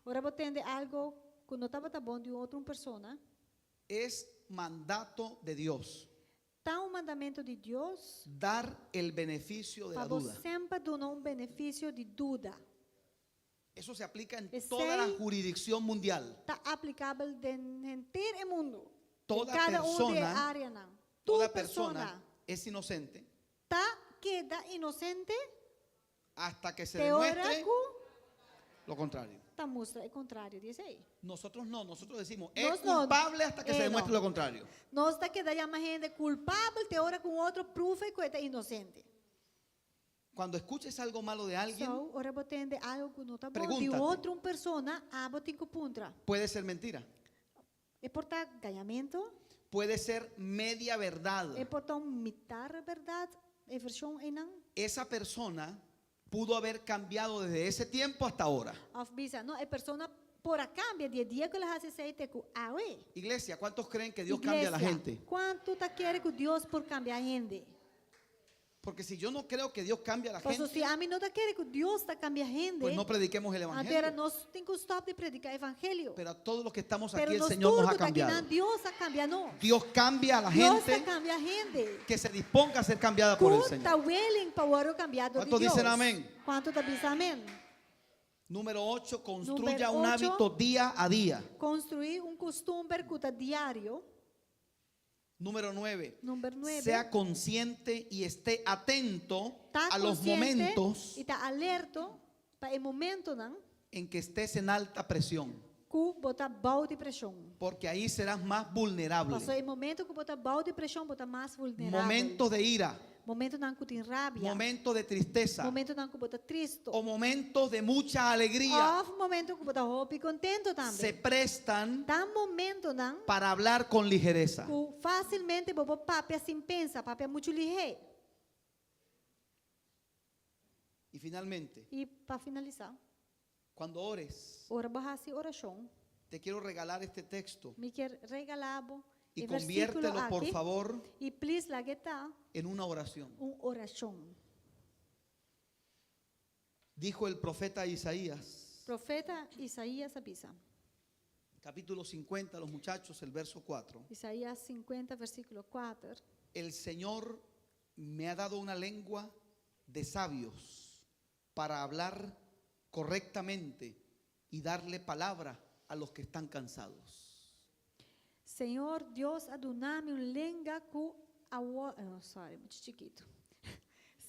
Ora bo tende algu ku no tabata bon di un otro un persona, es mandato de Dios ta un mandamentu di Dios dar el beneficio de pa la bo duda. semper duna un benefisio di duda. Eso se aplica en Esei toda la jurisdicción mundial. ta aplikabel den henter e mundu. Den Toda kada un di e persona, áreanan. Tur toda persona persona es inocente ta keda inosente hasta que se te ora demuestre ku lo contrario. ta mustra e kontrario di esei. Nosotros no, nosotros decimos, es Nos no. culpable hasta que se Eh, demuestre no. lo contrario. Nos ta keda yama hende kulpabel te ora ku un otro prufa ku e ta inosente. Cuando escuches algo malo de alguien, So, ora bo tende algo ku no ta bon di un Pregúntate. otro un persona, abo tin ku puntra. puede ser mentira, E por ta gañamentu, puede ser media verdad. e por ta un mitar bèrdat, e vershon einan. Esa persona pudo haber cambiado desde ese tiempo hasta ahora. Òf bisa, no, e persona por a kambia di e dia ku el a hasi esei te ku awe. Iglesia, ¿cuántos creen que Dios cambia a la Iglesia, gente? Kuantu ta kere ku Dios por kambia hende? Porque si yo no creo que Dios cambia a la Paso gente, si ami no ta kere ku Dios ta kambia hende, pues no prediquemos el anto era evangelio. nos tin ku stòp di prediká evangelio. Pero a todos los que estamos Pero aquí, el nos Señor nos tur ha ku ta cambiado. akinan, Dios a kambia nos. Dios cambia a la Dios ta gente kambia hende. que se disponga a ser cambiada por el Ku ta Señor. willing pa wòrdu kambiá dor di Kuantu Dios. dicen amén? Kuantu ta bisa amèn? Número 8, construya Número un ocho. hábito día a día. Konstruí un kustumber ku ta diario. Número 9, Number 9. sea consciente y esté atento Ta a los konsiente momentos i ta alerto pa e momentonan en que estés en alta presión, ku bo ta bou di preshon. porque ahí serás más vulnerable. Paso e momento ku bo ta bou di preshon, bo ta mas vulnerabel. Momentos de ira, Momentonan ku tin rabia. momentos de tristeza Momentonan ku bo ta tristo. o momentos de mucha alegría Òf momento ku bo ta hopi kontentu tambe. se prestan Ta momentonan para hablar con ligereza. ku fásilmente bo por papia sin pensa, papia muchu lihé. Y finalmente, I pa finalisá, cuando ores, ora bo hasi orashon, te quiero regalar este texto mi kier regalá bo y e versíkulo conviértelo, por aki. favor, I please lag'é ta en una oración. un orashon. Dijo el profeta Isaías, Profeta Isaías a bisa. capítulo 50, los muchachos, el verso 4. Isaías 50, versíkulo 4. El Señor me ha dado una lengua de sabios para hablar correctamente y darle palabra a los que están cansados. Señor Dios a duna mi un lenga ku a wo- oh, sorry, muchu chikitu.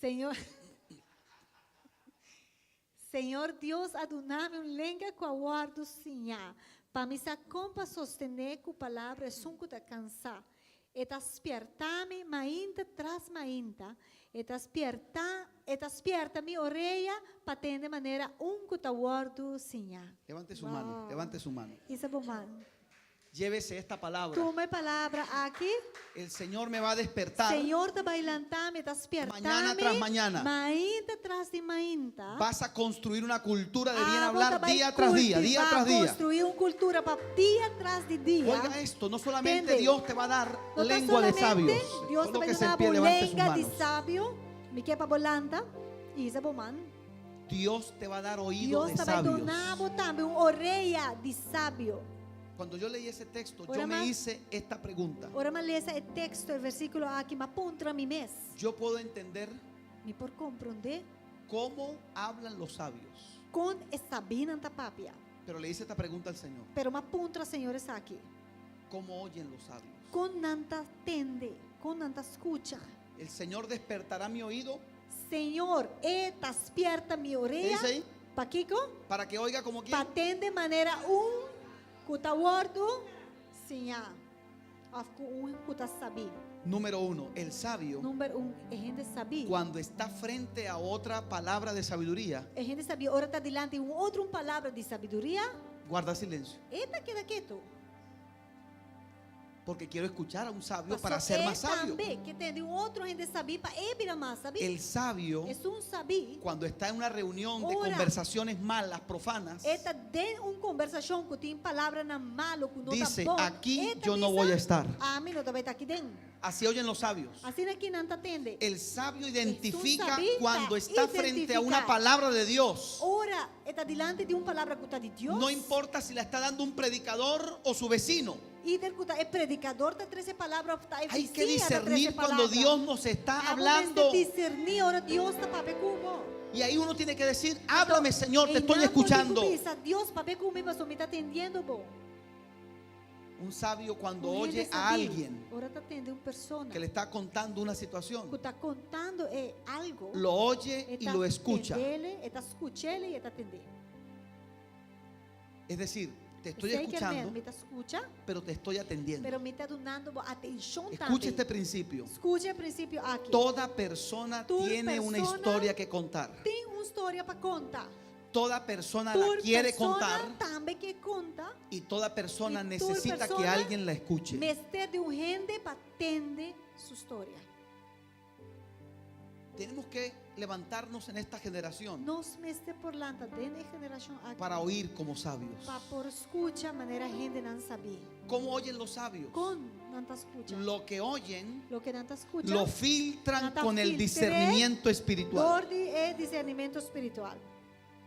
Señor Señor Dios a duna mi un lenga ku a wòrdu siñá, pa mi sa kon pa sostené ku palabra esun ku ta kansá. E ta spièrta mi mainta tras mainta, e ta spièrta, e ta spièrta mi orea pa tende manera un ku ta wòrdu siñá. Levante su mano, Wow. levante su mano. Hisa bo man. Llévese esta palabra. Tuma e palabra aki. El Señor me va a despertar. Señor ta bai lanta mi, ta spièrta Mañana mi. tras mañana. Mainta tras di mainta. Vas a construir una cultura de bien Abo ta hablar bai día tras día, día kultivá, tras día. Konstruí un kultura pa dia tras di dia. Oiga esto, no solamente Tende. Dios te va a dar No ta lengua de solamente sabios. Dios ta bai Colóquese en duna pie, bo levante sus lenga di manos. sabio. Mi ke pa bo lanta. Hisa bo man. Dios te va a dar oído Dios de ta bai sabios. duna bo tambe un orea di sabio. Cuando yo leí ese texto, Ora yo me m'a- hice esta pregunta. Ora m'a lesa e teksto, e versíkulo aki, m'a puntra mi mes. Yo puedo entender Mi por komprondé cómo hablan los sabios. kon e sabinan ta papia. Pero le hice esta pregunta al Señor. Pero m'a puntra Señor esaki. ¿Cómo oyen los sabios? Kon nan ta tende, kon nan ta skucha. El Señor despertará mi oído. Señor, e ta spièrta mi ¿Qué orea. dice ahí? Pakiko? Para que oiga como quien. Pa tende manera un ku ta wòrdu siñá. Òf ku un ku ta sabí. Número uno, el sabio, Number un, e hende sabí. cuando está frente a otra palabra de sabiduría, E hende sabí ora ta dilanti un otro un palabra di sabiduria, guarda silencio. e ta keda ketu. Porque quiero escuchar a un sabio Paso para ser e más sabio. tambe ke tende un otro hende sabí pa e bira mas sabí. El sabio, Esun sabí. cuando está en una reunión de Ora. conversaciones malas, profanas, E ta den un kombersashon ku tin palabranan malu ku no ta dice, bon. aquí E ta yo no bisa, voy a estar. Ami no ta bai ta aki den. Así oyen los sabios. Asina aki nan ta tende. El sabio identifica sabí ta cuando está frente a una identifiká. palabra de Dios. Ora e ta dilanti di un palabra ku ta di Dios. No importa si la está dando un predicador o su vecino. Either ku ta e predikador ta trese palabra òf ta e Hay que bisiña ta trese discernir cuando palabra. Dios nos está Abo hablando. mester diserní ora Dios ta papia ku bo. Y ahí uno tiene que decir, háblame Señor, te estoy Einan bo tin ku escuchando. bisa, Dios, papia ku mi, pasobra mi ta tendiendo bo. Un sabio cuando Un hende oye a sabí, alguien ora ta tende un persona que le está contando una situación, ku ta kontando e algo, lo oye y e ta lo escucha. tendele, e ta skuchele i e ta tendé. Es decir, te estoy Esei ke men, escuchando, mi ta skucha, pero te estoy atendiendo. pero mi ta dunando bo atenshon Escucha tambe. este principio. Skucha e prinsipio aki. Toda persona Tur tiene una persona historia que contar. Tin un storia pa konta. Toda persona la Tur quiere persona contar tambe ke konta. y toda persona Y tur necesita que persona alguien la escuche. Mester di un hende pa tende su storia. Tenemos que levantarnos en esta generación Nos mester por lanta den e generashon aki para oír como sabios. pa por skucha manera hendenan sabí. ¿Cómo oyen los sabios? Kon nan ta skucha? Lo que oyen Loke nan ta skucha lo filtran Nan ta con el filtr'é discernimiento espiritual. dor di e disernimentu spiritual.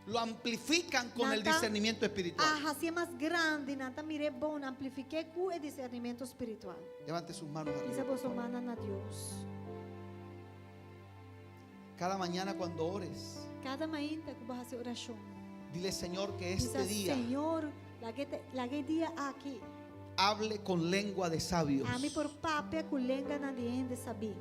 Lo amplifican con el Nan ta discernimiento espiritual. a hasié mas grandi, nan ta mir'é bon, amplifik'é ku e disernimentu spiritual. Levante sus manos Hisa arriba. boso mannan na Dios. Cada mañana cuando ores, Kada mainta ku bo hasi orashon, dile Señor que bisa, este día Señor, laga e dia aki hable con lengua de sabios ami por papia ku lenganan di hende sabí.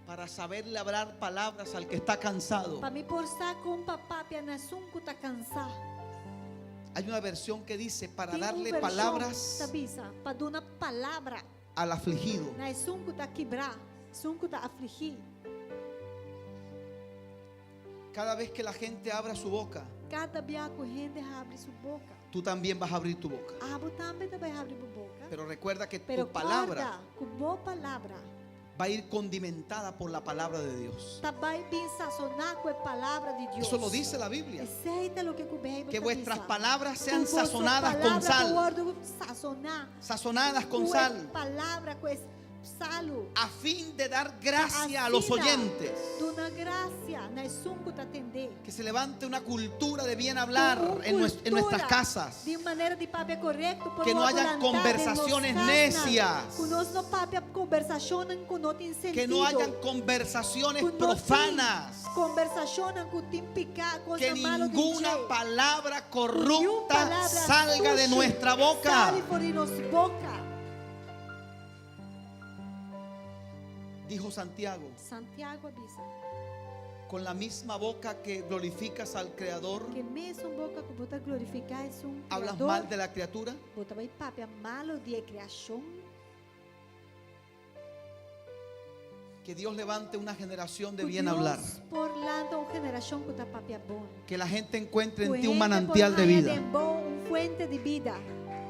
para saberle hablar palabras al que está cansado. Pa mi por sa kon pa papia na esun ku ta kansá. Hay una versión que dice para Tin un darle vershon palabras ta bisa, pa duna palabra al afligido. na esun ku ta kibrá, esun ku ta afligí. Cada vez que la gente abra su boca, Kada bia ku hende habri su boka, tú también vas a abrir tu boca. abo tambe ta bai habri bo boka. Pero recuerda que Pero tu palabra kòrda ku bo palabra va a ir condimentada por la palabra de Dios. ta bai bin sasoná ku e palabra di Dios. Eso lo dice la Biblia. Esei ta loke ku Beibel Que ta vuestras bisa. palabras sean Ku boso sazonadas con palabra sal. por wòrdu sasoná Sazonadas con ku e sal. palabra ku e salu. A fin de dar gracia a los Asina, oyentes. Duna grasia na esun ku ta tende. Que se levante una cultura de bien hablar Ku un en, nues- en nuestras kultura casas. Di manera di papia korekto por Que no wòrdu hayan lantá den nos conversaciones kasnan. necias. Ku nos no papia kombersashonnan ku no tin Que sentido. no hayan conversaciones Ku no tin profanas. Kombersashonnan ku tin piká, Que kosnan malo di ninguna dje. palabra Ku niun corrupta palabra salga de sushi nuestra boca. Sali for di nos boka. Dijo Santiago, Santiago a bisa con la misma boca que glorificas al Creador, ku e mesun boka ku bo ta glorifiká esun hablas Kreador, mal de la criatura. bo ta bai papia malo di e kreashon. Que Dios levante una generación de Ku bien Dios hablar. por lanta un generashon ku ta papia bon. Que la gente encuentre Ku en ti un hende por manantial de haña vida. den bo un fuente di bida.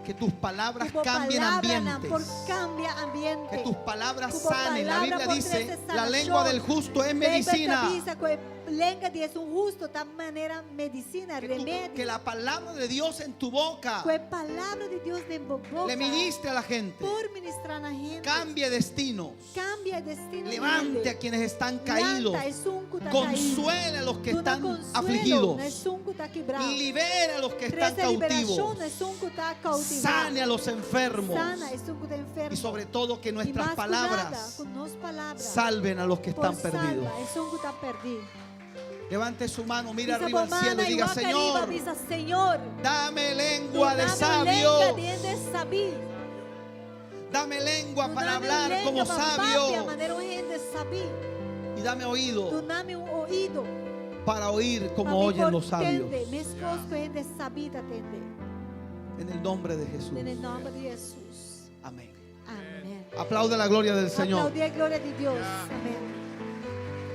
Que tus palabras Ku bo cambien palabranan por ambientes. kambia ambiente. Que tus palabras Ku bo sanen. La palabra Biblia por dice, trese la lengua sanashon. del justo es Beibel ta medicina. bisa ku e lenga di esun hustu ta manera medisina, Que, tu- remedio. que la palabra de Dios en tu boca Ku e palabra di Dios den bo boka le ministre a la gente. por ministrá na hende. Cambie destinos. Kambia destino di Levante hende. a quienes están caídos. Lanta esun ku ta kaí. Consuele a los que Duna están konsuelo afligidos. na esun ku ta kibrá. Libera a los que están Trese liberashon cautivos. na esun ku ta koutivá. Sane a los enfermos. Sana esun ku ta enfermo. Y sobre todo que I nuestras mas ku nada, palabras ku nos palabra salven a los que por están perdidos. salva esun ku ta pèrdí. Levante su mano, mira Bisa arriba al bo cielo mana y diga, i wak ariba, Señor, bisa, Señor, dame lengua de dunami un sabio. lenga di hende sabí. Dame lengua para Dunami un hablar lenga como pa papia sabio. manera un hende sabí. Y dame oído Dunami un oido para oír pa como mi oyen por los sabios. tende, meskos ku hende sabí ta tende. En el nombre de Jesús. Den e nòmber di Hesus. Amén. Amèn. Aplaude la gloria del Señor. Aploudí e gloria di Dios. Amèn.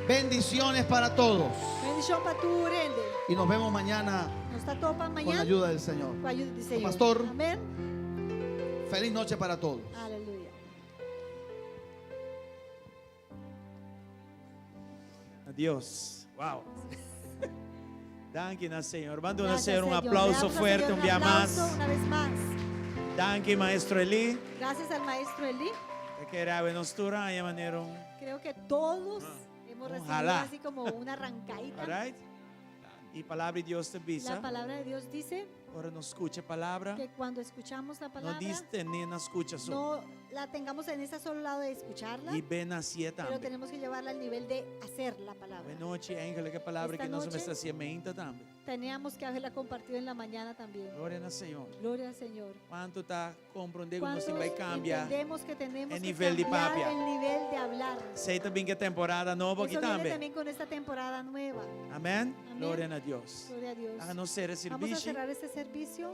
Bendiciones para todos. Bendishon pa tur hende. Y nos vemos mañana Nos ta topa con la mañan ayuda del Señor. ku ayudo di Señor. Pastor. Amèn. Feliz noche para todos. Aleluya. Adiós. Wow. Danki na Señor. Ban duna Gracias, Señor un Señor. aplauso Le damos al fuerte, Señor un bia mas. aplauso una vez más. Danki, maestro Eli. Gracias al maestro Eli. Ta kere awe nos tur a haña manera un. Creo que todos hemos Un recibido jalá. así como una arrancadita. All right? E palabra di Dios ta bisa. La palabra de Dios dice Ora nos skucha palabra. que cuando escuchamos la No palabra, djis tene na skucha so. no la tengamos en ese solo lado de escucharla, Hib'é na hasié pero tambe. tenemos que llevarla al nivel de hacer la palabra. Anochi, eigenlijk e palabra Esta ku nos noche- mester a hasié mainta tambe. Teníamos que haberla compartido en la mañana también. Gloria na Señor. Gloria al Señor. Kuantu ta komprondé ku nos ¿Cuántos tin bai kambia? entendemos que tenemos el que nivel de cambiar papia? el nivel de hablar? Esei ta bin ku e temporada nobo aki Eso viene tambe. también con esta temporada nueva. Amèn. Amén. Gloria na Dios. Gloria a Dios. Laga nos sera Vamos a sirbishi. cerrar este servicio.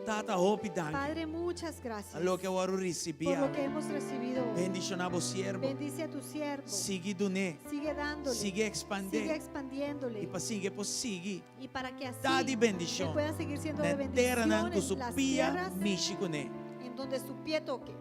Tata hopi danki. Padre, muchas gracias Pa loke a wòrdu risibí. por lo que hemos recibido hoy. Bendishoná bo siervo. Bendice a tu siervo. Sigui dun'é. Sigue dándole. Sigui Sigue ekspandé. expandiéndole. I pa sigui e por sigui. Y para que así Ta di que bendishon. pueda seguir siendo de Na teranan bendición ku en su las pia tierras mishi kuné. en donde su pie toque.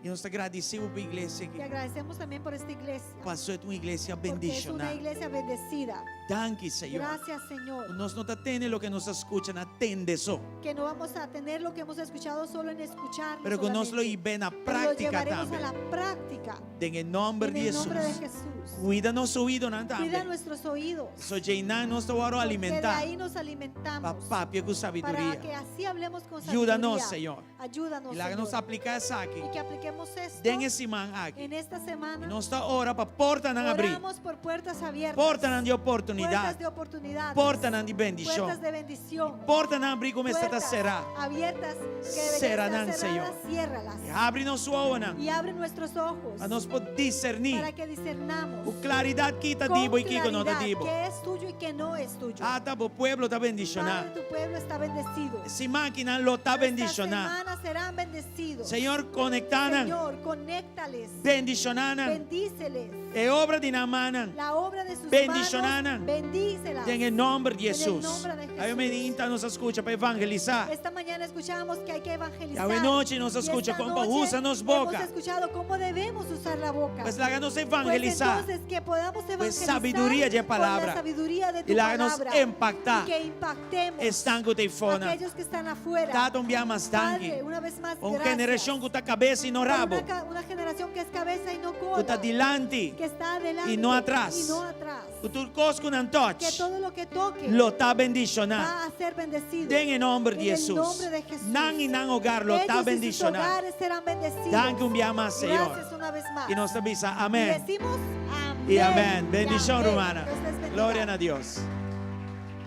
I nos ta gradisí pa e iglesia Te aki. agradecemos también por esta iglesia. Pasó e ta un iglesia Porque es bendishoná. una iglesia bendecida. Danki, Señor. Gracias, Señor. Nos no ta tene loke nos a skucha na tende so. Que no vamos a tener lo que hemos escuchado solo en escuchar. Pero ku nos lo hib'é na Pero lo práktika llevaremos tambe. a la práctica. Den e nòmber En di el nombre de Hesus. Jesús. Kuida nos oídonan Cuida tambe. nuestros oídos. So di einan nos ta wòrdu Porque de alimentá ahí nos pa alimentamos. papia ku Para sabiduria. que así hablemos con Yúdanos, sabiduría. Señor. Ayúdanos, I laga nos Señor. apliká esaki. Y que apliquemos esto Den e siman aki. en esta semana. I nos ta ora pa portanan habri. Oramos por puertas abiertas. Portanan di oportunidat. Puertas de oportunidad. Portanan di bendishon. Puertas de bendición. Portanan habri ku mester ta Puertas será. abiertas que deberían Sera nan, estar cerradas, Señor. ciérralas. I habri nos wowonan. Y abre nuestros ojos Pa nos por diserní. para que discernamos Ku klaridat ki ta con di bo i kiko no ta claridad di bo. qué es tuyo y qué no es tuyo. Tata, bo pueblo ta bendishoná. Padre, tu pueblo está bendecido. E siman akinan lo ta Esta bendishoná. semana serán bendecidos. Señor, konektá nan. Señor, conéctales. Bendishoná nan. Bendíceles. E obra di nan mannan. La obra de sus Bendishoná manos, nan. bendícelas. Den e nòmber di En el Hesus. nombre de Awe Jesús. mainta nos a skucha pa evangelisá. Esta mañana escuchábamos que hay que evangelizar. I awe nochi nos Y a skucha esta kon pa noche usa nos boka. Hemos escuchado cómo debemos usar la boca. Pues laga nos Pues evangelisá. entonces que podamos evangelizar sabiduria di con la palabra. sabiduría de tu I laga nos palabra. impaktá. Y que impactemos Esnan ku ta eifonan. aquellos que están afuera. Tata un bia mas danki. Padre, una vez más, Un gracias. generashon ku ta kabes i no Por rabo. Una, ca- una generación que es cabeza y no cola. Ku ta dilanti. Que está adelante I no atras. Y no atrás. Ku tur kos ku nan Que touch. todo lo que toque Lo ta bendishoná. va a ser bendecido. Den e nòmber di En el Hesus. nombre de Jesús. Nan i nan hogar lo Ellos ta y sus bendishoná. hogares serán bendecidos. Danki un bia mas, Señor. Gracias una vez más. I nos ta bisa Y amèn. decimos amén. I amèn. Bendishon, Y amén. rumannan. Dios les bendiga. Gloria na Dios.